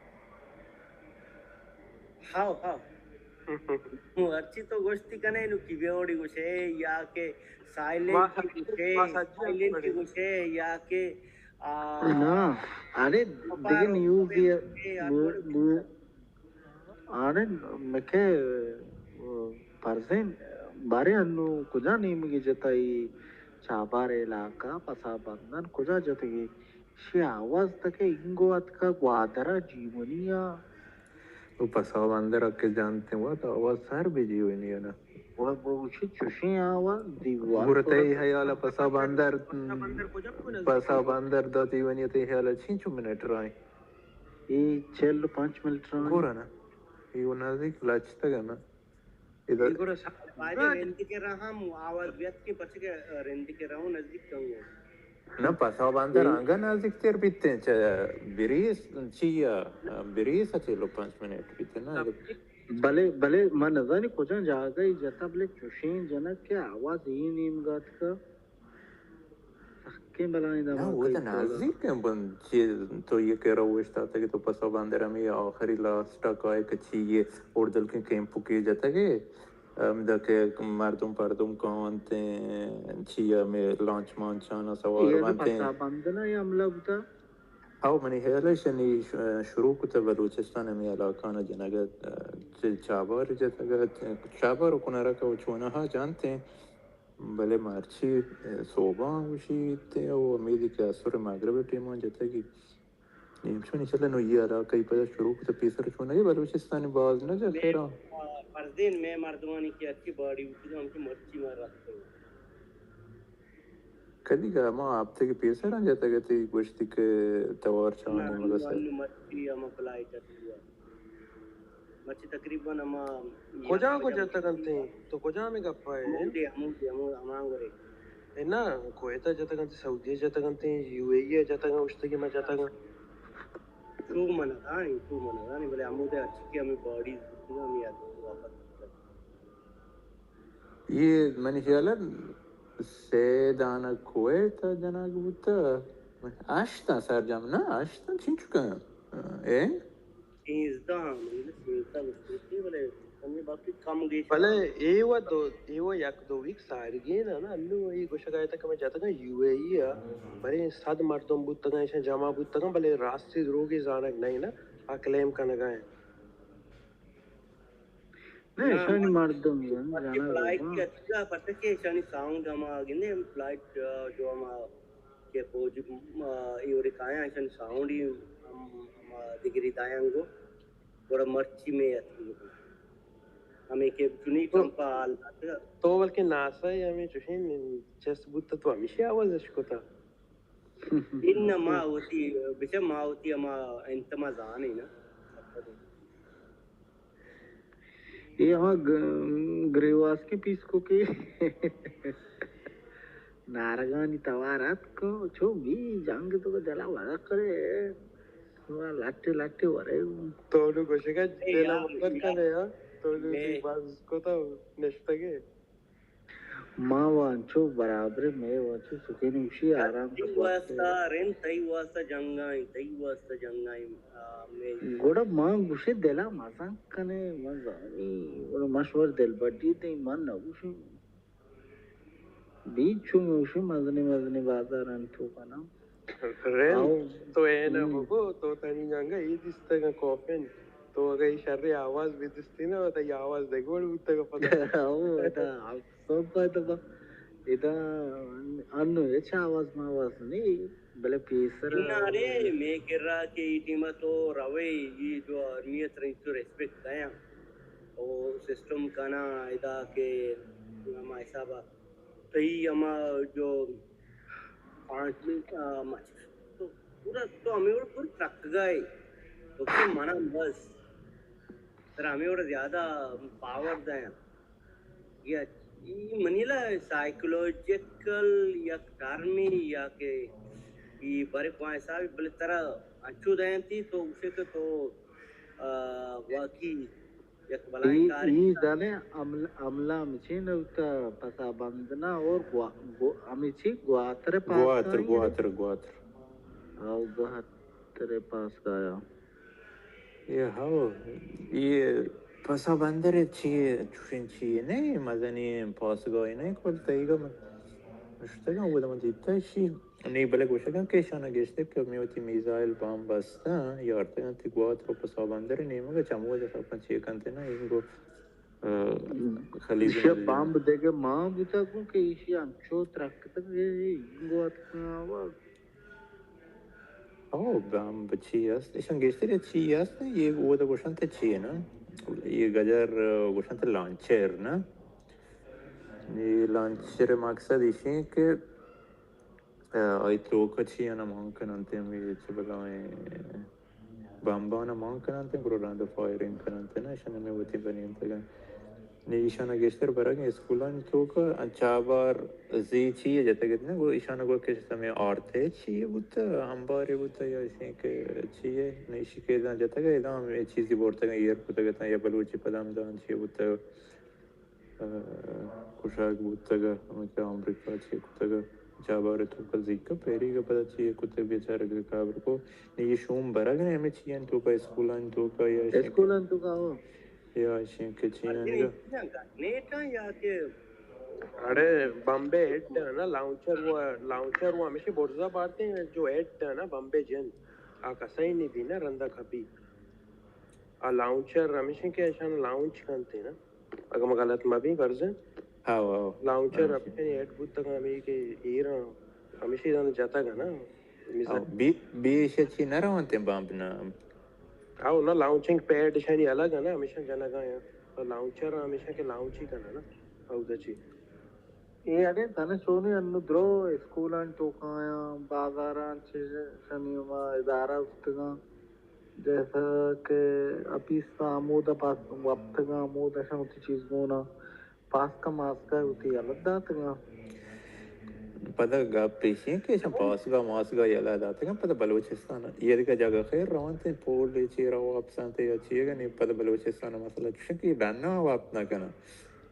How, how. ہرچی تو گوشتی کنے، نو کیبورڈ گوشے یا کہ سائلنٹ ما گوشے، ما سجی سائلنٹ پڑے۔ گوشے یا کہ، آ، نا، ارے، دگہ نیوز یا، نیو-، نیو-، آنے مکے، ء، پرزین، بارے انو کجا نیمگی جتا ای چابار علاقہ، پسا بندن کجا جتگی؟ شی آواز تکے انگو اتکا گوادرا جیونیا۔ او پسا بندر کہ جانتے ہوا تو آواز سر بھی جیونی ہے نا۔ وہ، وہ چوشیں آواز دیوار گرتے ہی حیال پسا بندر، پسا بندر داتی ونی تے حیال چین چو منٹ رائیں۔ اے چل و پنچ منٹ رائیں۔ گورا نا۔ اے و نزدیک لچتگ نا۔ ادا اے گڑا سا-، بارے رند کے رہا ہم آواز بیت کے پچ کے رند کے رہا نزدیک کنگو۔ نہ، پسا باندا اے رنگا نزدیک تر بیتیں، چہ بریس، چی، بریس چل و پنچ منٹ بیتیں نا۔ بلے، بلے من نزانی کجا جاگہ ای جتا، بلے چوشیں جنک کے آواز ای نیم گات کا۔ سکیں بلائیں دماغ نا، وہ تو نزدیک ہیں، بن چی تو یہ کہہ رہا ہو اشتاتا کہ تو پسا باندر ہمیں آخری لاسٹ کا ہے کہ چی یہ اوردل کے کیمپ کے جتا گئے، ہمدا کہ مردم پردم کانتے چی ہمیں لانچ مانچانا سوار بنتے۔ پسا باندنا یہ حملہ بوتا؟ ہاو، منی خیال ہے شنی ش-، شروع کتا بلوچستان ہمیں علاقہ نا جنگت، چ-، چابار جتگت، چابار و کنرک و چونہا جانتے ہیں۔ بلے مرچی، اے، سوباں گوشیت و ہمیدی کہ عصر مغرب ٹیماں جتگی۔ نیم چونی چلے نو یہ علاقہ ای پدا شروع کت پیسر چونگی بلوچستانی باز نہ جا مے-، خیرا۔ آ، فرزین مے مردمانی کہ اچھی باڈی ہوتی تو ہم کی مرچی مار رکھتے ہو۔ کدی کا ما ہفتے کے پیسر جتگتی گوشتی کہ توار چانے نہ، مگسر۔ انو مرچی ہم اپلائی کرتی ہے۔ مرچی تقریباً ہما کجا کو جتگ انت؟ تو کجام گپ ء ئے؟ ہمودے، ہمودے، ہمو-، ہمانگرے۔ اے نا، کویت ء جتگ انت، سعودی ء جتگ انت، یو اے ای ء جتگ انت، اوشتگی ما جتگ انت۔ تو من ء دانی، تو من ء دانی، بلے ہمودے ہرچی کہ ہمیں باڈیز بوتگ، ہمیں یاد واپس بوتگ۔ اے منی خیال ءَ سے دانگ کویت ءَ جنگ بوتہ، ہشتاں سرجم، نہ ہشتاں چنچکاں، اے؟ سیزدہ، من سیزدہ گوشتی، بلے کمی باقی کم گیش بلے اے و دو، اے و یک دو ویک سارگین ءَ نا، انو اے گوشگ ءَ اتاں کہ من جتگاں یو اے ای ءَ، بلے صد مردم بوتگاں، ایشاں جمع بوتگاں، بلے راستی دروگی زانگ نہ ایں نا، آ کلیم کنگ ءَ ایں۔ نہ، ایشانی مردم ایں، وقتی جنگ فلائٹ کہ اتکا، پتہ کہ ایشانی ساؤنڈ ہما گندے، ہم فلائٹ، آ، جو ہما کہ فوج، آ، ایوری کایاں، ایشانی ساؤنڈ ہی ہم، ہما دگری دایاں گو، گڑا مرچی میں اتکی۔ ہمیں کہ چنی تو، کمپا حال داتگا۔ تو بلکہ ناسا ءَ ہمیں چوشیں چست بوتا تو ہمیشی آواز اش کتا۔ ان ما وتی، بچا ما وتی ہما انت ما زانے نا۔ اے ہما گ-، گریواسکیں پیسکوکے نارگانی توار اتک، چو بی جنگ تو دلا ورق کرے، لٹے لٹے ورے۔ تو نو گوشگا اے دلا یار، ورق کرے، ہاں؟ تو نو میں جی باز کتا نشتگے۔ ما وانچو برابر، مئے وانچو سکین، گوشی آرام تئی واسطہ رند، تئی واسطہ جنگائیں، تئی واسطہ جنگائیں، آ، مئے گڑا ما گوشے دلا مزن کنے، من زانی، گڑا مشور دل بڈی دیں، من نہ گوشیں۔ بیچ چو موشی مزنی مزنی بازارانی توکا نا۔ رند، آؤ۔ تو اے نہ ہم۔ بگو، تو تنی جنگا اے دیستگا کافن۔ تو اگہ اے شریں آواز بہ دیستی نا، تئی آواز دگہ وڑ بوتگا پدا۔ آؤ، ادا، سب پتہ با۔ ادا انو ہچ آواز ماواز نی، بلے پیسر انارے، مے کرا کہ اے ٹیم تو روے، اے جو آرمی ترنچو ریسپیکٹ دیاں۔ او سسٹم کنا ادا کہ ہما حسابا تئی ہما جو پانچ منٹ، آ، مچ، تو پورا تو ہمیں وڑ پورا ترکگا ہے۔ تو کہ منا بس ترا ہمیں وڑ زیادہ پاور دیں۔ یا ای منی لا سائیکولوجیکل یک ٹرمی یا کہ ای برے کوان حسابی بلے ترا انچو دیں تی تو اسے کہ تو، آ، واقعی یک بلاہیں اے، کارے۔ اے زانے عمل-، عملہ ہمچین نہ بوتا پسا بند نہ اور گوا-، گو-، ہمچی گواتر پاس گواتر، گواتر، گواتر۔ او گواتر پاس کایا۔ اے ہو، اے پسا بندر چی، چوشیں چی نہ، مزنی پاسگاہ نہ، کل تئیگا من نشتگاں، اودا من دیتا شی۔ نی بلے گوشگاں کہ ایشانا گیشتر کہ ہمے وتی میزائل بمب بستاں، یارتگاں تی گوات رو پسا بندر نیمگا چمودا سرپنچی کنت نا، اینگو، آ، خلیج ایشی ملیج۔ بمب دگہ مان بوتا گوں کہ ایشی انچو ترکتگ کہ اینگو اتکاں آوا۔ او، بمب چی است؟ ایشان گیشتر چی است؟ اے اودا گوشنت چی نا؟ اے گجر گوشنت لانچر نا؟ اے لانچر مقصد ایشی کہ آ، آئی توکا چیانا مان کننت، ہمے چہ بلاہیں بمبانا مان کننت، گڑا رند فائرنگ کننت، نہ، ایشان ہمے وتی بنینتگن۔ نی ایشانا گیشتر برگیں اسکولانی توکا چابار زی چی جتگ ات نہ، گڑا ایشانا گڑا کہ ہمے آرتے چی بوتا، امبارے بوتا یا ایشیں کہ چی، نی ایشی کہ ادا جتگ، ادا ہمے چیزی برتگ، ایر کتگ اتاں یا بلوچی پدا ہمدا چی بوتا۔ ء کشگ بوتگ ء ہمے کہ امریکہ چے کتگ ء چابار ء توک ء زیک ء پیریگ ء پدا چے کتگ بیچارگ ء کابر کو۔ نی اے شوم برگ نہ ہمے چیانی توک ء اسکولانی توک ء یا ایشیں کہ اسکولانی توک ء ہو۔ یا ایشیں کہ چیانی ء۔ نیٹاں یا کہ اڑے بمبے ہیڈ ء نا لانچر و لانچر و ہمیشہ برزا بارتے ہیں جو ہیڈ ء نا بمبے جن آ کسائی نہیں بھی نا رندا کپی۔ آ لانچر ہمیشیں کہ اشان لانچ کنتے نا۔ اگاں ما غلط مہ بیں، فرض انت۔ ہاو، ہاو۔ لانچر ہمیشی۔ اپنے ایڈ بوتگ ہمیں کہ ایران ہمیشی دان جتگ نا۔ مثال ہاو، بی، بی ایشی چی نہ روانتے بمب نا۔ ہاو، نا لانچنگ پیڈ شانی الگ ہے نا، ہمیشہ جنگا ہیں۔ تو لانچر ہمیشہ کہ لانچ ہی کرنا نا۔ ہاو دا چی۔ اے اڑے تنے چونی انو درو اسکولان توکایاں، بازاران چی شنی ما ادارہ افتگاں۔ جیسا کہ اپیس ہمودا پاس وپتگاں، ہمودا شان وتی چیز گونا پاسکا ماسکا وتی یلہ داتگاں۔ پدا گپ ایشیں کہ ایشاں پاسگا ماسگا یلہ داتگاں، پدا بلوچستان اے دگہ جاگہ خیر روانت انت، پول چیرا واپس انت یا چیگا نی، پدا بلوچستان مسئلہ چوشیں کہ ڈنا واپس نہ کناں۔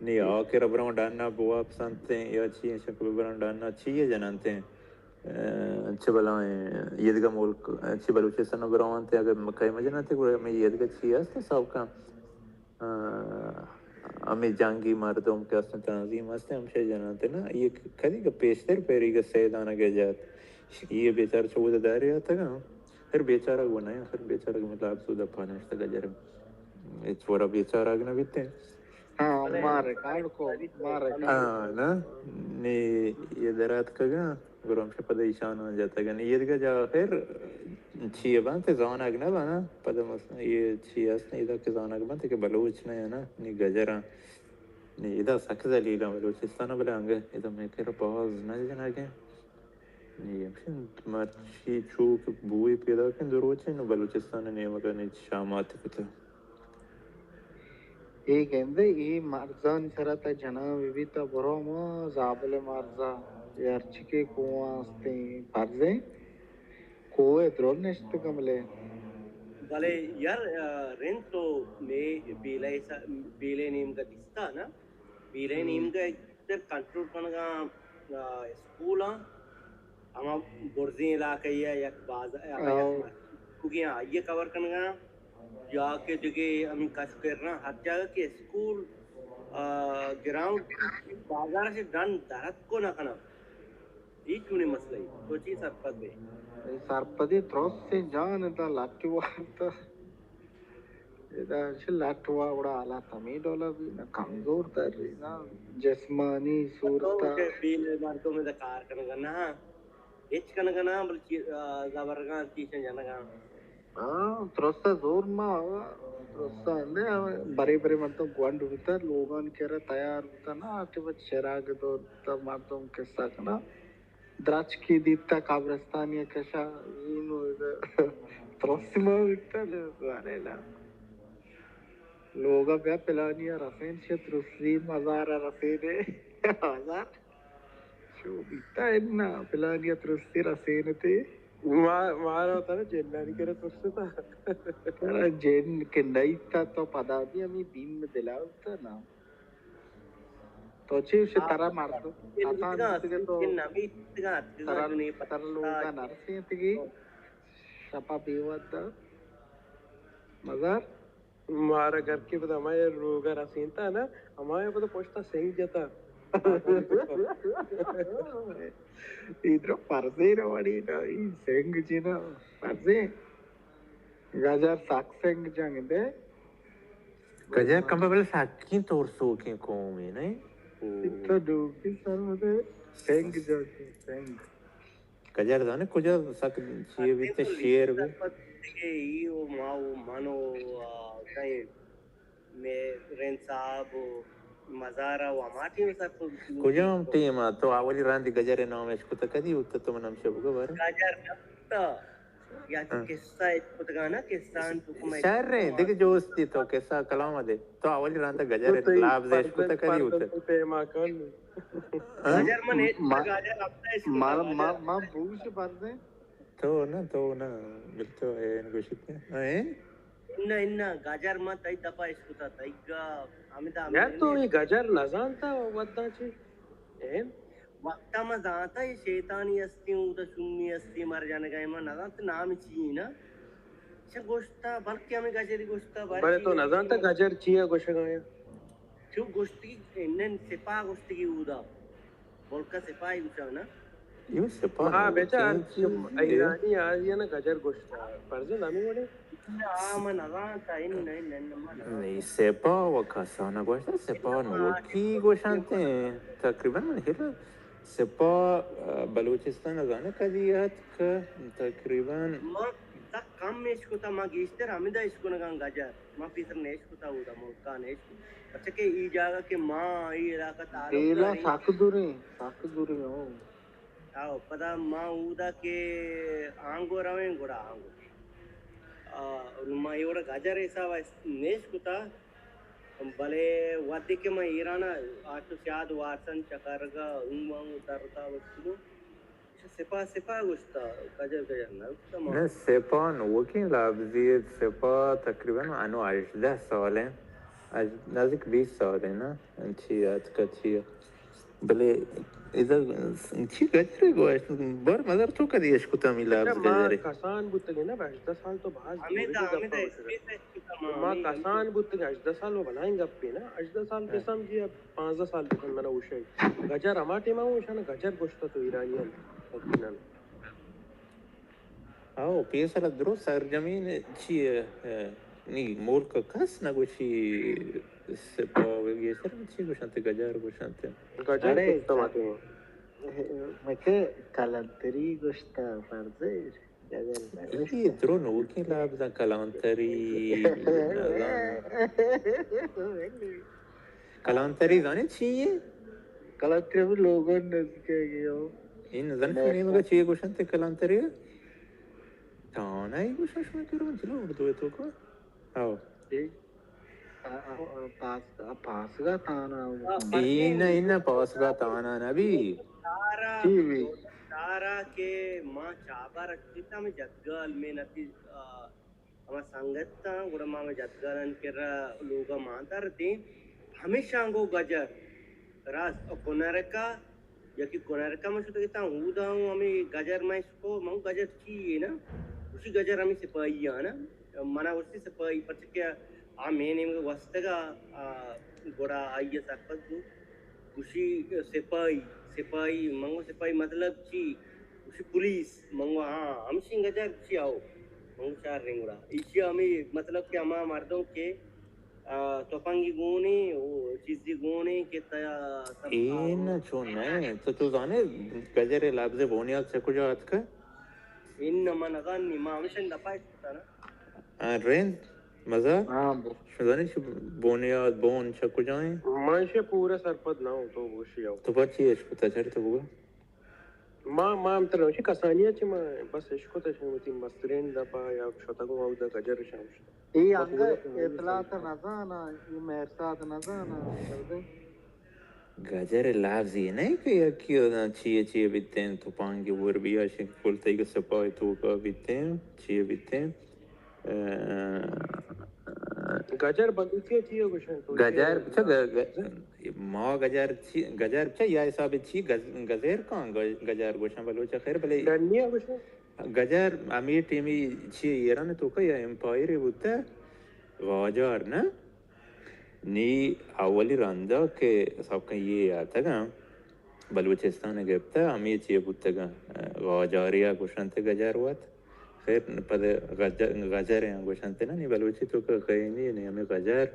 نی آ کہ ربران ڈانا بواپسنتیں یا چی شکل بران ڈانا چی جننتیں؟ چہ بلائیں ایدگہ ملک، چہ بلوچستان ءَ برونت، اگر مکہ مجنت، گڑا ہمیں ایدگہ چی ہست سوکاں؟ ہمیں جنگی مردم کہ ہستن، تنظیم ہستن، ہمشہ جننت نا، یہ کدی کہ پیشتر پیری کہ سیدانہ کے جات، یہ بیچار چود داری آتگا، پھر بیچارہ وہ نہیں، پھر بیچارہ مطلب سودا پانشتگا جرم، چورا بیچارہ نہ بیتے۔ ہاں، مارے کار کو، مارے کار۔ ہاں، نا، نی یہ درات کگا، گرام شپد ایشان جتگن۔ یہ دگہ جا آخر چی بنت، زانگ نہ بنا۔ پد مثلاً یہ چی است، ادا کہ زانگ بنت کہ بلوچ نہ نا، نی گجراں۔ نی ادا سک ذلیلاں بلوچستان، بلے انگہ ادا میں کر باز نہ جنگیں۔ نی ہمشن مرچی چو کہ بوئی پیدا کن دروچے نو بلوچستان نیمگا نی شامات کتا۔ اے گندے، اے مرزانی سرا تا جنان بہ بیت، تا برو ما زابل مرزا، اے ہرچی کہ کوہ ہستیں، پرزیں، کوہ درول نشت کملے۔ بلے یار، آ، رند تو مے بیلے سا-، بیلے نیمگا دیستا نا؟ بیلے ہم۔ نیمگا تر کنٹرول کنگا، آ، اسکولاں، ہما برزیں علاقہ یا یک باز-، یا یک ہاں۔ مارکیٹ، آئیے کور کنگا۔ یا کہ دگہ ہمیں کش کرنا ہر جاگہ کہ اسکول، آ، گراؤنڈ، بازار سے ڈن درت کو نہ کنا۔ یہ چونی مسئلہ ہے۔ تو چی سرپد ہے؟ اے سرپدی ترس سے جان دا لٹی وارتا۔ ادا چہ لٹ وا گڑا حالات ہمیں ڈولا بی، نہ کمزور تر ری، نہ جسمانی صورتا۔ تو کہ بیل مردم دا کار کنگا نہ۔ ہچ کنگ ءَ نہ، بلکہ، آ، زبرگاں تیشاں جنگ ءَ۔ ہاں، ترس ءَ زور ما، ترس ءَ اندے، برے برے من تو گونڈ بوتاں، لوگان کرا تیار بوتاں نا، آ ٹیم ءَ چراگ دور تا مردم قصہ کنا۔ درچکی دیتا قبرستانی کشا، اینو ترس ما بوتاں، زانے نا۔ لوگا بیا پلانی ءَ رسین چہ ترسی مزار ءَ رسینے۔ مزار۔ چو بیتا انا، پلانی ءَ ترسی رسینتے۔ ما-، مارا ترا جنانی کرا ترستا۔ ترا جن کہ نیتا تو پدا بھی ہمیں بیم دلا ہوتا نا۔ تو چی وشے ترا مردم کسان بیتگے تو ترا، ترا لوگا نرسینتگی۔ شپا بیودا۔ مزار۔ مارا گرکے پدا ہمایا روگا رسینتا نا، ہمایا پدا پشتا سنگ جتا۔ ایدرا پرزے روانی نا، ای سنگ جنا پرزے۔ گجر سک سنگ جنگ دے۔ گجر کمبا بلے سکیں ترسوکیں قومے، نہیں؟ تو ڈوکی سر مدے سنگ جنگ، سنگ۔ گجر زانے کجا سک چیئے بیت، شیر بیت۔ دیگه ای و ما و من و، آ، کئے مے رند صاحب و مزارا و ہما ٹیم سر تو کجام ٹیم ءَ تو اولی رندی گجر ءِ نام اش کتہ، کدی اوتہ تو من ہمشہ بگو بارے؟ گجر نہ کتہ۔ یا تو ہاں۔ قصہ اش کتگا نا، قصہ ان تو کم شر ایں، دیگه جوستی تو قصہ کلام دے۔ تو اولی رند گجر ءِ لابز اش کتہ، کدی اوتہ؟ گجر من ایک ما-، گجر ہفتہ اش کتہ ما-، گجر۔ ما-، ما بوش بندے۔ تو نہ، تو نہ، بل تو اے گوشت نہ۔ اے؟ انہ، انہ، گجر ما تئی دپا اشکتا، تئی گا ہمدا یار، تو اے گجر نزانتا ودا چی؟ اے؟ وقتا ما زانتا اے شیطانی ہستی، اودا شومی ہستی، مر جنگا، ما نزانتا نام چی نا؟ چہ گوشتا، بلکہ ہمیں گجری گوشتا، بلے تو نزانتا گجر چی ہے گوشگا ہے؟ چو گوشتگی، انن سپاہ گوشتگی اودا۔ ملک ءِ سپاہی گوشاں نا؟ ایو سپاہ ہاں، نہ بیٹا، چین چیز ایرانی آ، یہ نا گجر گوشت۔ فرض ہے، نامی وڑے؟ آ، من نزانتا، ان، ان، ان، من نزانتا۔ نہیں، سپاہ و کسانا گوشت، سپاہ نوکی گوشانتے ہیں۔ تقریباً من ہر سپاہ، آ، بلوچستان زانہ کدی ات کہ تقریباً ما تک کم اش کتا، ما گیشتر ہمیدا اش کنگاں گجر۔ ما پیسر نیش کتا اودا، ملکا نیش کتا۔ پرچہ کہ ای جاگہ کہ ما ای علاقہ تعلق بیلا داریں۔ سک دوریں، سک دوریں، ہو۔ آو، پدا ما اودا کہ آنگو رویں، گڑا آنگو۔ آ، ما ایوڑا گجر حساب نیش کتا، بلے وقتی کہ ما ایران آٹو سیاد وارسن چکرگا، اون وانگو تر تا وقتو۔ سپاہ، سپاہ گوشتا، گجر، گجر نہ گوشتا ما۔ نہ، سپاہ نوکیں لبزے، سپاہ تقریباً انو ہژدہ سال ہیں۔ اژ-، نزدیک بیست سال ہے نا؟ چی اتکا چی؟ بلے اذا چی گجرے گوشت؟ بار مزار تو کدی اشکتا می لفظ ما گجرے؟ کسان بوتگے نا، ہژدہ سال تو باز ہمیں دوری دا، ہمیں گپا دا بوتگے۔ اسپیس اشکتا ما، ما ہمیں کسان بوتگے، ہژدہ سال و بلائیں گپے نا، ہژدہ سال ہاں۔ قسم جی، اب پانزدہ سال بکن منا اوشے۔ گجر ہما ٹیما اوشانا گجر گوشتا تو ایرانیان، یقیناً۔ او، پیسر ء درست سرجمین چی ء، ء، نی ملک ء کس نہ گوشی سپاہ و گیشتر چی گوشنت، گجر گوشنت۔ گجر اڑے گوشتہ ماتے۔ مکہ کلانتری گوشتہ، فرض ہے، گجر نہ گوشتہ۔ یہ درو نوکیں لابزاں کلانتری، نزاناں۔ کلانتری زانے چی یے؟ کلانتری ہمے لوگوں نزدیک ہے گیا۔ این زن نیمگا چی گوشنت کلانتری؟ تانا ہی گوشن شما کرو، چلو اردو ہے تو کو۔ آو۔ جی۔ آ، آ، آ، پاس-، آ، پاسگا تانا۔ این، این پاسگا تانا نبی۔ تارا، چی بی؟ تارا کہ ما چابر اچتا میں جدگال میں نتی، آ، ہما سنگتاں، گڑا ما ہمے جدگالانی کرا لوگا مان دارتیں۔ ہمیشاں گوں گجر، راست، کنرکا، یکے کنرکا من شتگ اتاں، اودا ہوں ہمے گجر من اشکو، من گجر چی یے نا؟ گوشی گجر ہمے سپاہی آ نا۔ منا گوشتی سپاہی، پرچہ کہ آ مئے نیمگا گوستگا، آ، گڑا آئی ء سرپد بوت۔ گوشی، سپاہی، سپاہی، من گو سپاہی مطلب چی؟ گوشی پولیس۔ من گو ہاں، ہمشی گجر؟ گوشی آؤ۔ من گو شر رنگ گڑا۔ ایشی ہمیں مطلب کہ ہما مردم کہ، آ، تپنگی گونے، او چیزی گونے کہ تیا سب اے نہ چون نہ، تو، تو زانے گجر لفظ بنیاد چہ کجا اتکہ؟ ان من نزانی، ما ہمشن دپا اشکتا نا۔ آ، رند، مزار؟ ہاں، بو۔ شما زانی چہ بنیاد، بون چہ کجا ایں؟ من شے پورا سرپد نہ ہوں، تو گوشی آؤ۔ تو پرچی اشکتا چر تو بگو؟ ما، ما ہم ترا چہ کسانی ء چہ ما بس اشکتا چہ وتی مسترین دپا یا شتگوں اودا گجر شام شتا۔ اے بس انگا گڑا تو اطلاعات نزانا، اے مہرساد نزانا، گجر لفظ یہ نہیں کہ یکی چیے چیے بیتیں، تپانگی ور بیا شنگ کل تئی سپاہ توکا بیتیں، چیے بیتیں۔ ء، گجر بلوچی ء چی ء گوشنت؟ تو گجر چی ء چہ گ-، گ-، ما گجر چی، گجر چہ یا حساب چی گز-، گزیر کان گ-، گجر گوشن بلوچ ء خیر بلے ڈنی ء گوشن؟ گجر ہمے ٹیمی چی ایران توکا یا امپائر بوتہ، غاجار نہ؟ نی اولی رندا کہ سبکن یہ آتگاں، بلوچستان ء گپتہ ہمے چی بوتگاں، غاجاریا گوشنت گجر وت۔ خیر، پد غج-، غجر ء گوشنت نا، نی بلوچی توکا کئے نی، نی ہمے غجر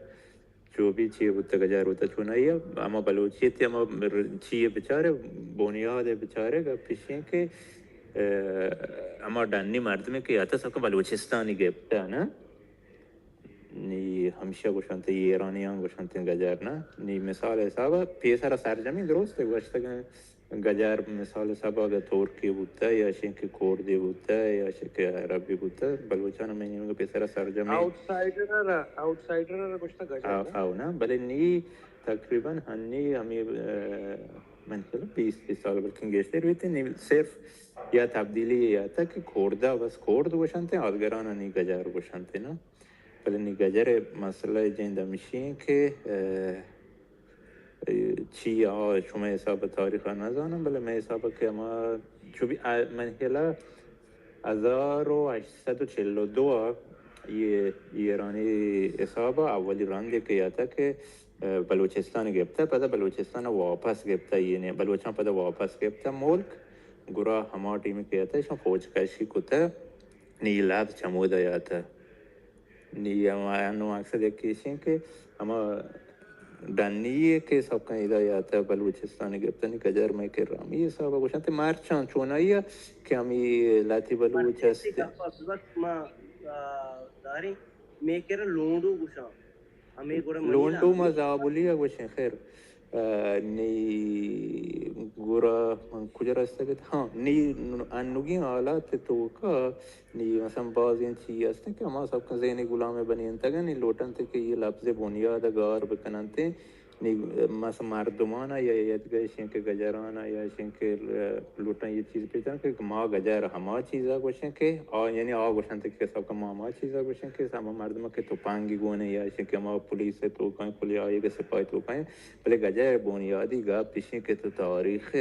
چو بی چی بوتہ، غجر بوتہ، چونائی ء ہما بلوچی تی ہما ر-، چی بچارے، بنیاد بچارے، گپ اشیں کہ، ء، ہما ڈنی مردمے کہ آتہ سبکن بلوچستانی گپتہ نا۔ نی ہمشہ گوشنت، ایرانیاں گوشنت گجر نا۔ نی مثال حساب ء پیسر ء سرجمیں درست گوشتگ گجر مثال حساب ء اگہ ترکی بوتہ یا شنکہ کردی بوتہ یا شنکہ عربی بوتہ، بلوچان ہمے نیمگ ء پیسر ء سرجمیں آؤٹ سائیڈر ء را، آؤٹ سائیڈر ء را گوشتہ گجر آ-، نا؟ آؤ نا، بلے نی تقریباً ہنی ہمے، ء، من خیال بیست، بیست سال بلکن گیشتر بیت، نی صرف یا تبدیلی یا تک کہ کرد ء بس کرد گوشنت، آدگران نی گجر گوشنت نا۔ بلے نی گجر ء مسئلہ ء جند ہمشی انت کہ، ء، چی آ شمئے حساب ء تاریخ ء نہ زاناں، بلے مئے حساب ء کہ ہما چو بی-، آ، من خیال ء ہزار و ہشت سد و چل و دو ء یہ ایرانی حساب ء اولی رندے کہ آتہ کہ، ء، بلوچستان گپتہ، پدا بلوچستان ء واپس گپتہ، یہ نے بلوچاں پدا واپس گپتہ ملک، گڑا ہما ٹیم کہ آتہ ایشاں فوج کشی کتہ، نی لب چمود آتہ۔ نی ہما انو مقصد یکے ایش انت کہ ہما ڈنی ء کہ سبکاں ادا یات ء بلوچستان ء گپتنی کجار مئے کرا ہمے حساب ء گوشنت مرچاں چونائی ء کہ ہمے لہتی بلوچ مرچی است۔ گپ ء صورت ما، آ، داریں مئے کرا لونڈو گوشاں۔ ہمے گڑا منی لونڈو ما زابلی ء گوشیں خیر۔ ء، نی گڑا من کجا رستگ ات؟ ہاں، نی انوگیں حالات ء توکا نی مثلاً بازیں چی ہستیں کہ ہما سبکاں ذہنی غلام ء بنینتگ انت، نی لوٹنت کہ یہ لفظ بنیاد ء گار بکننت، نی، مثلاً مردمانا یا، یا دگہ ایشیں کہ گجرانا یا ایشیں کہ، اه، لوٹاں یہ چیز پیش دارن کہ ما گجر ہما چیزا گوشیں کہ آ، یعنی آ گوشنت کہ سب کہ ما ہما چیزا گوشیں کہ ہما مردم کہ تپنگی گونے یا ایشیں کہ ہما پولیس توکائیں، پولی آئی کہ سپاہی توکائیں، بلے گجر بنیادی گپ ایشیں کہ تو تاریخ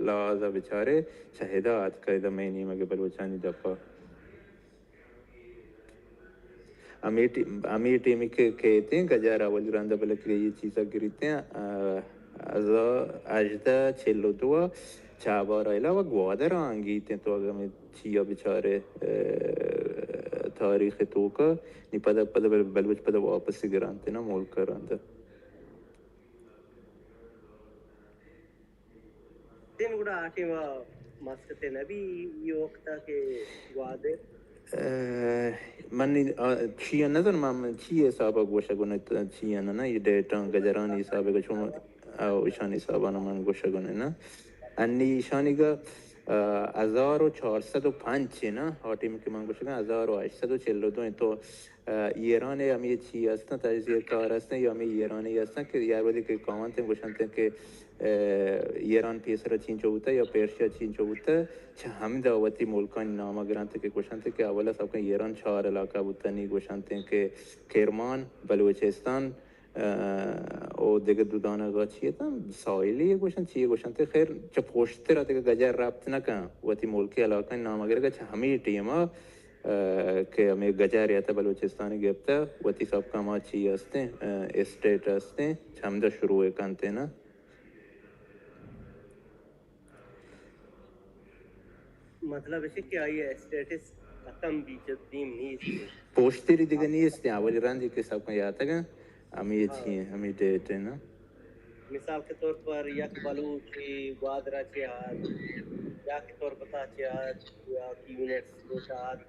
لحاظا بچارے چہ ادا اتکا ادا مئے نیمگ بلوچانی دپا۔ ہمے ٹی-، ہمے ٹیمی کہ کیتیں گجر اولی رندا بلکہ یہ چیزا گریتیں، اه، ہزار ہژدہ چل و دو چابہارا علاوہ گوادر آنگیتیں۔ تو اگر ہمے چیا بچارے، اه، تاریخ توکا، نی پدا، پدا بل-، بلوچ پدا واپس گرانتے نا ملک رندا۔ دیم گڑا آ ٹیم ء مسکت ء نہ بی، ای وقت ء کہ گوادر۔ اه، من نی-، آ، چی ء نہ زاناں، من چی ء حساب ء گوشگ ء نہ، چی ء نہ، نہ، یہ ڈیٹاں، گجرانی حساب ء چون، آ، ایشانی حساب ء نہ من گوشگ ء نہ۔ انی ایشانی گا، اه، ہزار و چار سد و پنچ ء نہ، آ ٹیم کہ من گوشگ ء ہزار و ہشت سد و چل و دو ء تو اه، ایران ء ہمے چی ہستاں، تجزیہ کار ہستاں یا ہمے ایرانی ہستاں کہ یار وھدے کہ کاونت گوشنت کہ، اه، ایران پیسرا چینچو بوتا یا پیرشیا چینچو بوتا، چہ ہمدا وتی ملکانی نام گرنت کہ گوشنت کہ اولا سب کن ایران چار علاقہ بوتا، نی گوشنت کہ کرمان، بلوچستان، اه، او دگہ دو دانگا چی اتاں، ساحلی گوشنت، چی گوشنت، خیر چہ پشترا دگہ گجر ربط نکن، وتی ملکی علاقہ نام گرگا چہ ہمے ٹیما اه، کہ ہمے گجر یا تہ بلوچستان گپتہ، وتی سبک ہما چی ہستیں، اه، اسٹیٹ ہستیں، چہ ہمدا شروع کنتیں نا۔ مطلب اش کہ آئی اسٹیٹس ختم بی، چہ دیم نیست۔ پوشتری دیگہ نیست، اولی رندی کہ سبکاں یاتگاں، ہمے ہاں۔ چی ہیں، ہمے ڈیٹ ہیں نا۔ مثال کے طور پر یک بلوچے گوادر ء چہ آت، یا کہ تربت ء چہ آت، یا کہ یونیورسٹی ء چہ آت۔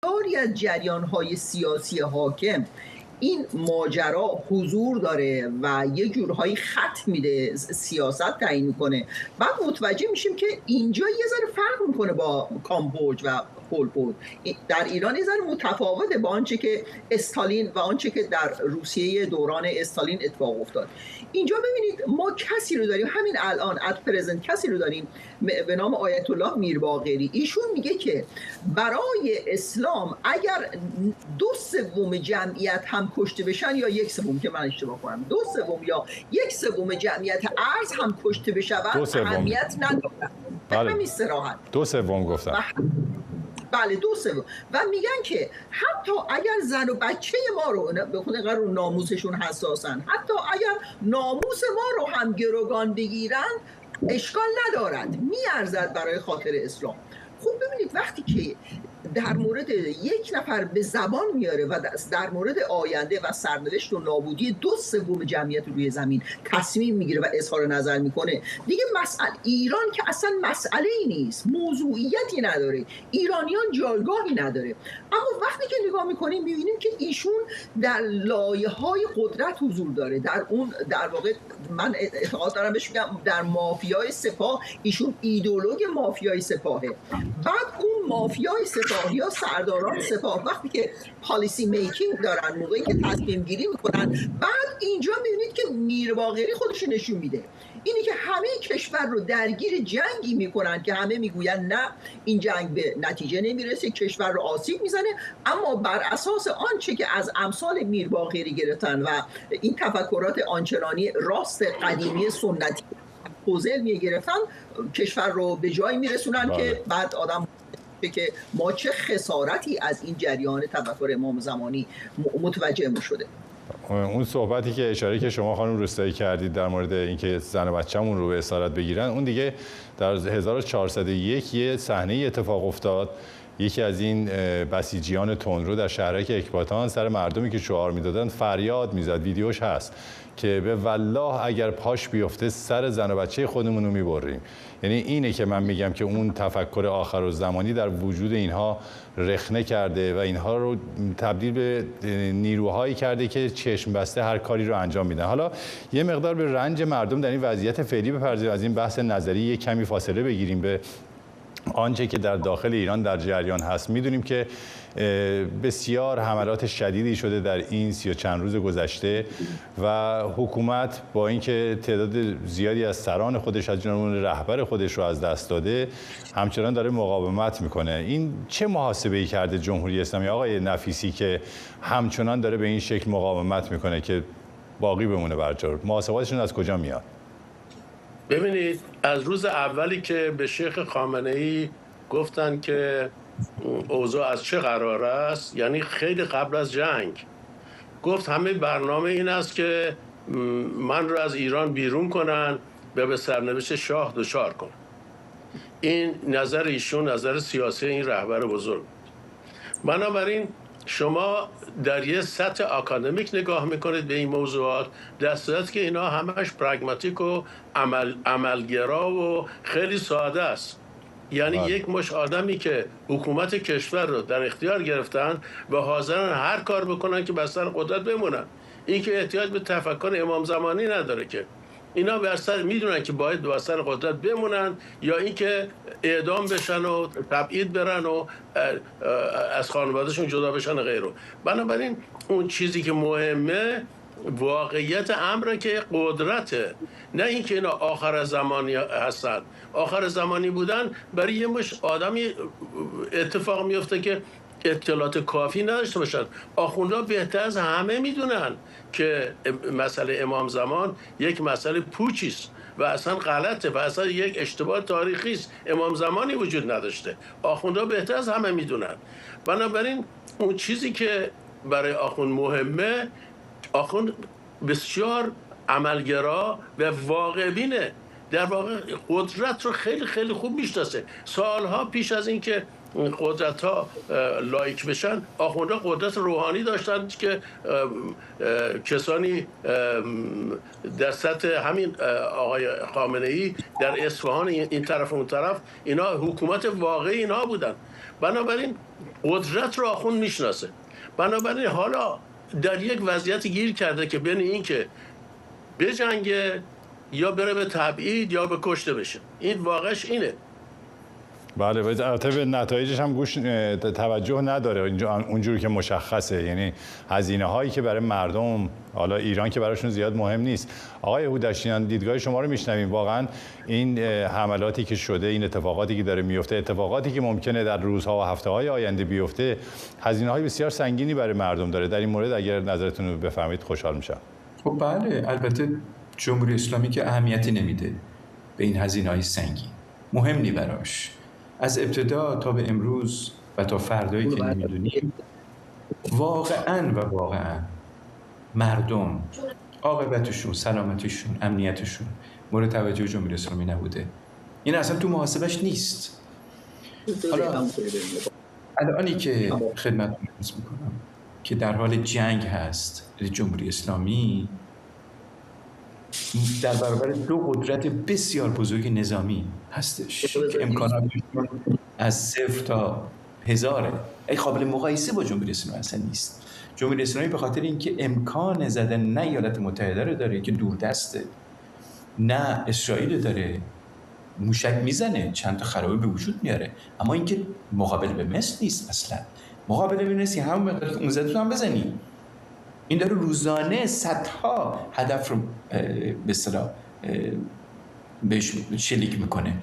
بسیاری از جریان‌های سیاسی حاکم این ماجرا حضور داره و یه جورهایی خط می‌ده، س-، سیاست تعیین می‌کنه. بعد متوجه می‌شیم که اینجا یه ذره فرق می‌کنه با کامبوج و پل پوت. ای-، در ایران یه ذره متفاوته با آنچه که استالین و آنچه که در روسیهٔ دوران استالین اتفاق افتاد. اینجا ببینید، ما کسی رو داریم، همین الان، at present، کسی رو داریم م-، به نام آیت الله میرباقری. ایشون میگه که برای اسلام اگر دو سوم جمعیت هم کشته بشن، یا یک سوم، که من اشتباه کنم، دو سوم یا یک سوم جمعیت ارض هم کشته بشود، دو سوم. اهمیت ندارد. به بله. همین صراحت. دو سوم گفتم. و-، بله، دو سوم. و میگن که حتی اگر زن و بچهٔ ما رو، اینا به خود اینقدر رو ناموسشون حساسن، حتی اگر ناموس ما رو هم گروگان بگیرن، اشکال ندارد، می‌ارزد برای خاطر اسلام. خب ببینید، وقتی که در مورد یک نفر به زبان میاره و در مورد آینده و سرنوشت و نابودی دو سوم جمعیت روی زمین تصمیم می‌گیره و اظهار نظر می‌کنه، دیگه مسئله ایران که اصلاً مسئله‌ای نیست، موضوعیتی نداره، ایرانیان جایگاهی نداره. اما وقتی که نگاه می‌کنیم، می‌بینیم که ایشون در لایه‌های قدرت حضور داره، در اون، در واقع، من اعتقاد دارم بهش می‌گم در مافیای سپاه، ایشون ایدئولوگ مافیای سپاهه. بعد اون مافیای سپاه یا سرداران سپاه وقتی که پالیسی میکینگ دارن، موقعی که تصمیم گیری میکنن، بعد اینجا میبینید که میر باقری خودش نشون میده، اینی که همه کشور رو درگیر جنگی میکنن که همه میگویند نه، این جنگ به نتیجه نمیرسه، کشور رو آسیب میزنه، اما بر اساس آنچه که از امثال میر باقری گرفتن و این تفکرات آنچنانی راست قدیمی سنتی خوزل میگرفتن، کشور رو به جایی میرسونن که بعد آدم که ما چه خسارتی از این جریان تفکر امام زمانی متوجه ما شده. اون صحبتی که اشاره که شما خانم روستایی کردید در مورد اینکه زن و بچه‌مون رو به اسارت بگیرن، اون دیگه در هزار و چهارصد و یک یه صحنه اتفاق افتاد. یکی از این بسیجیان تندرو در شهرک اکباتان سر مردمی که شعار میدادن فریاد میزد، ویدیوش هست، که به والله اگر پاش بیفته سر زن و بچه خودمون رو میبریم. یعنی اینه که من میگم که اون تفکر آخر الزمانی در وجود اینها رخنه کرده و اینها رو تبدیل به نیروهایی کرده که چشم بسته هر کاری رو انجام میدن. حالا یه مقدار به رنج مردم در این وضعیت فعلی بپردازیم، از این بحث نظری یک کمی فاصله بگیریم، به آنچه که در داخل ایران در جریان هست. میدونیم که بسیار حملات شدیدی شده در این سی و چند روز گذشته و حکومت با اینکه تعداد زیادی از سران خودش، از جمله رهبر خودش رو از دست داده، همچنان داره مقاومت میکنه. این چه محاسبه‌ای کرده جمهوری اسلامی، آقای نفیسی، که همچنان داره به این شکل مقاومت میکنه که باقی بمونه بر جا؟ محاسباتشون از کجا میاد؟ ببینید، از روز اولی که به شیخ خامنه‌ای گفتن که اوضاع از چه قرار است، یعنی خیلی قبل از جنگ، گفت همهٔ برنامه این است که من رو از ایران بیرون کنن و به سرنوشت شاه دچار کنن. این نظر ایشون، نظر سیاسی این رهبر بزرگ بود. بنابراین شما در یه سطح آکادمیک نگاه میکنید به این موضوعات، در صورتی که اینا همش پرگماتیک و عمل، عملگرا و خیلی ساده است. یعنی یک مش آدمی که حکومت کشور رو در اختیار گرفتن و حاضرن هر کار بکنن که بر سر قدرت بمونن، این که احتیاج به تفکر امام زمانی نداره که. اینا بر سر می‌دونن که باید بر سر قدرت بمونن یا اینکه اعدام بشن و تبعید برن و از خانواده‌شون جدا بشن و غیره. بنابراین اون چیزی که مهمه واقعیت امره که قدرته، نه اینکه اینا آخر زمانی هستن. آخر زمانی بودن برای یه مش آدمی اتفاق میفته که اطلاعات کافی نداشته باشن. آخوندا بهتر از همه می‌دونن که مسئله امام زمان یک مسئله پوچی است و اصلاً غلطه و اصلاً یک اشتباه تاریخی است. امام زمانی وجود نداشته. آخوندا بهتر از همه می‌دونن. بنابراین اون چیزی که برای آخوند مهمه، آخوند بسیار عملگرا و واقع بینه. در واقع قدرت رو خیلی خیلی خوب میشناسه. سالها پیش از اینکه قدرت ها لایک بشن، آخوندها قدرت روحانی داشتن که کسانی در سطح همین آقای خامنه ای در اصفهان این طرف و اون طرف، اینا حکومت واقعی اینا بودن. بنابراین قدرت رو آخوند میشناسه. بنابراین حالا در یک وضعیت گیر کرده که بین این که بجنگه یا بره به تبعید یا به کشته بشه. این واقعش اینه. بله، و البته به نتایجش هم گوش توجه نداره اونجوری که مشخصه، یعنی هزینه هایی که برای مردم، حالا ایران که براشون زیاد مهم نیست. آقای هودشتیان، دیدگاه شما رو میشنویم. واقعا این حملاتی که شده، این اتفاقاتی که داره میفته، اتفاقاتی که ممکنه در روزها و هفته های آینده بیفته، هزینه های بسیار سنگینی برای مردم داره. در این مورد اگر نظرتون رو بفهمید خوشحال میشم. خب بله، البته جمهوری اسلامی که اهمیتی نمیده به این هزینه های سنگین، مهم نی براش. از ابتدا تا به امروز و تا فردایی که نمیدونیم، واقعا و واقعا مردم، عاقبتشون، سلامتیشون، امنیتشون مورد توجه جمهوری اسلامی نبوده. این اصلا تو محاسبش نیست. حالا الانی که خدمتتون عرض میکنم که در حال جنگ هست، یعنی جمهوری اسلامی در برابر دو قدرت بسیار بزرگ نظامی هستش که امکاناتشون از صفر تا هزاره. ای قابل مقایسه با جمهوری اسلامی اصلا نیست. جمهوری اسلامی به خاطر اینکه امکان زدن نه ایالات متحده رو داره که دوردسته، نه اسرائیل داره، موشک می‌زنه، چند تا خرابی به وجود میاره، اما اینکه مقابل به مثل نیست اصلاً. مقابل به مثل هم مقدار که اون زده تو هم بزنی. این داره روزانه صدها هدف رو، اه، به اصطلاح، اه، بهش شلیک می‌کنه.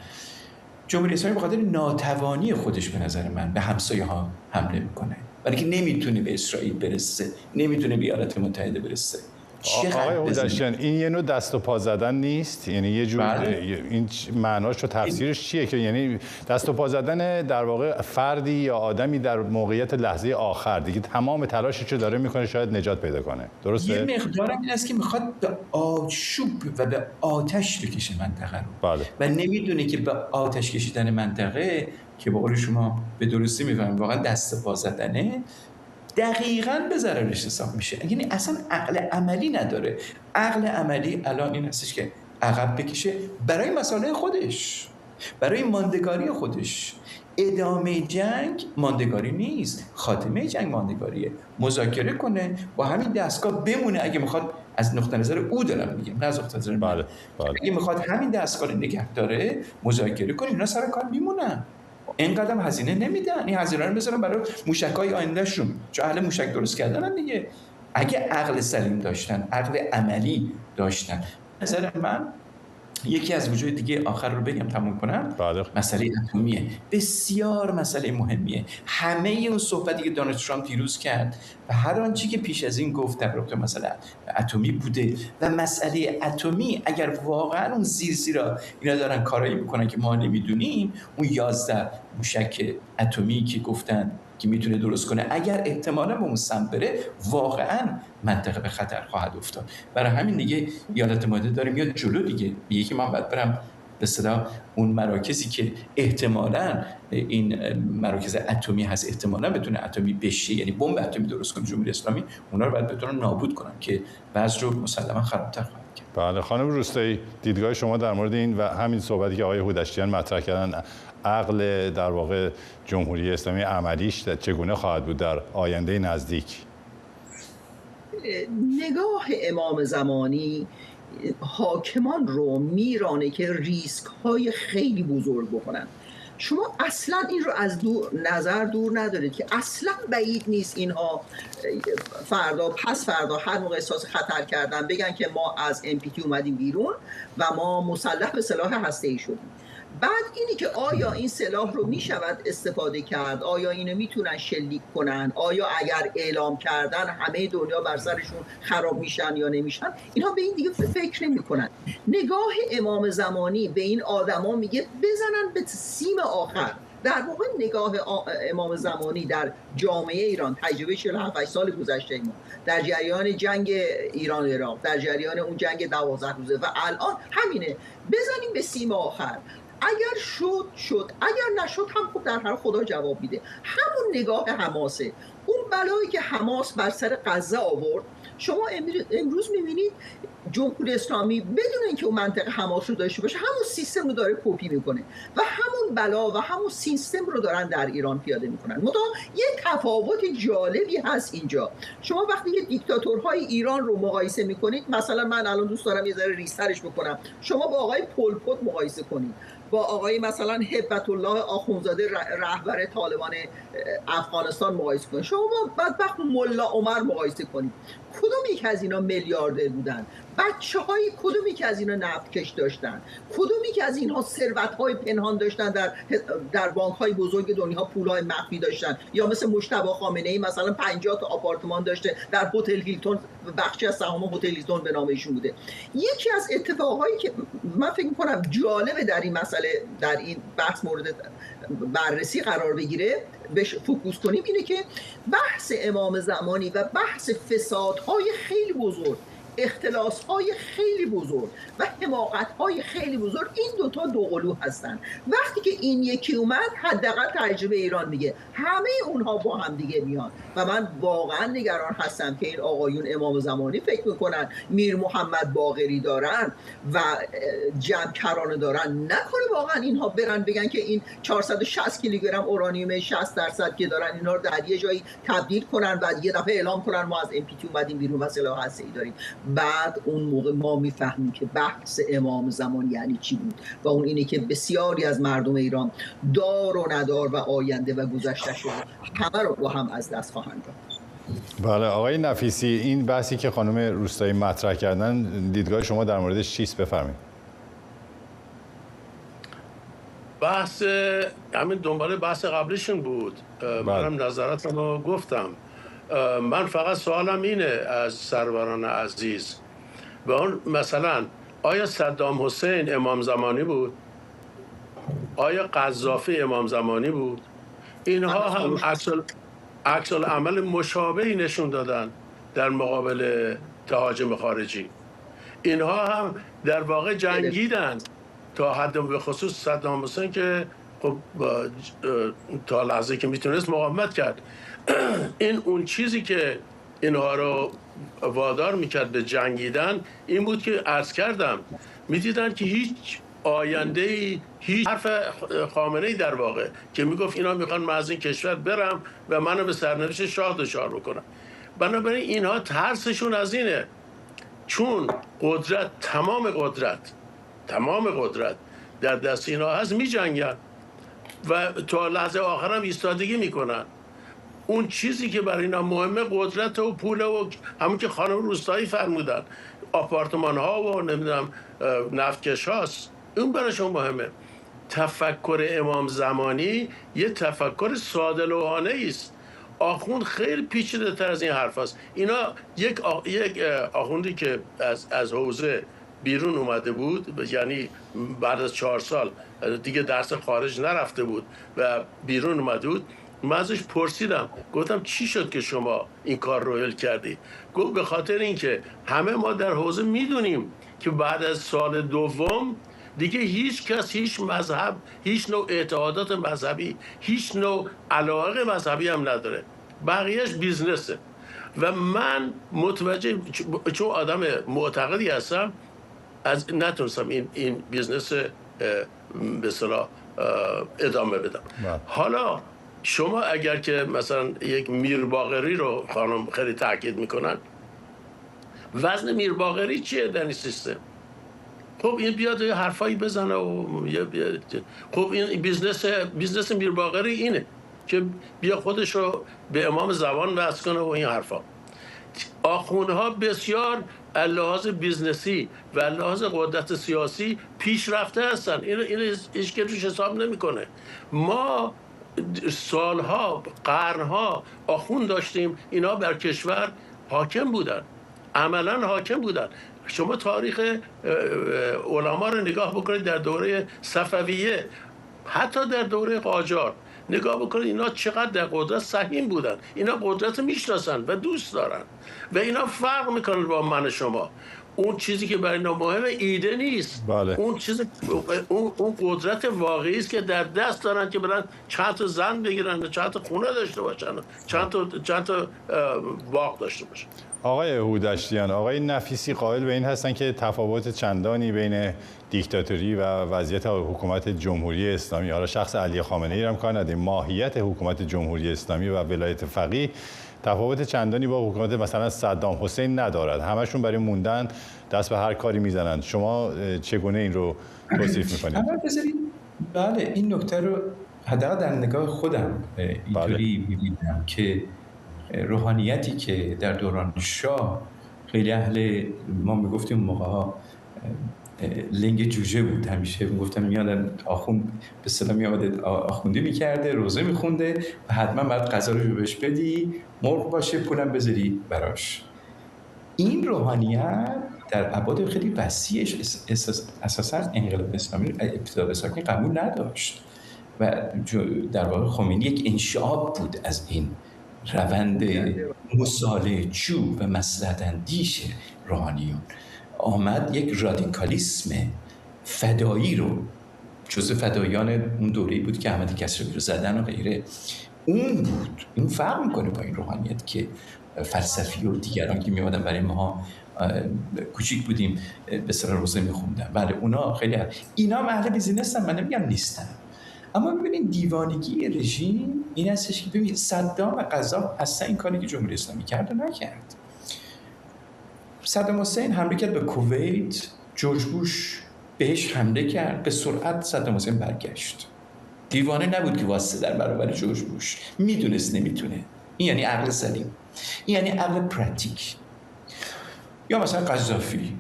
جمهوری اسلامی به خاطر ناتوانی خودش، به نظر من، به همسایه ها حمله می‌کنه، برای که نمیتونه به اسرائیل برسه، نمیتونه به ایالات متحده برسه. آ-، چقدر آقای بزنه؟ هودشیان، این یه نوع دست و پا زدن نیست؟ یعنی یه جور، بله. یه، این چ-، معناش و تفسیرش چیه که، یعنی، دست و پا زدن در واقع فردی یا آدمی در موقعیت لحظهٔ آخر، دیگه تمام تلاشش رو داره می‌کنه شاید نجات پیدا کنه، درسته؟ یه مقدارم این است که می‌خواد به آشوب و به آتش بکشه منطقه رو. بله. و نمی‌دونه که به آتش کشیدن منطقه، که به قول شما به درستی می‌فهمم، واقعاً دست و پا زدنه، دقیقاً به ضررش حساب می‌شه. یعنی اصلاً عقل عملی نداره. عقل عملی الان این هستش که عقب بکشه برای مصالح خودش، برای ماندگاری خودش. ادامهٔ جنگ ماندگاری نیست، خاتمهٔ جنگ ماندگاریه. مذاکره کنه، با همین دستگاه بمونه، اگه می‌خواد، از نقطهٔ نظر او دارم می‌گم، نه از نقطهٔ نظر من. بله، بله. اگه می‌خواد همین دستگاه رو نگه داره، مذاکره کنه، اینا سر کار میمونن. اینقدر هم هزینه نمیدن، این هزینه رو میذارن برای موشکای آیندهشون، چون اهل موشک درست کردنن دیگه. اگه عقل سلیم داشتن، عقل عملی داشتن، نظر من، یکی از وجوه دیگه، آخر رو بگم تموم کنم، بله. مسئلهٔ اتمیه. بسیار مسئلهٔ مهمیه. همهٔ اون صحبتی که دونالد ترامپ دیروز کرد و هر آنچه که پیش از این گفت در رابطه مسئله اتمی بوده و مسئلهٔ اتمی، اگر واقعاً اون زیر زیرا اینا دارن کارایی می‌کنن که ما نمی‌دونیم، اون یازده موشک اتمی که گفتن که می‌تونه درست کنه، اگر احتمالاً به اون سمت بره، واقعاً منطقه به خطر خواهد افتاد. برای همین دیگه ایالات متحده داره میاد جلو دیگه، میگه که من باید برم به اصطلاح اون مراکزی که احتمالاً این مراکز اتمی هست، احتمالاً بتونه اتمی بشه، یعنی بمب اتمی درست کنه جمهوری اسلامی، اونا رو باید بتونم نابود کنم که وضع رو مسلماً خرابتر خواهد کرد. بله، خانم روستایی، دیدگاه شما در مورد این و همین صحبتی که آقای هودشتیان مطرح کردن، عقل، در واقع، جمهوری اسلامی عملیش چگونه خواهد بود در آیندهٔ نزدیک؟ نگاه امام زمانی حاکمان رو میرانه که ریسک های خیلی بزرگ بکنن. شما اصلاً این رو از دور، نظر دور ندارید که اصلاً بعید نیست اینها فردا، پس فردا، هر موقع احساس خطر کردن، بگن که ما از ان پی تی اومدیم بیرون و ما مسلح به سلاح هسته‌ای شدیم. بعد اینی که آیا این سلاح رو می‌شود استفاده کرد، آیا اینو می‌تونن شلیک کنن، آیا اگر اعلام کردن همهٔ دنیا بر سرشون خراب می‌شن یا نمی‌شن، اینها به این دیگه ف-، فکر نمی‌کنن. نگاه امام زمانی به این آدما میگه بزنن به سیم آخر. در واقع نگاه آ-، امام زمانی در جامعهٔ ایران، تجربهٔ چهل و هفت سال گذشتهٔ ما در جریان جنگ ایران و عراق، در جریان اون جنگ دوازده روزه و الان همینه، بزنیم به سیم آخر. اگر شد، شد. اگر نشد هم، خب، در هر، خدا جواب می‌ده. همون نگاه حماسه. اون بلایی که حماس بر سر غزه آورد، شما امر-، امروز می‌بینید جمهوری اسلامی بدون اینکه اون منطقه حماس رو داشته باشه، همون سیستم رو داره کپی می‌کنه و همون بلا و همون سیستم رو دارن در ایران پیاده می‌کنن. منتها یه تفاوت جالبی هست اینجا. شما وقتی که دیکتاتورهای ایران رو مقایسه می‌کنید، مثلاً من الان دوست دارم یه ذره ریزترش بکنم، شما با آقای پل پت مقایسه کنید، با آقای، مثلاً، هبت الله آخونزاده، ر-، رهبر طالبان، اه، افغانستان مقایسه کنید، شما با بدبخت ملا عمر مقایسه کنید. کدوم یک از اینا میلیاردر بودن؟ بچه‌های کدومی که از اینا نفتکش داشتن؟ کدومی که از اینها ثروت‌های پنهان داشتن، در، در بانک‌های بزرگ دنیا پول‌های مخفی داشتن؟ یا مثل مجتبی خامنه‌ای، مثلاً، پنجاه تا آپارتمان داشته در هتل هیلتون، بخشی از سهام هتل هیلتون به نام ایشون بوده. یکی از اتفاقهایی که من فکر می‌کنم جالبه در این مسئله، در این بحث مورد بررسی قرار بگیره، بهش فوکوس کنیم، اینه که بحث امام زمانی و بحث فسادهای خیلی بزرگ، اختلاس‌های خیلی بزرگ و حماقت‌های خیلی بزرگ، این دوتا دوقلو هستن. وقتی که این یکی اومد، حداقل تجربهٔ ایران میگه همهٔ اونها با هم دیگه میان و من واقعاً نگران هستم که این آقایون امام زمانی فکر می‌کنن، میر محمد باقری دارن و، اه، جمع کرانه دارن، نکنه واقعاً اینها برن بگن که این چهارصد و شصت کیلوگرم اورانیوم شصت درصد که دارن، اینا رو در یه جایی تبدیل کنن و یه دفعه اعلام کنن ما از ان پی تی اومدیم بیرون و سلاح هسته‌ای داریم. بعد اون موقع ما می‌فهمیم که بحث امام زمان یعنی چی بود و اون اینه که بسیاری از مردم ایران، دار و ندار و آینده و گذشته‌شون، همه رو با هم از دست خواهند داد. بله آقای نفیسی، این بحثی که خانم روستایی مطرح کردن، دیدگاه شما در موردش چیست؟ بفرمایید. بحث همین دنبال بحث قبلیشون بود. منم نظراتمو گفتم. من فقط سوالم اینه از سروران عزیز، به اون مثلا آیا صدام حسین امام زمانی بود؟ آیا قذافی امام زمانی بود؟ اینها هم عکس عکس العمل مشابهی نشون دادن در مقابل تهاجم خارجی. اینها هم در واقع جنگیدن تا حد، به خصوص صدام حسین که خب تا لحظه که میتونست مقاومت کرد. این اون چیزی که اینها رو وادار میکرد به جنگیدن این بود که عرض کردم میدیدن که هیچ آینده‌ای، هیچ حرف خامنه‌ای در واقع که میگفت اینا میخوان من از این کشور برم و منو به سرنوشت شاه دچار بکنن. بنابراین اینها ترسشون از اینه، چون قدرت، تمام قدرت، تمام قدرت در دست اینا هست، میجنگن و تا لحظهٔ آخرم ایستادگی میکنن. اون چیزی که برای اینا مهمه قدرت و پول و همون که خانم روستایی فرمودن، آپارتمان ها و نمیدونم نفتکش هاست، اون براشون مهمه. تفکر امام زمانی یه تفکر ساده لوحانه است. آخوند خیلی پیچیده تر از این حرف است. اینا یک، آ... یک آخوندی که از، از حوزه بیرون اومده بود، یعنی بعد از چهار سال دیگه درس خارج نرفته بود و بیرون اومده بود، من ازش پرسیدم، گفتم چی شد که شما این کار رو ول کردی؟ گفت به خاطر اینکه همه ما در حوزه میدونیم که بعد از سال دوم دیگه هیچ کس، هیچ مذهب، هیچ نوع اعتقادات مذهبی، هیچ نوع علاقه مذهبی هم نداره، بقیهش بیزنسه. و من متوجه، چون آدم معتقدی هستم، از نتونستم این، این بیزنس به اصطلاح ادامه بدم. حالا شما اگر که مثلا یک میر باقری رو، خانم خیلی تاکید میکنن، وزن میر باقری چیه در این سیستم؟ خب این بیاد یه حرفایی بزنه و خب این بیزنس، بیزنس میر باقری اینه که بیا خودش رو به امام زمان وصل کنه و این حرفا. آخوندها بسیار از لحاظ بیزنسی و از لحاظ قدرت سیاسی پیشرفته هستن. این، این هیچ که روش حساب نمیکنه. ما سالها، قرنها آخوند داشتیم، اینا بر کشور حاکم بودن، عملا حاکم بودن. شما تاریخ علما رو نگاه بکنید، در دوره صفویه، حتی در دوره قاجار نگاه بکنید، اینا چقدر در قدرت سهیم بودن. اینا قدرت میشناسن و دوست دارن و اینا فرق میکنن با من و شما. اون چیزی که برای اینا مهمه ایده نیست. بله. اون چیز، اون، اون قدرت واقعی است که در دست دارن که برن چند تا زن بگیرن و چند تا خونه داشته باشن، چند تا، چند تا باغ داشته باشن. آقای هودشتیان، آقای نفیسی قائل به این هستن که تفاوت چندانی بین دیکتاتوری و وضعیت حکومت جمهوری اسلامی، حالا شخص علی خامنه ای رو هم کار نداریم، ماهیت حکومت جمهوری اسلامی و ولایت فقیه تفاوت چندانی با حکومت مثلا صدام حسین ندارد. همشون برای موندن دست به هر کاری میزنند. شما چگونه این رو توصیف میکنید؟ بله، این نکته رو حداقل در نگاه خودم اینطوری می‌بینم که روحانیتی که در دوران شاه خیلی اهل، ما می‌گفتیم اون موقع‌ها لنگ جوجه بود، همیشه می‌گفتن میاد آخوند، به اصطلاح می‌آمده آخوندی می‌کرده، روزه می‌خونده و حتما باید غذا رو بهش بدی، مرغ باشه، پولم بذاری براش. این روحانیت در ابعاد خیلی وسیعش اساسا انقلاب اسلامی، ابتدا به اسلامی قبول نداشت و در واقع خمینی یک انشعاب بود از این روند مصالحه‌جو و مصلحت‌اندیش روحانیون. آمد یک رادیکالیسم فدایی رو، جزء فداییان اون دوره‌ای بود که احمد کسروی رو زدن و غیره، اون بود. این فرق می‌کنه با این روحانیت که فلسفی و دیگران که می‌آمدن برای ماها، کوچیک بودیم، به سر روزه می‌خوندن. بله، اونا خیلی ه-، اینا هم اهل بیزینس هم، من نمی‌گم نیستن. اما ببینید، دیوانگی رژیم این هستش که ببینید، صدام و قذاف اصلاً این کاری که جمهوری اسلامی کرد نکرد. صدام حسین حمله کرد به کویت، جورج بوش بهش حمله کرد، به سرعت صدام حسین برگشت. دیوانه نبود که واسه در برابر جورج بوش، میدونست نمیتونه. این یعنی عقل سلیم، این یعنی عقل پراتیک. یا مثلا قذافی،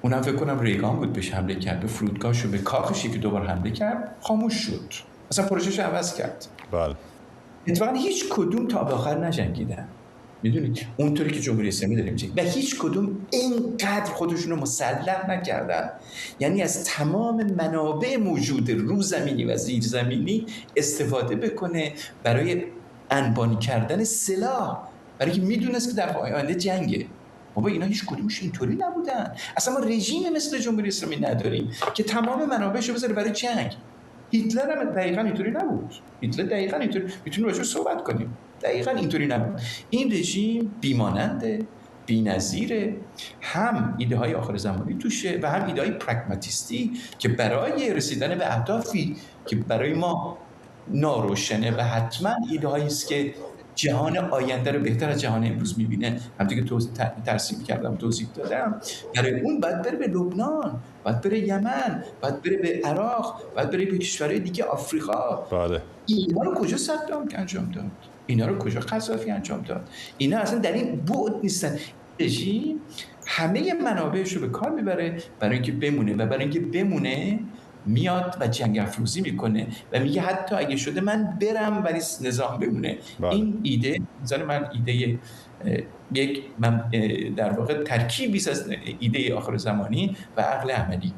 اونم فکر کنم ریگان بود بهش حمله کرد، به فرودگاهش و به کاخش که دوبار حمله کرد، خاموش شد، اصلا پروژهش عوض کرد. بله. اتفاقا هیچ کدوم تا به آخر نجنگیدن. میدونید اونطوری که جمهوری اسلامی داریم چی و هیچ کدوم اینقدر خودشون رو مسلح نکردن، یعنی از تمام منابع موجود روزمینی و زیرزمینی استفاده بکنه برای انبانی کردن سلاح، برای که میدونست که در آینده جنگه. بابا، اینا هیچ کدومش اینطوری نبودن. اصلا ما رژیم مثل جمهوری اسلامی نداریم که تمام منابعش رو بذاره برای جنگ. هیتلر هم دقیقا اینطوری نبود. هیتلر دقیقا اینطوری، میتونیم راجع صحبت کنیم. دقیقا اینطوری نبود. این رژیم بیماننده، بی‌نظیره، هم ایده های آخر زمانی توشه و هم ایده های پرگماتیستی که برای رسیدن به اهدافی که برای ما ناروشنه و حتما ایده هایی است که جهان آینده رو بهتر از جهان امروز میبینه. همطور که توضیح ترسیم کردم، توضیح دادم، برای اون باید بره به لبنان، باید بره یمن، باید بره به عراق، باید بره به کشورهای دیگه آفریقا. بله. اینا رو کجا صدام انجام داد؟ اینا رو کجا قذافی انجام داد؟ اینا اصلا در این بعد نیستن. رژیم همه منابعش رو به کار میبره برای اینکه بمونه و برای اینکه بمونه میاد و جنگ افروزی میکنه و میگه حتی اگه شده من برم ولی نظام بمونه. بله. این ایده نظر من ایده یک من در واقع ترکیبی است از ایده آخر زمانی و عقل عملی.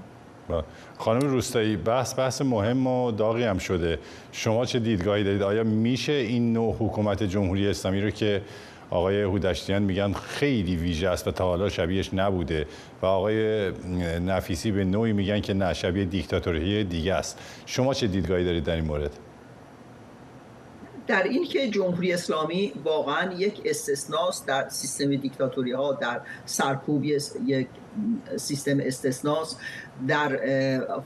خانم روستایی، بحث بحث مهم و داغی هم شده. شما چه دیدگاهی دارید؟ آیا میشه این نوع حکومت جمهوری اسلامی رو که آقای هودشتیان میگن خیلی ویژه است و تا حالا شبیهش نبوده و آقای نفیسی به نوعی میگن که نه، شبیه دیکتاتوری دیگه است، شما چه دیدگاهی دارید در این مورد؟ در این که جمهوری اسلامی واقعا یک استثناست در سیستم دیکتاتوری ها، در سرکوبی یک سیستم استثناست، در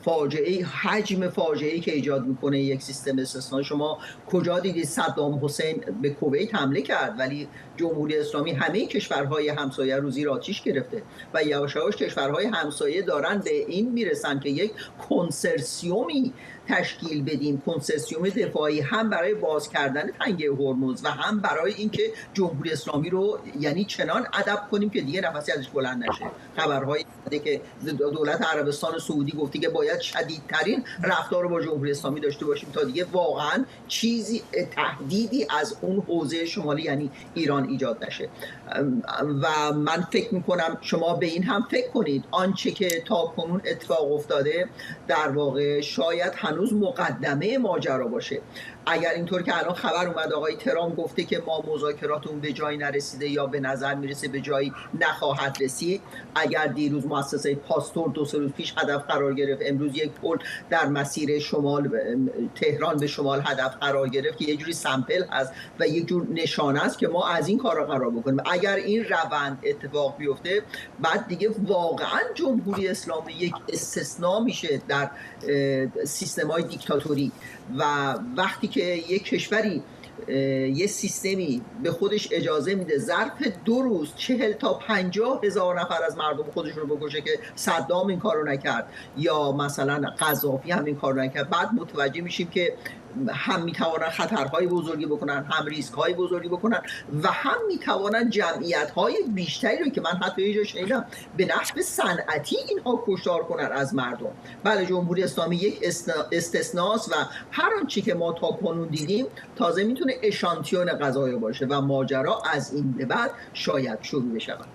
فاجعه، حجم فاجعه که ایجاد میکنه یک سیستم استثنا. شما کجا دیدید صدام حسین به کویت حمله کرد ولی جمهوری اسلامی همه کشورهای همسایه رو زیر آتیش گرفته و یواش یواش کشورهای همسایه دارن به این میرسن که یک کنسرسیومی تشکیل بدیم، کنسرسیوم دفاعی هم برای باز کردن تنگه هرمز و هم برای اینکه جمهوری اسلامی رو یعنی چنان ادب کنیم که دیگه نفسی ازش بلند نشه. خبرهای که دولت عربستان سعودی گفته که باید شدیدترین رفتار رو با جمهوری اسلامی داشته باشیم تا دیگه واقعا چیزی، تهدیدی از اون حوزه شمالی یعنی ایران ایجاد نشه. و من فکر میکنم شما به این هم فکر کنید، آنچه که تا کنون اتفاق افتاده در واقع شاید هنوز مقدمه ماجرا باشه. اگر اینطور که الان خبر اومد آقای ترامپ گفته که ما مذاکراتمون به جایی نرسیده یا به نظر میرسه به جایی نخواهد رسید، اگر دیروز مؤسسه پاستور دو سه روز پیش هدف قرار گرفت، امروز یک پل در مسیر شمال، تهران به شمال هدف قرار گرفت که یه جوری سمپل هست و یک جور نشانه است که ما از این کارا قرار بکنیم. اگر این روند اتفاق بیفته، بعد دیگه واقعا جمهوری اسلامی یک استثنا میشه در سیستم های دیکتاتوری و وقتی که یک کشوری یه سیستمی به خودش اجازه میده ظرف دو روز چهل تا پنجاه هزار نفر از مردم خودشون رو بکشه که صدام این کارو نکرد یا مثلا قذافی هم این کارو نکرد، بعد متوجه میشیم که هم میتوانن خطرهای بزرگی بکنن، هم ریسک های بزرگی بکنن و هم میتوانن جمعیت های بیشتری رو که من حتی یه جا شنیدم به نحو صنعتی اینها کشتار کنن از مردم. بله، جمهوری اسلامی یک استثناست و هر آنچه که ما تا کنون دیدیم تازه میتونه اشانتیون قضایا باشه و ماجرا از این به بعد شاید شروع بشود.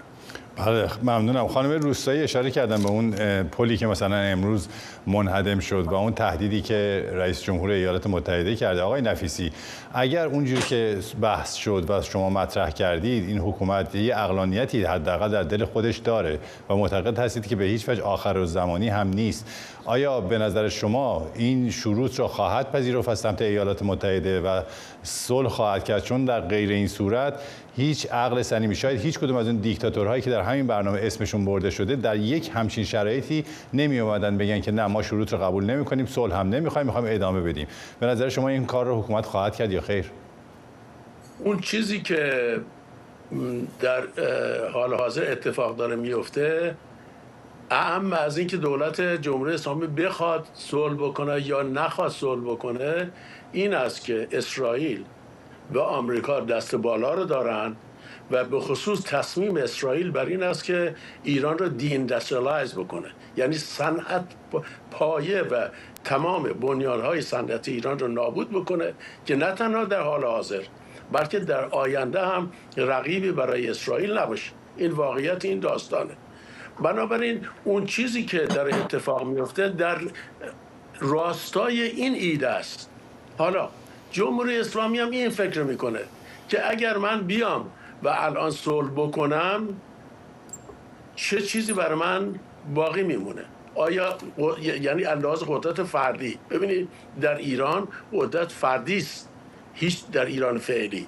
بله، ممنونم. خانم روستایی اشاره کردن به اون پلی که مثلا امروز منهدم شد و اون تهدیدی که رئیس جمهور ایالات متحده کرده. آقای نفیسی، اگر اونجور که بحث شد و شما مطرح کردید، این حکومت یه عقلانیتی حداقل در دل خودش داره و معتقد هستید که به هیچ وجه آخر و زمانی هم نیست، آیا به نظر شما این شروط را خواهد پذیرفت از سمت ایالات متحده و صلح خواهد کرد؟ چون در غیر این صورت هیچ عقل سلیمی، شاید هیچ کدوم از اون دیکتاتورهایی که در همین برنامه اسمشون برده شده، در یک همچین شرایطی نمی اومدن بگن که نه، ما شروط رو قبول نمی کنیم، صلح هم نمی خوایم، میخوایم ادامه بدیم. به نظر شما این کار رو حکومت خواهد کرد یا خیر؟ اون چیزی که در حال حاضر اتفاق داره میفته، اعم از اینکه دولت جمهوری اسلامی بخواد صلح بکنه یا نخواد صلح بکنه، این است که اسرائیل و آمریکا دست بالا رو دارن و به خصوص تصمیم اسرائیل بر این است که ایران رو دی‌اندستریالایز بکنه، یعنی صنعت، پایه و تمام بنیادهای صنعتی ایران رو نابود بکنه که نه تنها در حال حاضر، بلکه در آینده هم رقیبی برای اسرائیل نباشه. این واقعیت این داستانه. بنابراین اون چیزی که داره اتفاق میفته در راستای این ایده است. حالا جمهوری اسلامی هم این فکر میکنه که اگر من بیام و الان صلح بکنم، چه چیزی برای من باقی میمونه؟ آیا یعنی از لحاظ قدرت فردی، ببینید، در ایران قدرت فردی است، هیچ، در ایران فعلی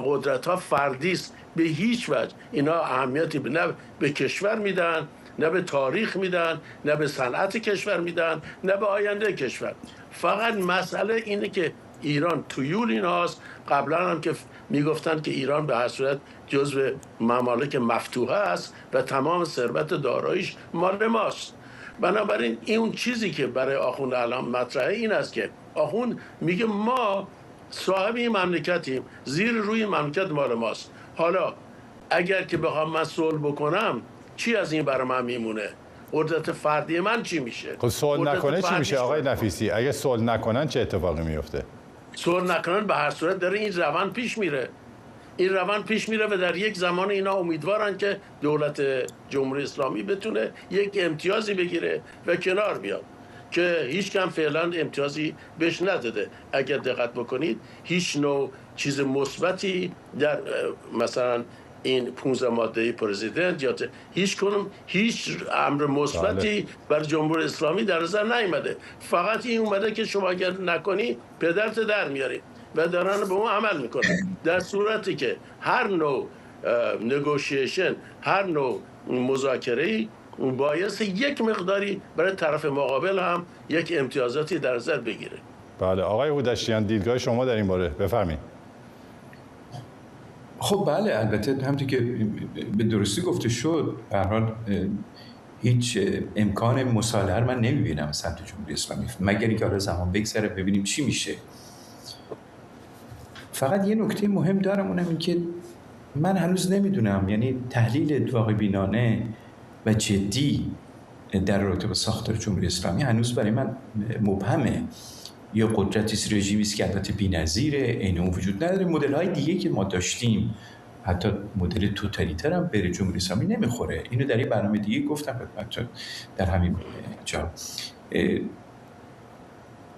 قدرت ها فردی است، به هیچ وجه اینا اهمیتی به، نه به کشور میدن، نه به تاریخ میدن، نه به صنعت کشور میدن، نه به آینده کشور. فقط مسئله اینه که ایران تویول ایناست. قبلا هم که میگفتن که ایران به هر صورت جزو ممالک مفتوحه است و تمام ثروت داراییش مال ماست. بنابراین این اون چیزی که برای آخوند الان مطرحه این است که آخوند میگه ما صاحب این مملکتیم، زیر روی مملکت مال ماست. حالا اگر که بخوام من صلح بکنم، چی از این برای من میمونه؟ قدرت فردی من چی میشه؟ خب صلح نکنه چی میشه آقای نفیسی؟ اگه صلح نکنن چه اتفاقی میفته؟ صلح نکنن، به هر صورت داره این روند پیش میره. این روند پیش میره و در یک زمان اینا امیدوارن که دولت جمهوری اسلامی بتونه یک امتیازی بگیره و کنار بیاد که هیچ کم فعلا امتیازی بهش نداده. اگر دقت بکنید، هیچ نوع چیز مثبتی در، اه، مثلا این پونزده ماده پرزیدنت یا ت-، هیچ کنم، هیچ امر مثبتی بر جمهوری اسلامی در نظر نیامده. فقط این اومده که شما اگر نکنی، پدرت در میاری و دارن به اون عمل میکنن. در صورتی که هر نوع، اه، نگوشیشن، هر نوع مذاکره ای باعث یک مقداری برای طرف مقابل هم یک امتیازاتی در نظر بگیره. بله، آقای هودشیان، دیدگاه شما در این باره، بفرمایید. خب بله، البته همطور که به درستی گفته شد، به هر حال، اه، هیچ امکان مصالحه رو من نمی‌بینم از سمت جمهوری اسلامی، مگر اینکه حالا زمان بگذره ببینیم چی میشه. فقط یه نکته مهم دارم، اونم این که من هنوز نمی‌دونم، یعنی تحلیل واقع‌بینانه و جدی در رابطه با ساختار جمهوری اسلامی هنوز برای من مبهمه. یا قدرتی است، رژیمی است که البته بی‌نظیره، عین اون وجود نداره. مدل‌های دیگه که ما داشتیم، حتی مدل توتالیتر هم به جمهوری اسلامی نمیخوره. اینو در یه برنامهٔ دیگه گفتم خدمتتون در همین جا. اه،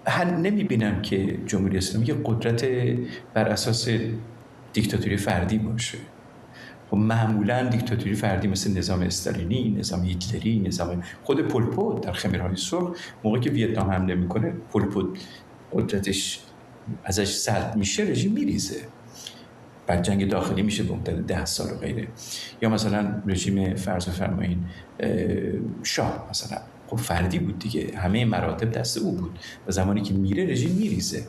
هن-، نمی‌بینم که جمهوری اسلامی یه قدرت بر اساس دیکتاتوری فردی باشه. خب معمولاً دیکتاتوری فردی مثل نظام استالینی، نظام هیتلری، نظام خود پل پوت در خمرهای سرخ، موقعی که ویتنام حمله می‌کنه، پل پوت قدرتش ازش سلب می‌شه، رژیم می‌ریزه. بعد جنگ داخلی می‌شه به مدت ده سال و غیره. یا مثلاً رژیم، فرض بفرمایین، اه، شاه مثلاً، خب فردی بود دیگه، همهٔ مراتب دست او بود و زمانی که میره رژیم می‌ریزه.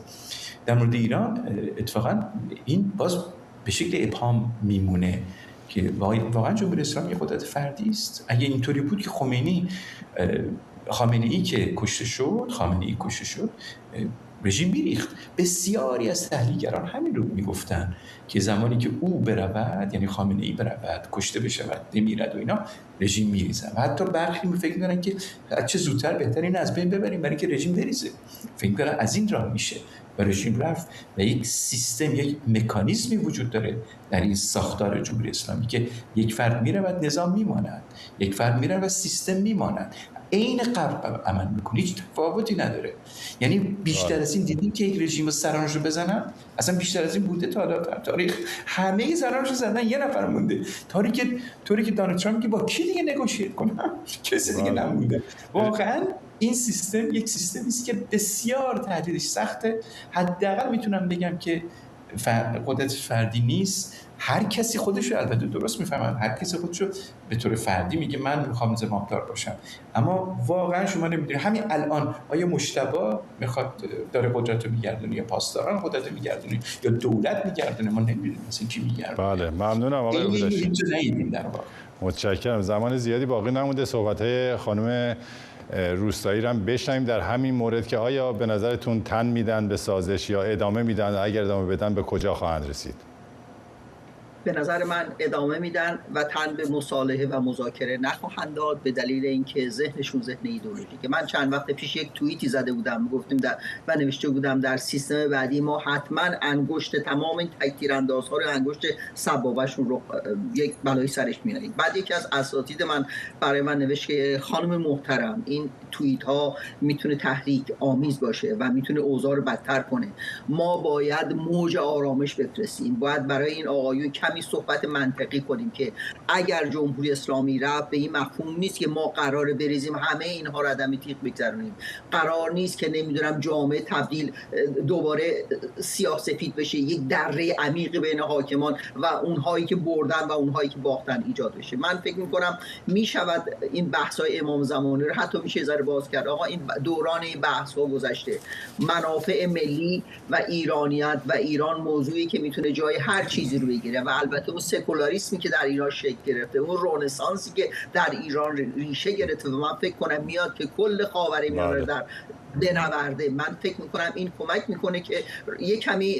در مورد ایران، اه، اتفاقاً این باز به شکل ابهام میمونه که واقعاً، واقعاً جمهوری اسلامی یه قدرت فردی است. اگه اینطوری بود که خمینی، اه، خامنه‌ای که کشته شد، خامنه‌ای کشته شد، اه، رژیم می‌ریخت. بسیاری از تحلیلگران همین رو می‌گفتن که زمانی که او برود، یعنی خامنه‌ای برود، کشته بشود، بمیرد و اینا، رژیم می‌ریزد. و حتی برخی فکر می‌کنن که چه زودتر بهتر اینه از بین ببریم، برای اینکه رژیم بریزه. فکر می‌کنن از این راه می‌شه و رژیم رفت و یک سیستم، یک مکانیزمی وجود داره در این ساختار جمهوری اسلامی که یک فرد می‌رود، نظام می‌ماند، یک فرد می‌رود، سیستم می‌ماند. عین قبل عمل می‌کنه، هیچ تفاوتی نداره. یعنی بیشتر از این دیدیم که یک رژیم سرانش رو بزنن، اصلاً بیشتر از این بوده تا حالا در تاریخ؟ همهٔ سرانش رو زدن، یه نفر مونده. طوری که، طوری که دونالد ترامپ که با کی دیگه نگوشیت کنم؟ کسی دیگه نمونده. واقعاً این سیستم یک سیستمی است که بسیار تحلیلش سخته. حداقل می‌تونم بگم که ف-، قدرت فردی نیست. هر کسی خودش رو، البته درست می‌فهمم، هر کسی خودش رو به طور فردی میگه: «من می‌خوام زمامدار باشم.» اما واقعاً شما نمی‌دونید. همین الان آیا مجتبی می‌خواد، داره قدرت رو می‌گردونه، یا پاسداران قدرت رو می‌گردونه، یا دولت می‌گردونه؟ ما نمی‌دونیم اصلاً کی می‌گردونه. بله، ممنونم آقای این، این هودشی. هیچ جا ندیدیم در واقع. متشکرم. زمان زیادی باقی نمونده، صحبت‌های خانم، اه، روستایی رو هم بشنویم در همین مورد که آیا به نظرتون تن می‌دن به سازش یا ادامه می‌دن، اگر ادامه بدن به کجا خواهند رسید؟ به نظر من ادامه می‌دن و تن به مصالحه و مذاکره نخواهند داد، به دلیل اینکه ذهنشون ذهن ایدئولوژیکه. من چند وقت پیش یک توییتی زده بودم، گفتیم در و نوشته بودم: «در سیستم بعدی ما حتماً انگشت، تمام این تک‌تیراندازها رو انگشت سبابه‌شون رو، اه، یک بلایی سرش میاریم.» بعد یکی از اساتید من برای من نوشت که: «خانم محترم، این توییت ها می‌تونه تحریک آمیز باشه و می‌تونه اوضاع رو بدتر کنه. ما باید موج آرامش بفرستیم، باید برای این آقایون کمی صحبت منطقی کنیم که اگر جمهوری اسلامی رفت، به این مفهوم نیست که ما قراره بریزیم همه اینها رو عدم تیغ بگذرونیم.» قرار نیست که، نمی‌دونم، جامعه تبدیل، اه، دوباره سیاه سفید بشه، یک دره عمیقی بین حاکمان و اونهایی که بردن و اونهایی که باختن ایجاد بشه. من فکر می‌کنم می‌شود این بحث‌های امام زمانی رو حتی می‌شه یه ذره باز کرد. آقا، این ب-، دوران این بحث‌ها گذشته. منافع ملی و ایرانیت و ایران موضوعی که می‌تونه جای هر چیزی رو بگیره و البته اون سکولاریسمی که در ایران شکل گرفته، اون رنسانسی که در ایران ری-، ریشه گرفته و من فکر کنم میاد که کل خاورمیانه رو بله. در بنورده. من فکر می‌کنم این کمک می‌کنه که یه کمی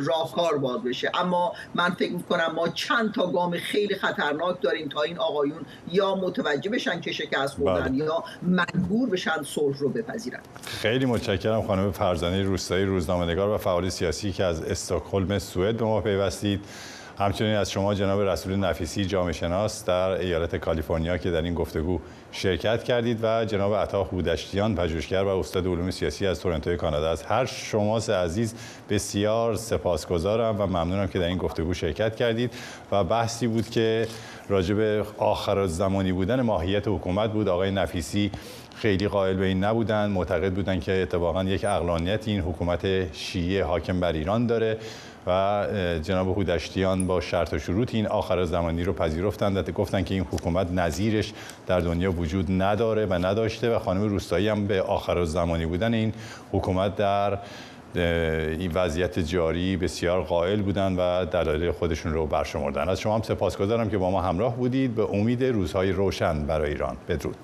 راهکار باز بشه، اما من فکر می‌کنم ما چند تا گام خیلی خطرناک داریم تا این آقایون یا متوجه بشن که شکست خوردن، بله. یا مجبور بشن صلح رو بپذیرن. خیلی متشکرم خانم فرزانهٔ روستایی، روزنامه‌نگار و فعال سیاسی که از استکهلم سوئد به ما پیوستید. همچنین از شما جناب رسول نفیسی، جامعه‌شناس در ایالت کالیفرنیا که در این گفتگو شرکت کردید و جناب عطا هودشتیان، پژوهشگر و استاد علوم سیاسی از تورنتوی کانادا است. هر شما سه عزیز بسیار سپاسگزارم و ممنونم که در این گفتگو شرکت کردید و بحثی بود که راجع به آخر زمانی بودن ماهیت حکومت بود. آقای نفیسی خیلی قائل به این نبودن، معتقد بودن که اتفاقاً یک عقلانیتی این حکومت شیعی حاکم بر ایران داره و، اه، جناب هودشتیان با شرط و شروط این آخر زمانی رو پذیرفتند و گفتن که این حکومت نظیرش در دنیا وجود نداره و نداشته و خانم روستایی هم به آخر زمانی بودن این حکومت در، اه، این وضعیت جاری بسیار قائل بودند و دلایل خودشون رو برشمردن. از شما هم سپاسگزارم که با ما همراه بودید. به امید روزهای روشن برای ایران. بدرود.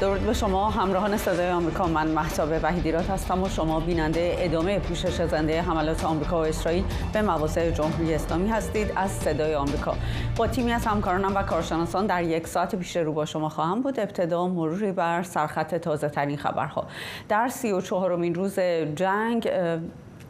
درود به شما همراهان صدای آمریکا، من مهتاب وحیدی‌راد هستم و شما بیننده ادامهٔ پوشش زنده حملات آمریکا و اسرائیل به مواضع جمهوری اسلامی هستید از صدای آمریکا. با تیمی از همکارانم و کارشناسان در یک ساعت پیش رو با شما خواهم بود. ابتدا مروری بر سرخط تازه‌ترین خبرها. در سی و چهارمین روز جنگ، اه،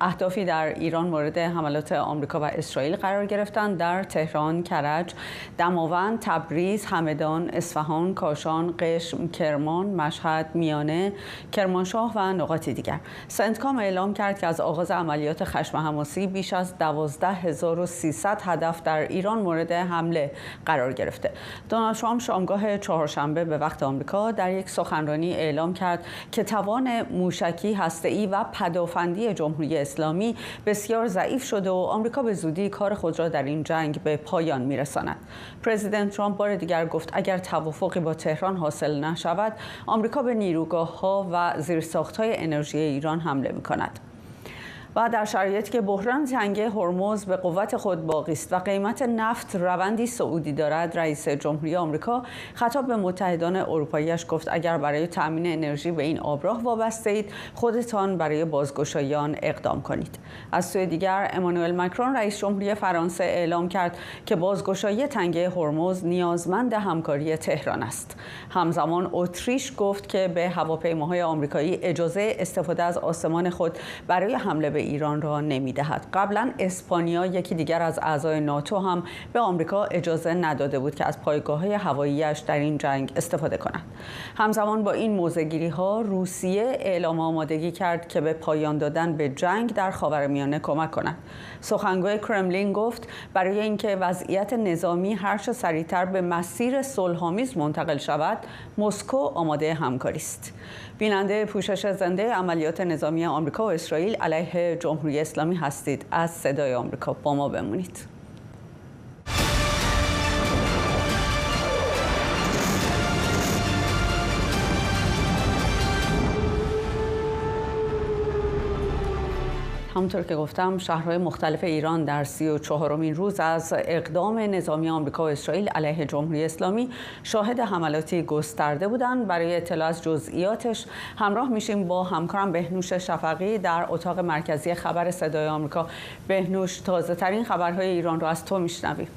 اهدافی در ایران مورد حملات آمریکا و اسرائیل قرار گرفتند. در تهران، کرج، دماوند، تبریز، همدان، اصفهان، کاشان، قشم، کرمان، مشهد، میانه، کرمانشاه و نقاط دیگر. سنتکام اعلام کرد که از آغاز عملیات خشم حماسی بیش از دوازده هزار و سیصد هدف در ایران مورد حمله قرار گرفته. دونالد ترامپ شامگاه چهارشنبه به وقت آمریکا در یک سخنرانی اعلام کرد که توان موشکی، هسته‌ای و پدافندی جمهوری اسلامی بسیار ضعیف شده و آمریکا به زودی کار خود را در این جنگ به پایان می‌رساند. پرزیدنت ترامپ بار دیگر گفت اگر توافقی با تهران حاصل نشود، آمریکا به نیروگاه‌ها و زیرساخت‌های انرژی ایران حمله می‌کند. و در شرایطی که بحران تنگه هرمز به قوت خود باقی است و قیمت نفت روندی صعودی دارد، رئیس جمهوری آمریکا خطاب به متحدان اروپایی‌اش گفت اگر برای تأمین انرژی به این آبراه وابسته اید، خودتان برای بازگشایی آن اقدام کنید. از سوی دیگر، امانوئل مکرون، رئیس جمهوری فرانسه، اعلام کرد که بازگشایی تنگه هرمز نیازمند همکاری تهران است. همزمان اتریش گفت که به هواپیماهای آمریکایی اجازه استفاده از آسمان خود برای حمله به ایران را نمی‌دهد. قبلاً اسپانیا، یکی دیگر از اعضای ناتو، هم به آمریکا اجازه نداده بود که از پایگاه‌های هوایی‌اش در این جنگ استفاده کند. همزمان با این موضع‌گیری‌ها، روسیه اعلام آمادگی کرد که به پایان دادن به جنگ در خاورمیانه کمک کند. سخنگوی کرملین گفت برای اینکه وضعیت نظامی هرچه سریعتر به مسیر صلح‌آمیز منتقل شود، مسکو آمادهٔ همکاری است. بینندهٔ پوشش زندهٔ عملیات نظامی آمریکا و اسرائیل علیه جمهوری اسلامی هستید. از صدای آمریکا با ما بمونید. همونطور که گفتم، شهرهای مختلف ایران در سی و چهارمین روز از اقدام نظامی آمریکا و اسرائیل علیه جمهوری اسلامی شاهد حملاتی گسترده بودند. برای اطلاع از جزئیاتش همراه می‌شیم با همکارم بهنوش شفقی در اتاق مرکزی خبر صدای آمریکا. بهنوش، تازه ترین خبرهای ایران رو از تو میشنویم.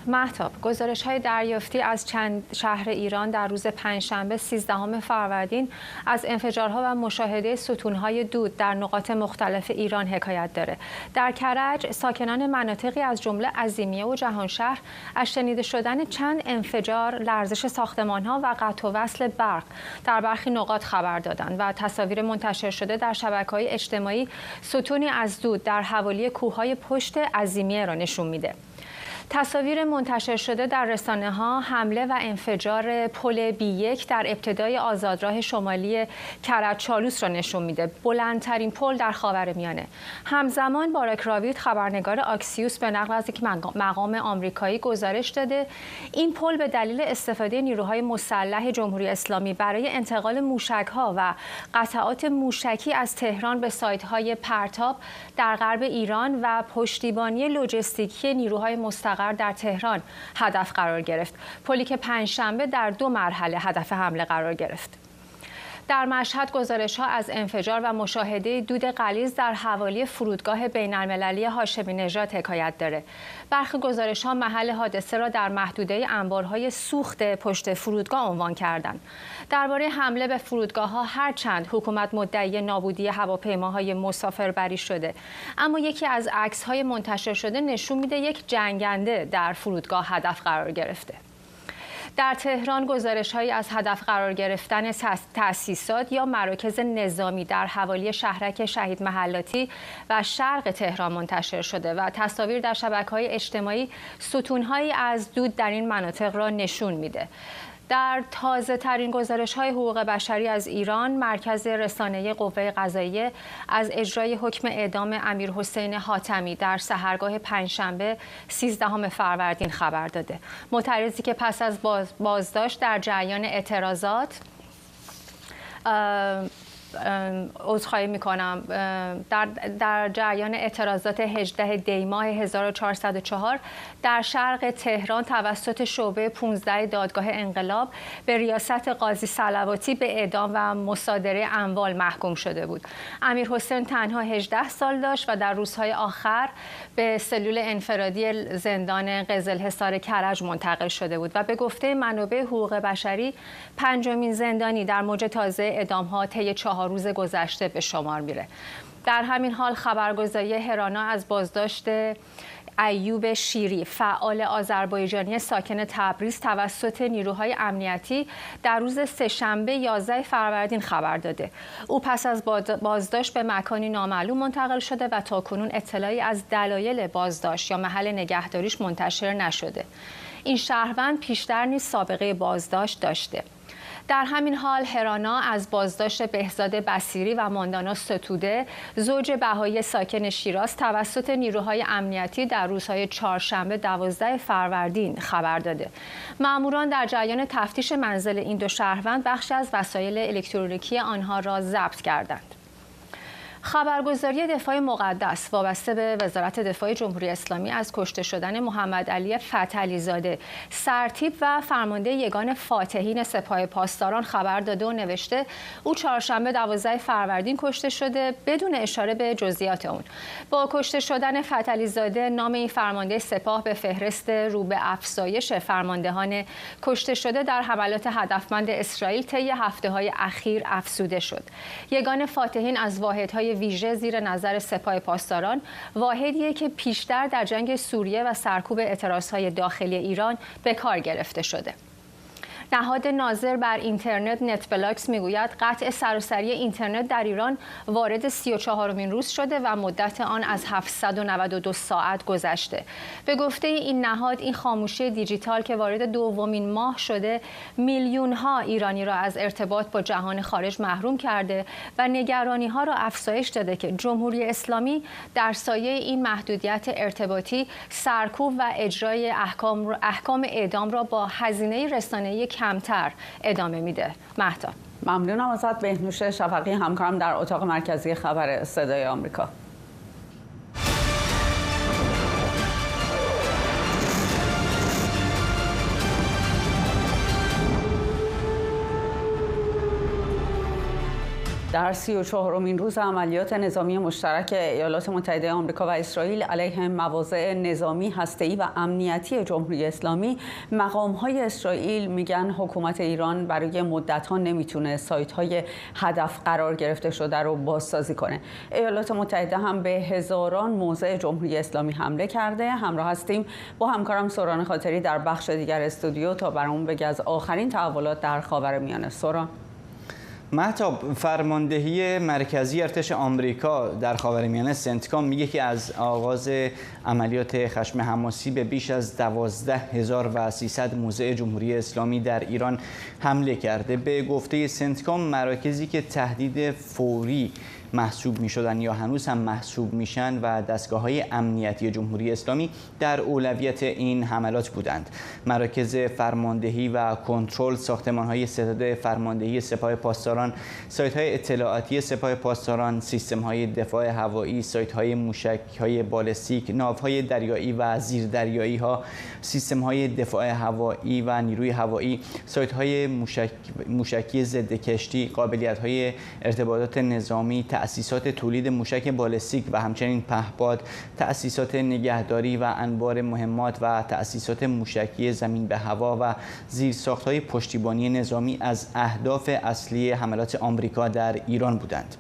مهتاب، گزارش‌های دریافتی از چند شهر ایران در روز پنجشنبه سیزدهم فروردین از انفجارها و مشاهدهٔ ستون‌های دود در نقاط مختلف ایران حکایت داره. در کرج، ساکنان مناطقی از جمله عظیمیه و جهانشهر از شنیده شدن چند انفجار، لرزش ساختمان‌ها و قطع و وصل برق در برخی نقاط خبر دادند و تصاویر منتشر شده در شبکه‌های اجتماعی ستونی از دود در حوالی کوه‌های پشت عظیمیه را نشون می‌ده. تصاویر منتشر شده در رسانه‌ها حمله و انفجار پل بی یک در ابتدای آزادراه شمالی کرج چالوس را نشون می‌ده، بلندترین پل در خاورمیانه. همزمان، بارک راوید، خبرنگار آکسیوس، به نقل از یک مقا-، مقام آمریکایی گزارش داده این پل به دلیل استفادهٔ نیروهای مسلح جمهوری اسلامی برای انتقال موشک‌ها و قطعات موشکی از تهران به سایت‌های پرتاب در غرب ایران و پشتیبانی لوجستیکی نیروهای مستقر در تهران هدف قرار گرفت. پلی که پنجشنبه در دو مرحله هدف حمله قرار گرفت. در مشهد، گزارش‌ها از انفجار و مشاهدهٔ دود غلیظ در حوالی فرودگاه بین‌المللی هاشمی نژاد حکایت داره. برخی گزارش‌ها محل حادثه را در محدودهٔ انبارهای سوخت پشت فرودگاه عنوان کردند. دربارهٔ حمله به فرودگاه‌ها، هرچند حکومت مدعی نابودی هواپیماهای مسافربری شده، اما یکی از عکس‌های منتشر شده نشون می‌ده یک جنگنده در فرودگاه هدف قرار گرفته. در تهران، گزارش‌هایی از هدف قرار گرفتن تأس-، تأسیسات یا مراکز نظامی در حوالی شهرک شهید محلاتی و شرق تهران منتشر شده و تصاویر در شبکه‌های اجتماعی ستون‌هایی از دود در این مناطق را نشون می‌ده. در تازه‌ترین گزارش‌های حقوق بشری از ایران، مرکز رسانهٔ قوهٔ قضائیه از اجرای حکم اعدام امیرحسین حاتمی در سحرگاه پنجشنبه سیزدهم فروردین خبر داده. معترضی که پس از باز-، بازداشت در جریان اعتراضات، اه، اه، عذرخواهی می‌کنم، اه، در، در جریان اعتراضات هجده دی ماه هزار و چهارصد و چهار در شرق تهران توسط شعبهٔ پونزده دادگاه انقلاب به ریاست قاضی صلواتی به اعدام و مصادرهٔ اموال محکوم شده بود. امیر حسین تنها هجده سال داشت و در روزهای آخر به سلول انفرادی زندان قزل‌حصار کرج منتقل شده بود و به گفتهٔ منابع حقوق بشری، پنجمین زندانی در موج تازهٔ اعدام‌ها طی چهار روز گذشته به شمار میره. در همین حال، خبرگزاری هرانا از بازداشت ایوب شیری، فعال آذربایجانی ساکن تبریز، توسط نیروهای امنیتی در روز سه‌شنبه یازده فروردین خبر داده. او پس از باد-، بازداشت به مکانی نامعلوم منتقل شده و تاکنون اطلاعی از دلایل بازداشت یا محل نگهداریش منتشر نشده. این شهروند پیشتر نیز سابقهٔ بازداشت داشته. در همین حال، هرانا از بازداشت بهزاد بصیری و ماندانا ستوده، زوج بهایی ساکن شیراز، توسط نیروهای امنیتی در روزهای چهارشنبه دوازده فروردین خبر داده. مأموران در جریان تفتیش منزل این دو شهروند، بخشی از وسایل الکترونیکی آنها را ضبط کردند. خبرگزاری دفاع مقدس وابسته به وزارت دفاع جمهوری اسلامی از کشته شدن محمد علی فتحعلی زاده، سرتیپ و فرمانده یگان فاتحین سپاه پاسداران خبر داده و نوشته: او چهارشنبه دوازده فروردین کشته شده، بدون اشاره به جزئیات اون. با کشته شدن فتحعلی زاده، نام این فرمانده سپاه به فهرست رو به افزایش فرماندهان کشته شده در حملات هدفمند اسرائیل طی هفته‌های اخیر افزوده شد. یگان فاتحین از واحدهای ویژه زیر نظر سپاه پاسداران، واحدیه که پیشتر در جنگ سوریه و سرکوب اعتراضهای داخلی ایران به کار گرفته شده. نهاد ناظر بر اینترنت، نت بلاکس، می‌گوید قطع سراسری اینترنت در ایران وارد سی و چهارمین روز شده و مدت آن از هفتصد و نود و دو ساعت گذشته. به گفتهٔ این نهاد، این خاموشی دیجیتال که وارد دومین ماه شده، میلیون‌ها ایرانی را از ارتباط با جهان خارج محروم کرده و نگرانی‌ها را افزایش داده که جمهوری اسلامی در سایهٔ این محدودیت ارتباطی، سرکوب و اجرای احکام، احکام اعدام را با هزینهٔ رسانه‌ای کمتر ادامه می‌ده. مهتاب. ممنونم ازت، بهنوش شفقی، همکارم در اتاق مرکزی خبر صدای آمریکا. در سی و چهارمین روز عملیات نظامی مشترک ایالات متحده آمریکا و اسرائیل علیه مواضع نظامی، هسته‌ای و امنیتی جمهوری اسلامی، مقام‌های اسرائیل می‌گن حکومت ایران برای مدت‌ها نمی‌تونه سایت‌های هدف قرار گرفته شده رو بازسازی کنه. ایالات متحده هم به هزاران موضع جمهوری اسلامی حمله کرده. همراه هستیم با همکارم سوران خاطری در بخش دیگر استودیو تا برامون بگه از آخرین تحولات در خاورمیانه. سوران. مهتاب، فرماندهی مرکزی ارتش آمریکا در خاورمیانه، سنتکام، میگه که از آغاز عملیات خشم حماسی به بیش از دوازده هزار و سیصد موضع جمهوری اسلامی در ایران حمله کرده. به گفتهٔ سنتکام، مراکزی که تهدید فوری محسوب می‌شدن یا هنوز هم محسوب می‌شن و دستگاه‌های امنیتی جمهوری اسلامی در اولویت این حملات بودند. مراکز فرماندهی و کنترل، ساختمان‌های ستاد فرماندهی سپاه پاسداران، سایت‌های اطلاعاتی سپاه پاسداران، سیستم‌های دفاع هوایی، سایت‌های موشک‌های بالستیک، ناوهای دریایی و زیردریایی‌ها، سیستم‌های دفاع هوایی و نیروی هوایی، سایت‌های موشک-، موشکی ضد کشتی، قابلیت‌های ارتباطات نظامی، تأسیسات تولید موشک بالستیک و همچنین پهپاد، تأسیسات نگهداری و انبار مهمات و تأسیسات موشکی زمین به هوا و زیرساخت‌های پشتیبانی نظامی از اهداف اصلی حملات آمریکا در ایران بودند.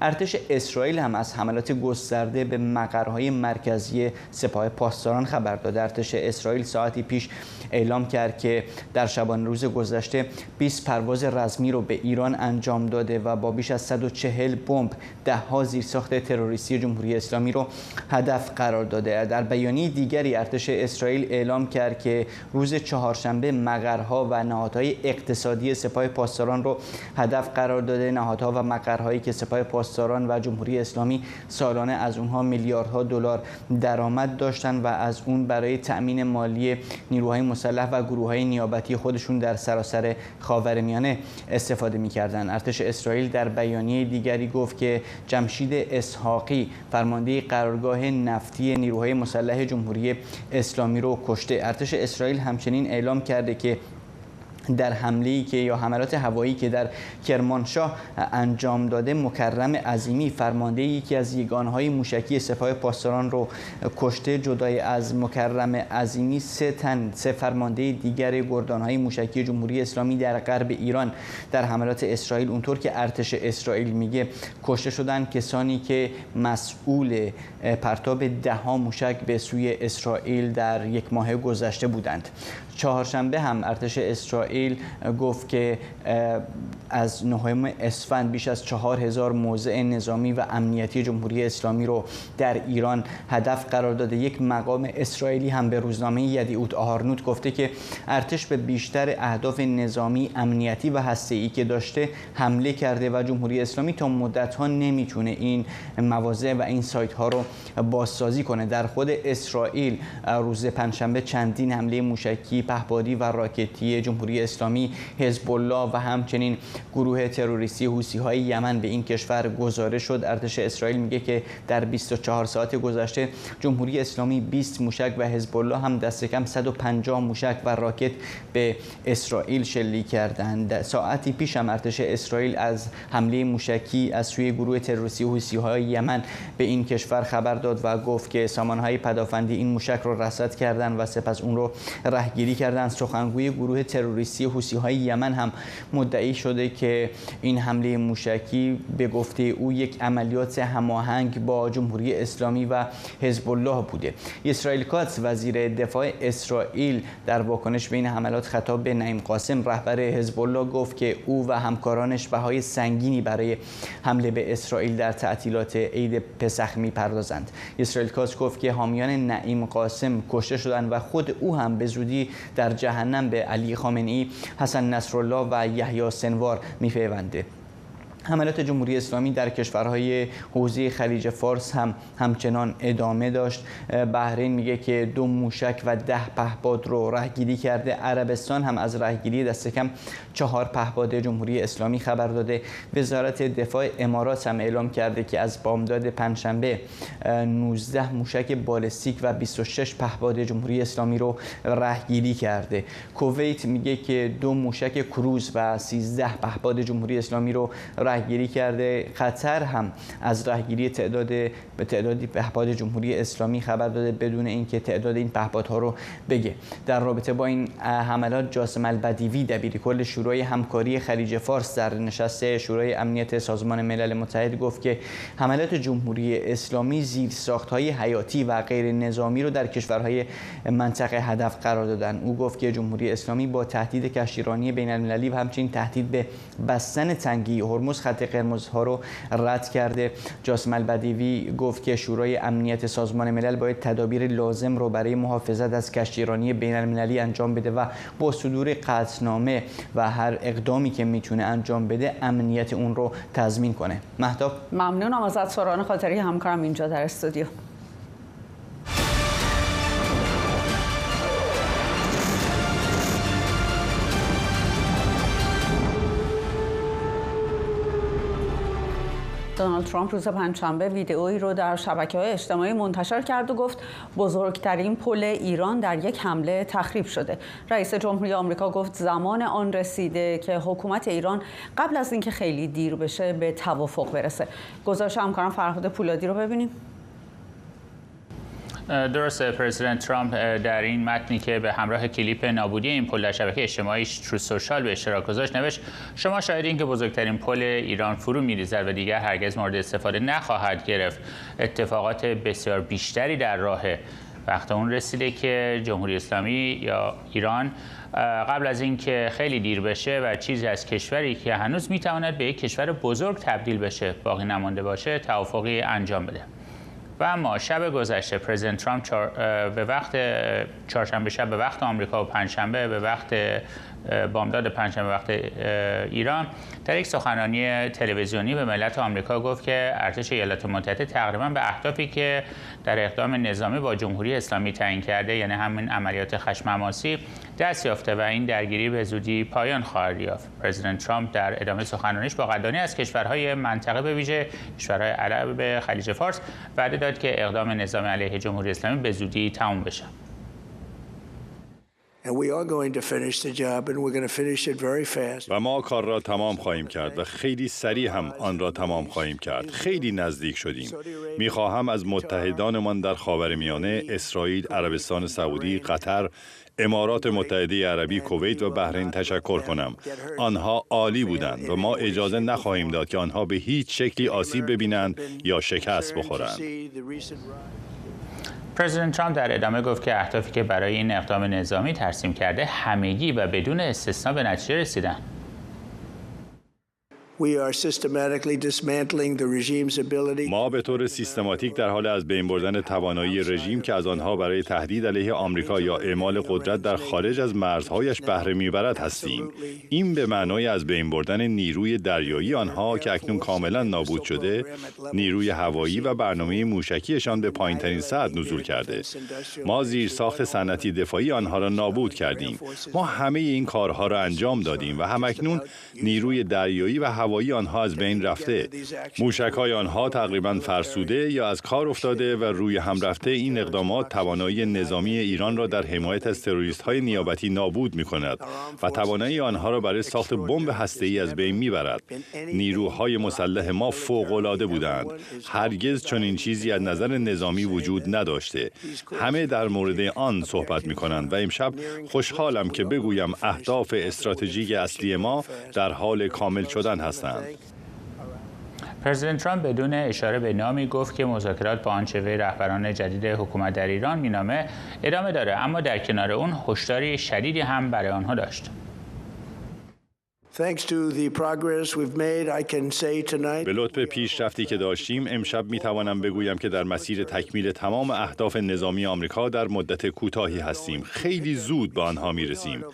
ارتش اسرائیل هم از حملات گسترده به مقرهای مرکزی سپاه پاسداران خبر داد. ارتش اسرائیل ساعتی پیش اعلام کرد که در شبانه روز گذشته بیست پرواز رزمی رو به ایران انجام داده و با بیش از صد و چهل بمب ده‌ها زیرساخت تروریستی جمهوری اسلامی رو هدف قرار داده. در بیانیهٔ دیگری، ارتش اسرائیل اعلام کرد که روز چهارشنبه مقرها و نهادهای اقتصادی سپاه پاسداران رو هدف قرار داده. نهادها و مقرهایی که سپاه پاسداران و جمهوری اسلامی سالانه از اونها میلیاردها دلار درآمد داشتن و از اون برای تأمین مالی نیروهای مسلح و گروه‌های نیابتی خودشون در سراسر خاورمیانه استفاده می‌کردن. ارتش اسرائیل در بیانیهٔ دیگری گفت که جمشید اسحاقی، فرماندهٔ قرارگاه نفتی نیروهای مسلح جمهوری اسلامی رو کشته. ارتش اسرائیل همچنین اعلام کرده که در حمله‌ای که، یا حملات هوایی که در کرمانشاه انجام داده، مکرم عظیمی، فرماندهٔ یکی از یگان‌های موشکی سپاه پاسداران رو کشته. جدای از مکرم عظیمی، سه تن، سه فرماندهٔ دیگر گردان‌های موشکی جمهوری اسلامی در غرب ایران در حملات اسرائیل، اونطور که ارتش اسرائیل میگه، کشته شدن، کسانی که مسئول، اه، پرتاب ده‌ها موشک به سوی اسرائیل در یک ماه گذشته بودند. چهارشنبه هم ارتش اسرائیل گفت که، اه، از نهم اسفند بیش از چهار هزار موضع نظامی و امنیتی جمهوری اسلامی رو در ایران هدف قرار داده. یک مقام اسرائیلی هم به روزنامهٔ یدیعوت آهارنوت گفته که ارتش به بیشتر اهداف نظامی، امنیتی و هسته‌ای که داشته حمله کرده و جمهوری اسلامی تا مدت‌ها نمی‌تونه این مواضع و این سایت‌ها رو بازسازی کنه. در خود اسرائیل، اه، روز پنجشنبه چندین حملهٔ موشکی، پهپادی و راکتی جمهوری اسلامی، حزب‌الله و همچنین گروه تروریستی حوثی‌های یمن به این کشور گزارش شد. ارتش اسرائیل میگه که در بیست و چهار ساعت گذشته جمهوری اسلامی بیست موشک و حزب‌الله هم دست کم صد و پنجاه موشک و راکت به اسرائیل شلیک کردند. ساعتی پیش هم ارتش اسرائیل از حملهٔ موشکی از سوی گروه تروریستی حوثی‌های یمن به این کشور خبر داد و گفت که سامان‌های پدافندی این موشک رو رصد کردند و سپس اون رو رهگیری کردند. سخنگوی گروه تروریستی حوثی‌های یمن هم مدعی شده که این حملهٔ موشکی به گفته او یک عملیات هماهنگ با جمهوری اسلامی و حزب‌الله بوده. اسرائیل کاتز، وزیر دفاع اسرائیل، در واکنش به این حملات خطاب به نعیم قاسم، رهبر حزب‌الله، گفت که او و همکارانش بهای سنگینی برای حمله به اسرائیل در تعطیلات عید پسخ می‌پردازند. اسرائیل کاتز گفت که حامیان نعیم قاسم کشته شدند و خود او هم به زودی در جهنم به علی خامنه‌ای، حسن نصرالله و یحیی سنوار می‌پیونده. حملات جمهوری اسلامی در کشورهای حوزهٔ خلیج فارس هم همچنان ادامه داشت. بحرین میگه که دو موشک و ده پهپاد رو رهگیری کرده. عربستان هم از رهگیری دست کم چهار پهپاد جمهوری اسلامی خبر داده. وزارت دفاع امارات هم اعلام کرده که از بامداد پنجشنبه، اه، نوزده موشک بالستیک و بیست و شش پهپاد جمهوری اسلامی رو رهگیری کرده. کویت میگه که دو موشک کروز و سیزده پهپاد جمهوری اسلامی رو رهگیری کرده. قطر هم از رهگیری تعداد، به تعدادی پهپاد جمهوری اسلامی خبر داده بدون اینکه تعداد این پهپادها رو بگه. در رابطه با این، اه، حملات، جاسم البدیوی، دبیر کل شورای همکاری خلیج فارس، در نشست شورای امنیت سازمان ملل متحد گفت که حملات جمهوری اسلامی زیرساخت‌های حیاتی و غیر نظامی رو در کشورهای منطقه هدف قرار دادن. او گفت که جمهوری اسلامی با تهدید کشتیرانی بین المللی و همچنین تهدید به بستن تنگهٔ هرمز خط قرمزها رو رد کرده. جاسم البدیوی گفت که شورای امنیت سازمان ملل باید تدابیر لازم رو برای محافظت از کشتیرانی بین المللی انجام بده و با صدور قطعنامه و هر اقدامی که می‌تونه انجام بده، امنیت اون رو تضمین کنه. مهتاب. ممنونم ازت سوران خاطری، همکارم اینجا در استودیو. دونالد ترامپ روز پنجشنبه ویدئویی رو در شبکه‌های اجتماعی منتشر کرد و گفت بزرگترین پل ایران در یک حمله تخریب شده. رئیس جمهوری آمریکا گفت زمان آن رسیده که حکومت ایران قبل از اینکه خیلی دیر بشه به توافق برسه. گزارش همکارم فرهاد پولادی رو ببینیم. درسته، پرزیدنت ترامپ در این متنی که به همراه کلیپ نابودی این پل در شبکهٔ اجتماعی تروث سوشال به اشتراک گذاشت نوشت: «شما شاهدین که بزرگترین پل ایران فرو می‌ریزد و دیگر هرگز مورد استفاده نخواهد گرفت. اتفاقات بسیار بیشتری در راهه. وقت اون رسیده که جمهوری اسلامی یا ایران، اه، قبل از اینکه خیلی دیر بشه و چیزی از کشوری که هنوز می‌تواند به یک کشور بزرگ تبدیل بشه باقی نمانده باشه، توافقی انجام بده.» و اما شب گذشته پرزیدنت ترامپ چهار-، اه، به وقت، اه، چهارشنبه شب به وقت آمریکا و پنجشنبه به وقت، اه، بامداد پنجشنبه وقت، اه، ایران در یک سخنرانی تلویزیونی به ملت آمریکا گفت که ارتش ایالات متحده تقریباً به اهدافی که در اقدام نظامی با جمهوری اسلامی تعیین کرده، یعنی همین عملیات خشم حماسی، دست یافته و این درگیری به زودی پایان خواهد یافت. پرزیدنت ترامپ در ادامهٔ سخنرانیش با قدردانی از کشورهای منطقه، به ویژه کشورهای عرب خلیج فارس، وعده داد که اقدام نظامی علیه جمهوری اسلامی به زودی تمام بشه. And we are going to finish the job, and we're going to finish it very fast. و ما کار را تمام خواهیم کرد و خیلی سریع هم آن را تمام خواهیم کرد. خیلی نزدیک شدیم. می‌خواهم از متحدانمان در خاورمیانه، اسرائیل، عربستان سعودی، قطر، امارات متحده عربی، کویت و بحرین تشکر کنم. آنها عالی بودند و ما اجازه نخواهیم داد که آنها به هیچ شکلی آسیب ببینند یا شکست بخورند. پرزیدنت ترامپ در ادامه گفت که اهدافی که برای این اقدام نظامی ترسیم کرده، همگی و بدون استثنا به نتیجه رسیدن. We are systematically dismantling the regime's ability. ما به طور سیستماتیک در حال از بین بردن توانایی رژیم که از آنها برای تهدید علیه آمریکا یا اعمال قدرت در خارج از مرزهایش بهره می‌برد هستیم. این به معنای از بین بردن نیروی دریایی آنها که اکنون کاملاً نابود شده، نیروی هوایی و برنامهٔ موشکیشان به پایین‌ترین سطح نزول کرده. ما زیرساخت صنعتی دفاعی آنها را نابود کردیم. ما همهٔ این کارها را انجام دادیم و همکنون نیروی دریایی و هوایی آنها از بین رفته. موشک‌های آنها تقریباً فرسوده یا از کار افتاده و روی هم رفته. این اقدامات توانایی نظامی ایران را در حمایت از تروریست‌های نیابتی نابود می‌کند و توانایی آنها را برای ساخت بمب هسته‌ای از بین می‌برد. نیروهای مسلح ما فوق‌العاده بودند. هرگز چنین چیزی از نظر نظامی وجود نداشته. همه در مورد آن صحبت می‌کنند و امشب خوشحالم که بگویم اهداف استراتژیک اصلی ما در حال کامل شدن هستند. پرزیدنت ترامپ بدون اشاره به نامی گفت که مذاکرات با آنچه وی رهبران جدید حکومت در ایران مینامه ادامه داره، اما در کنار اون هشداری شدیدی هم برای آنها داشت. Thanks to the progress we've made, I can say tonight. به لطف پیشرفتی که داشتیم، امشب می‌توانم بگویم که در مسیر تکمیل تمام اهداف نظامی آمریکا در مدت کوتاهی هستیم. خیلی زود به آنها می‌رسیم.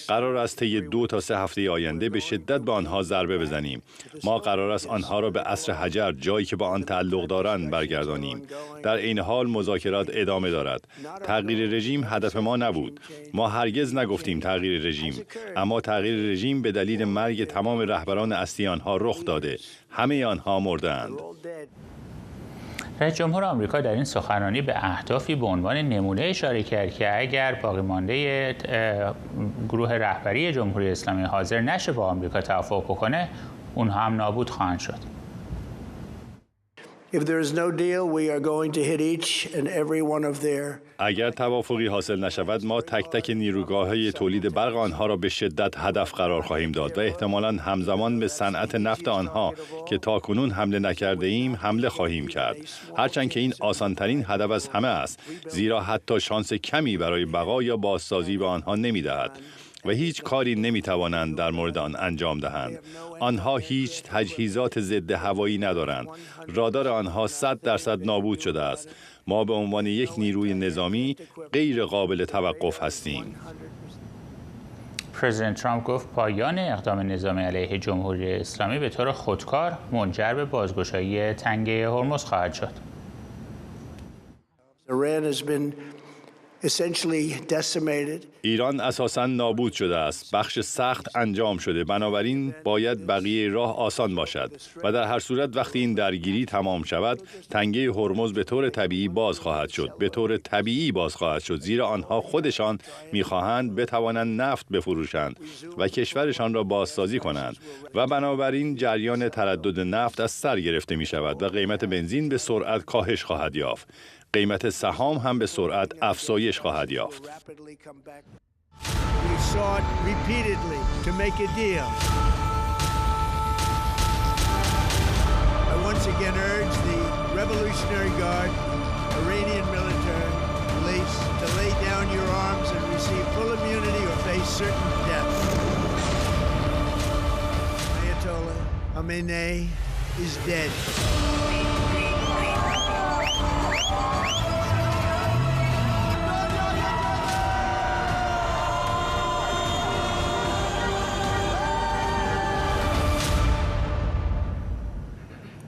قرار است طی دو تا سه هفتهٔ آینده به شدت به آنها ضربه بزنیم. ما قرار است آنها را به عصر حجر، جایی که به آن تعلق دارند، برگردانیم. در عین حال مذاکرات ادامه دارد. تغییر رژیم هدف ما نبود. ما هرگز نگفتیم تغییر رژیم، اما تغییر رژیم به دلیل مرگ تمام رهبران اصلی آنها رخ داده. همهٔ آنها مرده‌اند. رئیس جمهور آمریکا در این سخنرانی به اهدافی به عنوان نمونه اشاره کرد که اگر باقی مانده گروه رهبری جمهوری اسلامی حاضر نشه با آمریکا توافق بکنه، اونها هم نابود خواهند شد. If there is no deal, we are going to hit each and every one of their اگر توافقی حاصل نشود، ما تک تک نیروگاه‌های تولید برق آنها را به شدت هدف قرار خواهیم داد و احتمالاً همزمان به صنعت نفت آنها که تاکنون حمله نکرده ایم، حمله خواهیم کرد. هرچند که این آسانترین هدف از همه است، زیرا حتی شانس کمی برای بقا یا بازسازی به آنها نمی‌دهد و هیچ کاری نمی‌توانند در مورد آن انجام دهند. آنها هیچ تجهیزات ضد هوایی ندارند. رادار آنها صد درصد نابود شده است. ما به عنوان یک نیروی نظامی غیر قابل توقف هستیم. پرزیدنت ترامپ گفت پایان اقدام نظامی علیه جمهوری اسلامی به طور خودکار منجر به بازگشایی تنگه هرمز خواهد شد. Iran has been essentially decimated. Iran اساساً نابود شده است. بخش سخت انجام شده، بنابراین باید بقیهٔ راه آسان باشد. و در هر صورت وقتی این درگیری تمام شود، تنگه هرمز به طور طبیعی باز خواهد شد. به طور طبیعی باز خواهد شد، زیرا آنها خودشان می‌خواهند بتوانند نفت بفروشند و کشورشان را بازسازی کنند و بنابراین جریان تردد نفت از سر گرفته می‌شود و قیمت بنزین به سرعت کاهش خواهد یافت. قیمت سهام هم به سرعت افزایش خواهد یافت. We sought repeatedly to make a deal. I once again urge the Revolutionary Guard, Iranian military, police to lay down your arms and receive full immunity or face certain death. Ayatollah Khamenei is dead.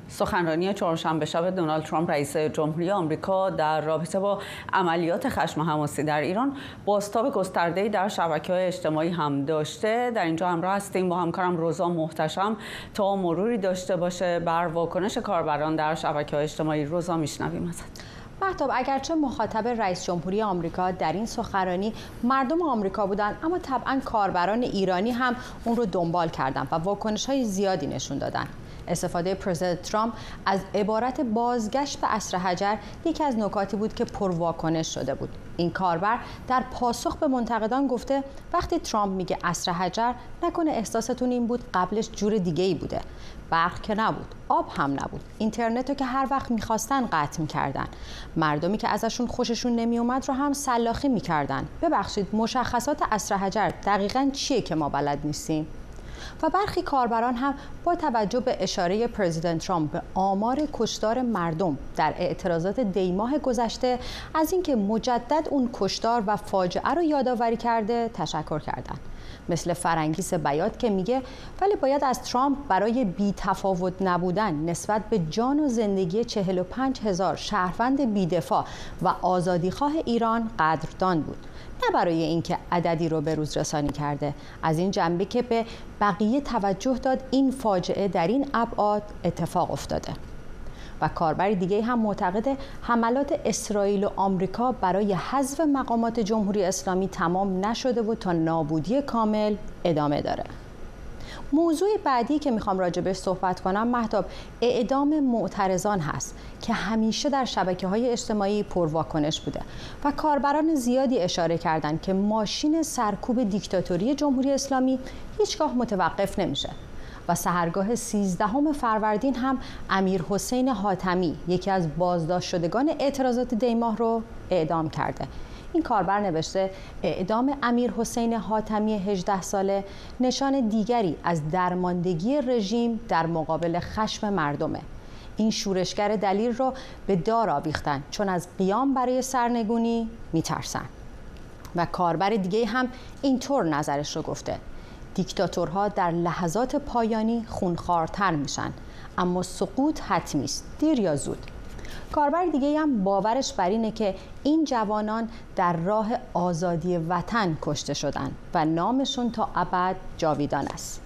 سخنرانی چهارشنبه شب دونالد ترامپ، رئیس جمهوری آمریکا، در رابطه با عملیات خشم حماسی در ایران بازتاب گسترده‌ای در شبکه‌های اجتماعی هم داشته. در اینجا همراه هستیم با همکارم روزا محتشم تا مروری داشته باشه بر واکنش کاربران در شبکه‌های اجتماعی. روزا، می‌شنویم ازت. مهتاب، اگرچه مخاطب رئیس جمهوری آمریکا در این سخنرانی مردم آمریکا بودند، اما طبعاً کاربران ایرانی هم اون رو دنبال کردند و واکنش‌های زیادی نشون دادند. استفادهٔ پرزیدنت ترامپ از عبارت بازگشت به عصر حجر یکی از نکاتی بود که پر واکنش شده بود. این کاربر در پاسخ به منتقدان گفته: وقتی ترامپ میگه عصر حجر، نکنه احساستون این بود قبلش جور دیگه‌ای بوده؟ برق که نبود، آب هم نبود، اینترنت رو که هر وقت میخواستن قطع میکردن، مردمی که ازشون خوششون نمیومد رو هم سلاخی میکردن. ببخشید، مشخصات عصر حجر دقیقاً چیه که ما بلد نیستیم؟ و برخی کاربران هم با توجه به اشارهٔ پرزیدنت ترامپ به آمار کشدار مردم در اعتراضات دی‌ماه گذشته، از اینکه مجدد اون کشدار و فاجعه رو یادآوری کرده، تشکر کردند. مثل فرانگیس بیات که میگه: ولی باید از ترامپ برای بی‌تفاوت نبودن نسبت به جان و زندگی چهل و پنج هزار شهروند بی‌دفاع و آزادیخواه ایران قدردان بود، نه برای اینکه عددی رو به روز رسانی کرده، از این جنبه که به بقیه توجه داد این فاجعه در این ابعاد اتفاق افتاده. و کاربر دیگه هم معتقده حملات اسرائیل و آمریکا برای حذف مقامات جمهوری اسلامی تمام نشده و تا نابودی کامل ادامه داره. موضوع بعدی که می‌خوام راجبش صحبت کنم، مهتاب، اعدام معترضان هست که همیشه در شبکه‌های اجتماعی پرواکنش بوده و کاربران زیادی اشاره کردند که ماشین سرکوب دیکتاتوری جمهوری اسلامی هیچگاه متوقف نمیشه. و سحرگاه سیزدهم فروردین هم امیر حسین حاتمی، یکی از بازداشت شدگان اعتراضات دی‌ماه، رو اعدام کرده. این کاربر نوشته: اعدام امیر حسین حاتمی هجده ساله نشان دیگری از درماندگی رژیم در مقابل خشم مردمه. این شورشگر دلیر رو به دار آویختن، چون از قیام برای سرنگونی می‌ترسن. و کاربر دیگه هم اینطور نظرش رو گفته: دیکتاتورها در لحظات پایانی خونخوارتر می‌شن، اما سقوط حتمی است، دیر یا زود. کاربر دیگه هم باورش بر اینه که این جوانان در راه آزادی وطن کشته شدن و نامشون تا ابد جاویدان است.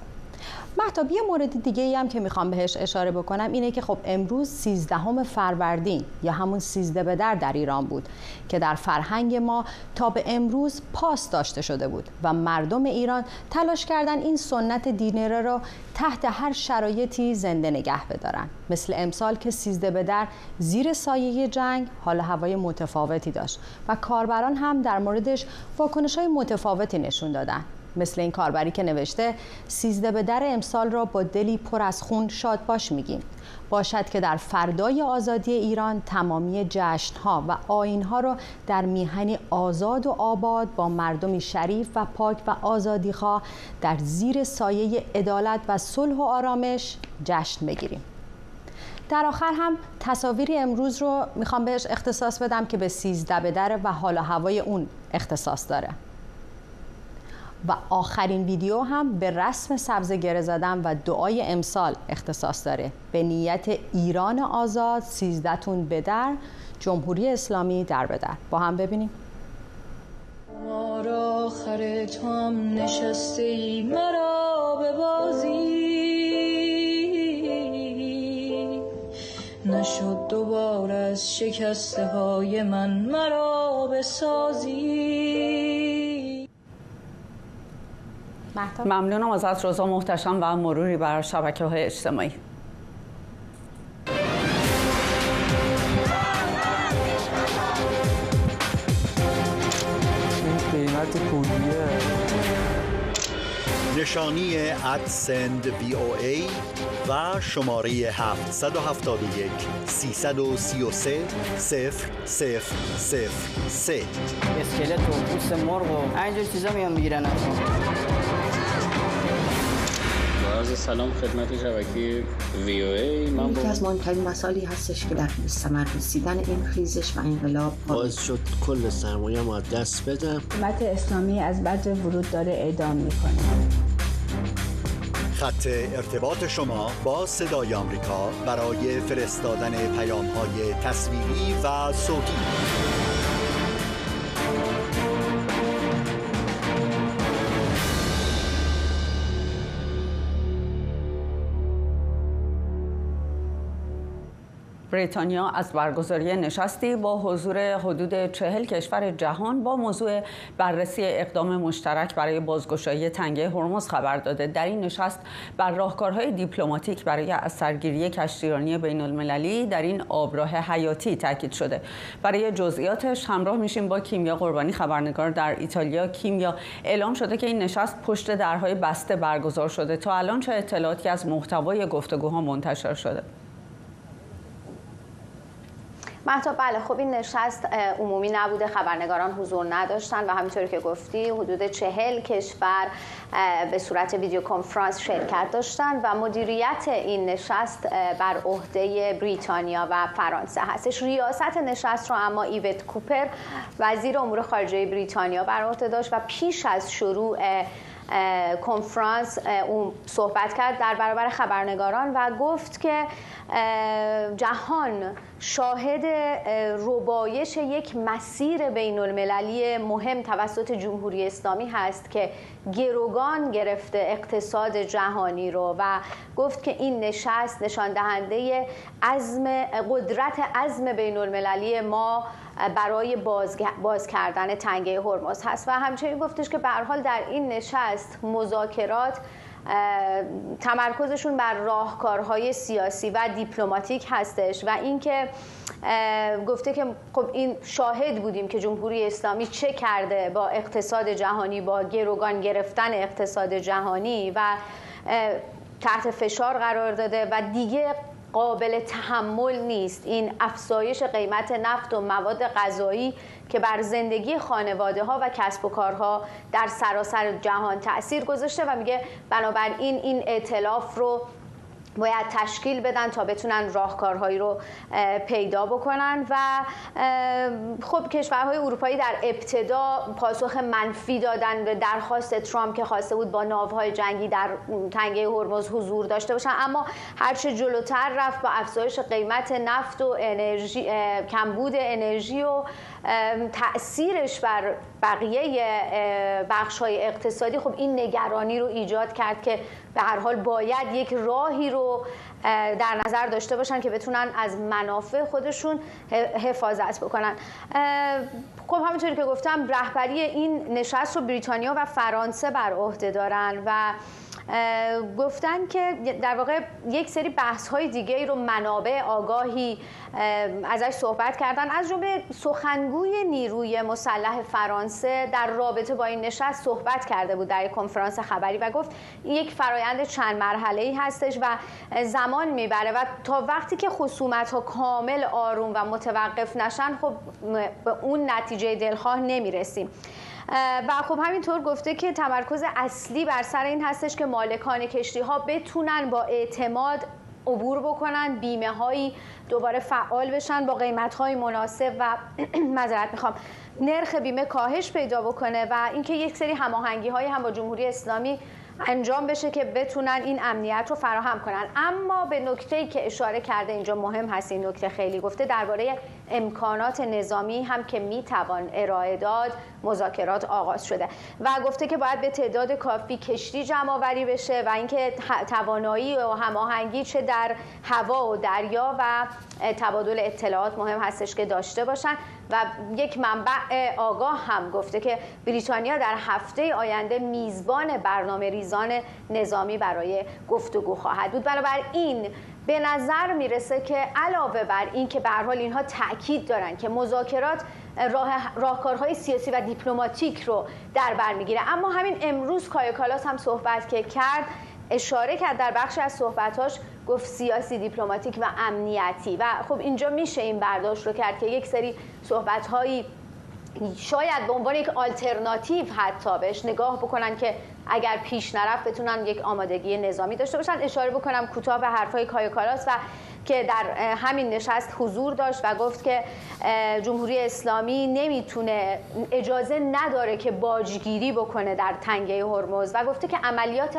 مهتاب، یه مورد دیگه ای هم که می‌خوام بهش اشاره بکنم اینه که خب امروز سیزدهم فروردین یا همون سیزده به در در ایران بود که در فرهنگ ما تا به امروز پاس داشته شده بود و مردم ایران تلاش کردن این سنت دینره رو تحت هر شرایطی زنده نگه بدارن، مثل امسال که سیزده به در زیر سایهٔ جنگ حال و هوای متفاوتی داشت و کاربران هم در موردش واکنش‌های متفاوتی نشون دادن. مثل این کاربری که نوشته: سیزده به در امسال را با دلی پر از خون شادباش می‌گیم. باشد که در فردای آزادی ایران تمامی جشن‌ها و آیین‌ها رو در میهنی آزاد و آباد با مردمی شریف و پاک و آزادیخواه در زیر سایهٔ عدالت و صلح و آرامش جشن بگیریم. در آخر هم تصاویر امروز رو می‌خوام بهش اختصاص بدم که به سیزده به در و حال و هوای اون اختصاص داره. و آخرین ویدیو هم به رسم سبزه گره زدن و دعای امسال اختصاص داره: به نیت ایران آزاد، سیزده‌تون به در، جمهوری اسلامی در به در. با هم ببینیم. ما را خر تو هم نشستی مرا به بازی، نشد دوباره از شکسته های من مرا بسازی. مهتاب. ممنونم ازت روزا محتشم و مروری بر شبکه‌های اجتماعی. این قیمت پولیه. نشانی ات سند وی او ای و شمارهٔ هفت هفت یک، سه سه سه، صفر صفر صفر سه. اسکلت و پوست مرغ و اینجور چیزا میان می‌گیرن. با عرض سلام خدمت شبکهٔ وی او ای. من این با یکی از مهمترین مسائلی هستش که در ثمر رسیدن این خیزش و انقلاب باعث شد کل سرمایه ما دست بدم. حکومت اسلامی از بد ورود داره اعدام می‌کنه. خط ارتباط شما با صدای آمریکا برای فرستادن پیام‌های تصویری و صوتی. بریتانیا از برگزاری نشستی با حضور حدود چهل کشور جهان با موضوع بررسی اقدام مشترک برای بازگشایی تنگه هرمز خبر داده. در این نشست بر راهکارهای دیپلماتیک برای از سرگیری کشتیرانی بین المللی در این آبراه حیاتی تاکید شده. برای جزئیاتش همراه می‌شیم با کیمیا قربانی، خبرنگار در ایتالیا. کیمیا، اعلام شده که این نشست پشت درهای بسته برگزار شده. تا الان چه اطلاعاتی از محتوای گفتگوها منتشر شده؟ مهتاب، بله، خب، این نشست اه، عمومی نبوده، خبرنگاران حضور نداشتن و همینطوری که گفتی حدود چهل کشور اه، به صورت ویدیو کنفرانس شرکت داشتن و مدیریت این نشست اه، بر عهده بریتانیا و فرانسه هستش. ریاست نشست رو اما ایوت کوپر، وزیر امور خارجه بریتانیا، بر عهده داشت و پیش از شروع اه، کنفرانس اه، او صحبت کرد در برابر خبرنگاران و گفت که اه، جهان شاهد اه، ربایش یک مسیر بین المللی مهم توسط جمهوری اسلامی هست که گروگان گرفته اقتصاد جهانی رو و گفت که این نشست نشان دهنده عزم، قدرت عزم بین المللی ما برای بازگ-، باز کردن تنگه هرمز هست و همچنین گفتش که به هر حال در این نشست مذاکرات اه، تمرکزشون بر راهکارهای سیاسی و دیپلماتیک هستش و اینکه اه، گفته که خب این شاهد بودیم که جمهوری اسلامی چه کرده با اقتصاد جهانی، با گروگان گرفتن اقتصاد جهانی و اه، تحت فشار قرار داده و دیگه قابل تحمل نیست این افزایش قیمت نفت و مواد غذایی که بر زندگی خانواده ها و کسب و کارها در سراسر جهان تاثیر گذاشته و میگه بنابراین این ائتلاف رو باید تشکیل بدن تا بتونن راهکارهایی رو اه، پیدا بکنن و اه، خب کشورهای اروپایی در ابتدا پاسخ منفی دادن به درخواست ترامپ که خواسته بود با ناوهای جنگی در تنگه هرمز حضور داشته باشن، اما هرچه جلوتر رفت با افزایش قیمت نفت و انرژی، اه، کمبود انرژی و اه، تأثیرش بر بقیه اه، بخش‌های اقتصادی، خب این نگرانی رو ایجاد کرد که به هر حال باید یک راهی رو اه، در نظر داشته باشن که بتونن از منافع خودشون ح-، حفاظت بکنن. اه، خب همونطوری که گفتم رهبری این نشست رو بریتانیا و فرانسه بر عهده دارن و اه، گفتن که در واقع یک سری بحث‌های دیگه رو منابع آگاهی اه، ازش صحبت کردن، از جمله سخنگوی نیروی مسلح فرانسه در رابطه با این نشست صحبت کرده بود در یک کنفرانس خبری و گفت این یک فرایند چند مرحله‌ای هستش و زمان می‌بره و تا وقتی که خصومت‌ها کامل آروم و متوقف نشن، خب به اون نتیجه دلخواه نمی‌رسیم. اه، و خب همینطور گفته که تمرکز اصلی بر سر این هستش که مالکان کشتی ها بتونن با اعتماد عبور بکنن، بیمه هایی دوباره فعال بشن با قیمت های مناسب و معذرت میخوام، نرخ بیمه کاهش پیدا بکنه و اینکه یک سری هماهنگی های هم با جمهوری اسلامی انجام بشه که بتونن این امنیت رو فراهم کنن. اما به نکته ای که اشاره کرده اینجا مهم هست، این نکته خیلی گفته درباره امکانات نظامی هم که می‌توان ارائه داد، مذاکرات آغاز شده و گفته که باید به تعداد کافی کشتی جمع آوری بشه و اینکه ت-، توانایی و هماهنگی چه در هوا و دریا و تبادل اطلاعات مهم هستش که داشته باشن و یک منبع آگاه هم گفته که بریتانیا در هفته آینده میزبان برنامه ریزان نظامی برای گفتگو خواهد بود. بنابراین به نظر می‌رسه که علاوه بر این که به هر حال اینها تاکید دارن که مذاکرات راه، راهکارهای سیاسی و دیپلماتیک رو در بر می‌گیره، اما همین امروز کایا کالاس هم صحبت که کرد، اشاره کرد در بخشی از صحبتاش، گفت سیاسی، دیپلماتیک و امنیتی و خب اینجا می‌شه این برداشت رو کرد که یک سری صحبت‌هایی شاید به عنوان یک آلترناتیو حتی بهش نگاه بکنن که اگر پیش نرفت بتونن یک آمادگی نظامی داشته باشن. اشاره بکنم کوتاه به حرفای کایا کالاس و که در همین نشست حضور داشت و گفت که جمهوری اسلامی نمیتونه، اجازه نداره که باجگیری بکنه در تنگه هرمز و گفته که عملیات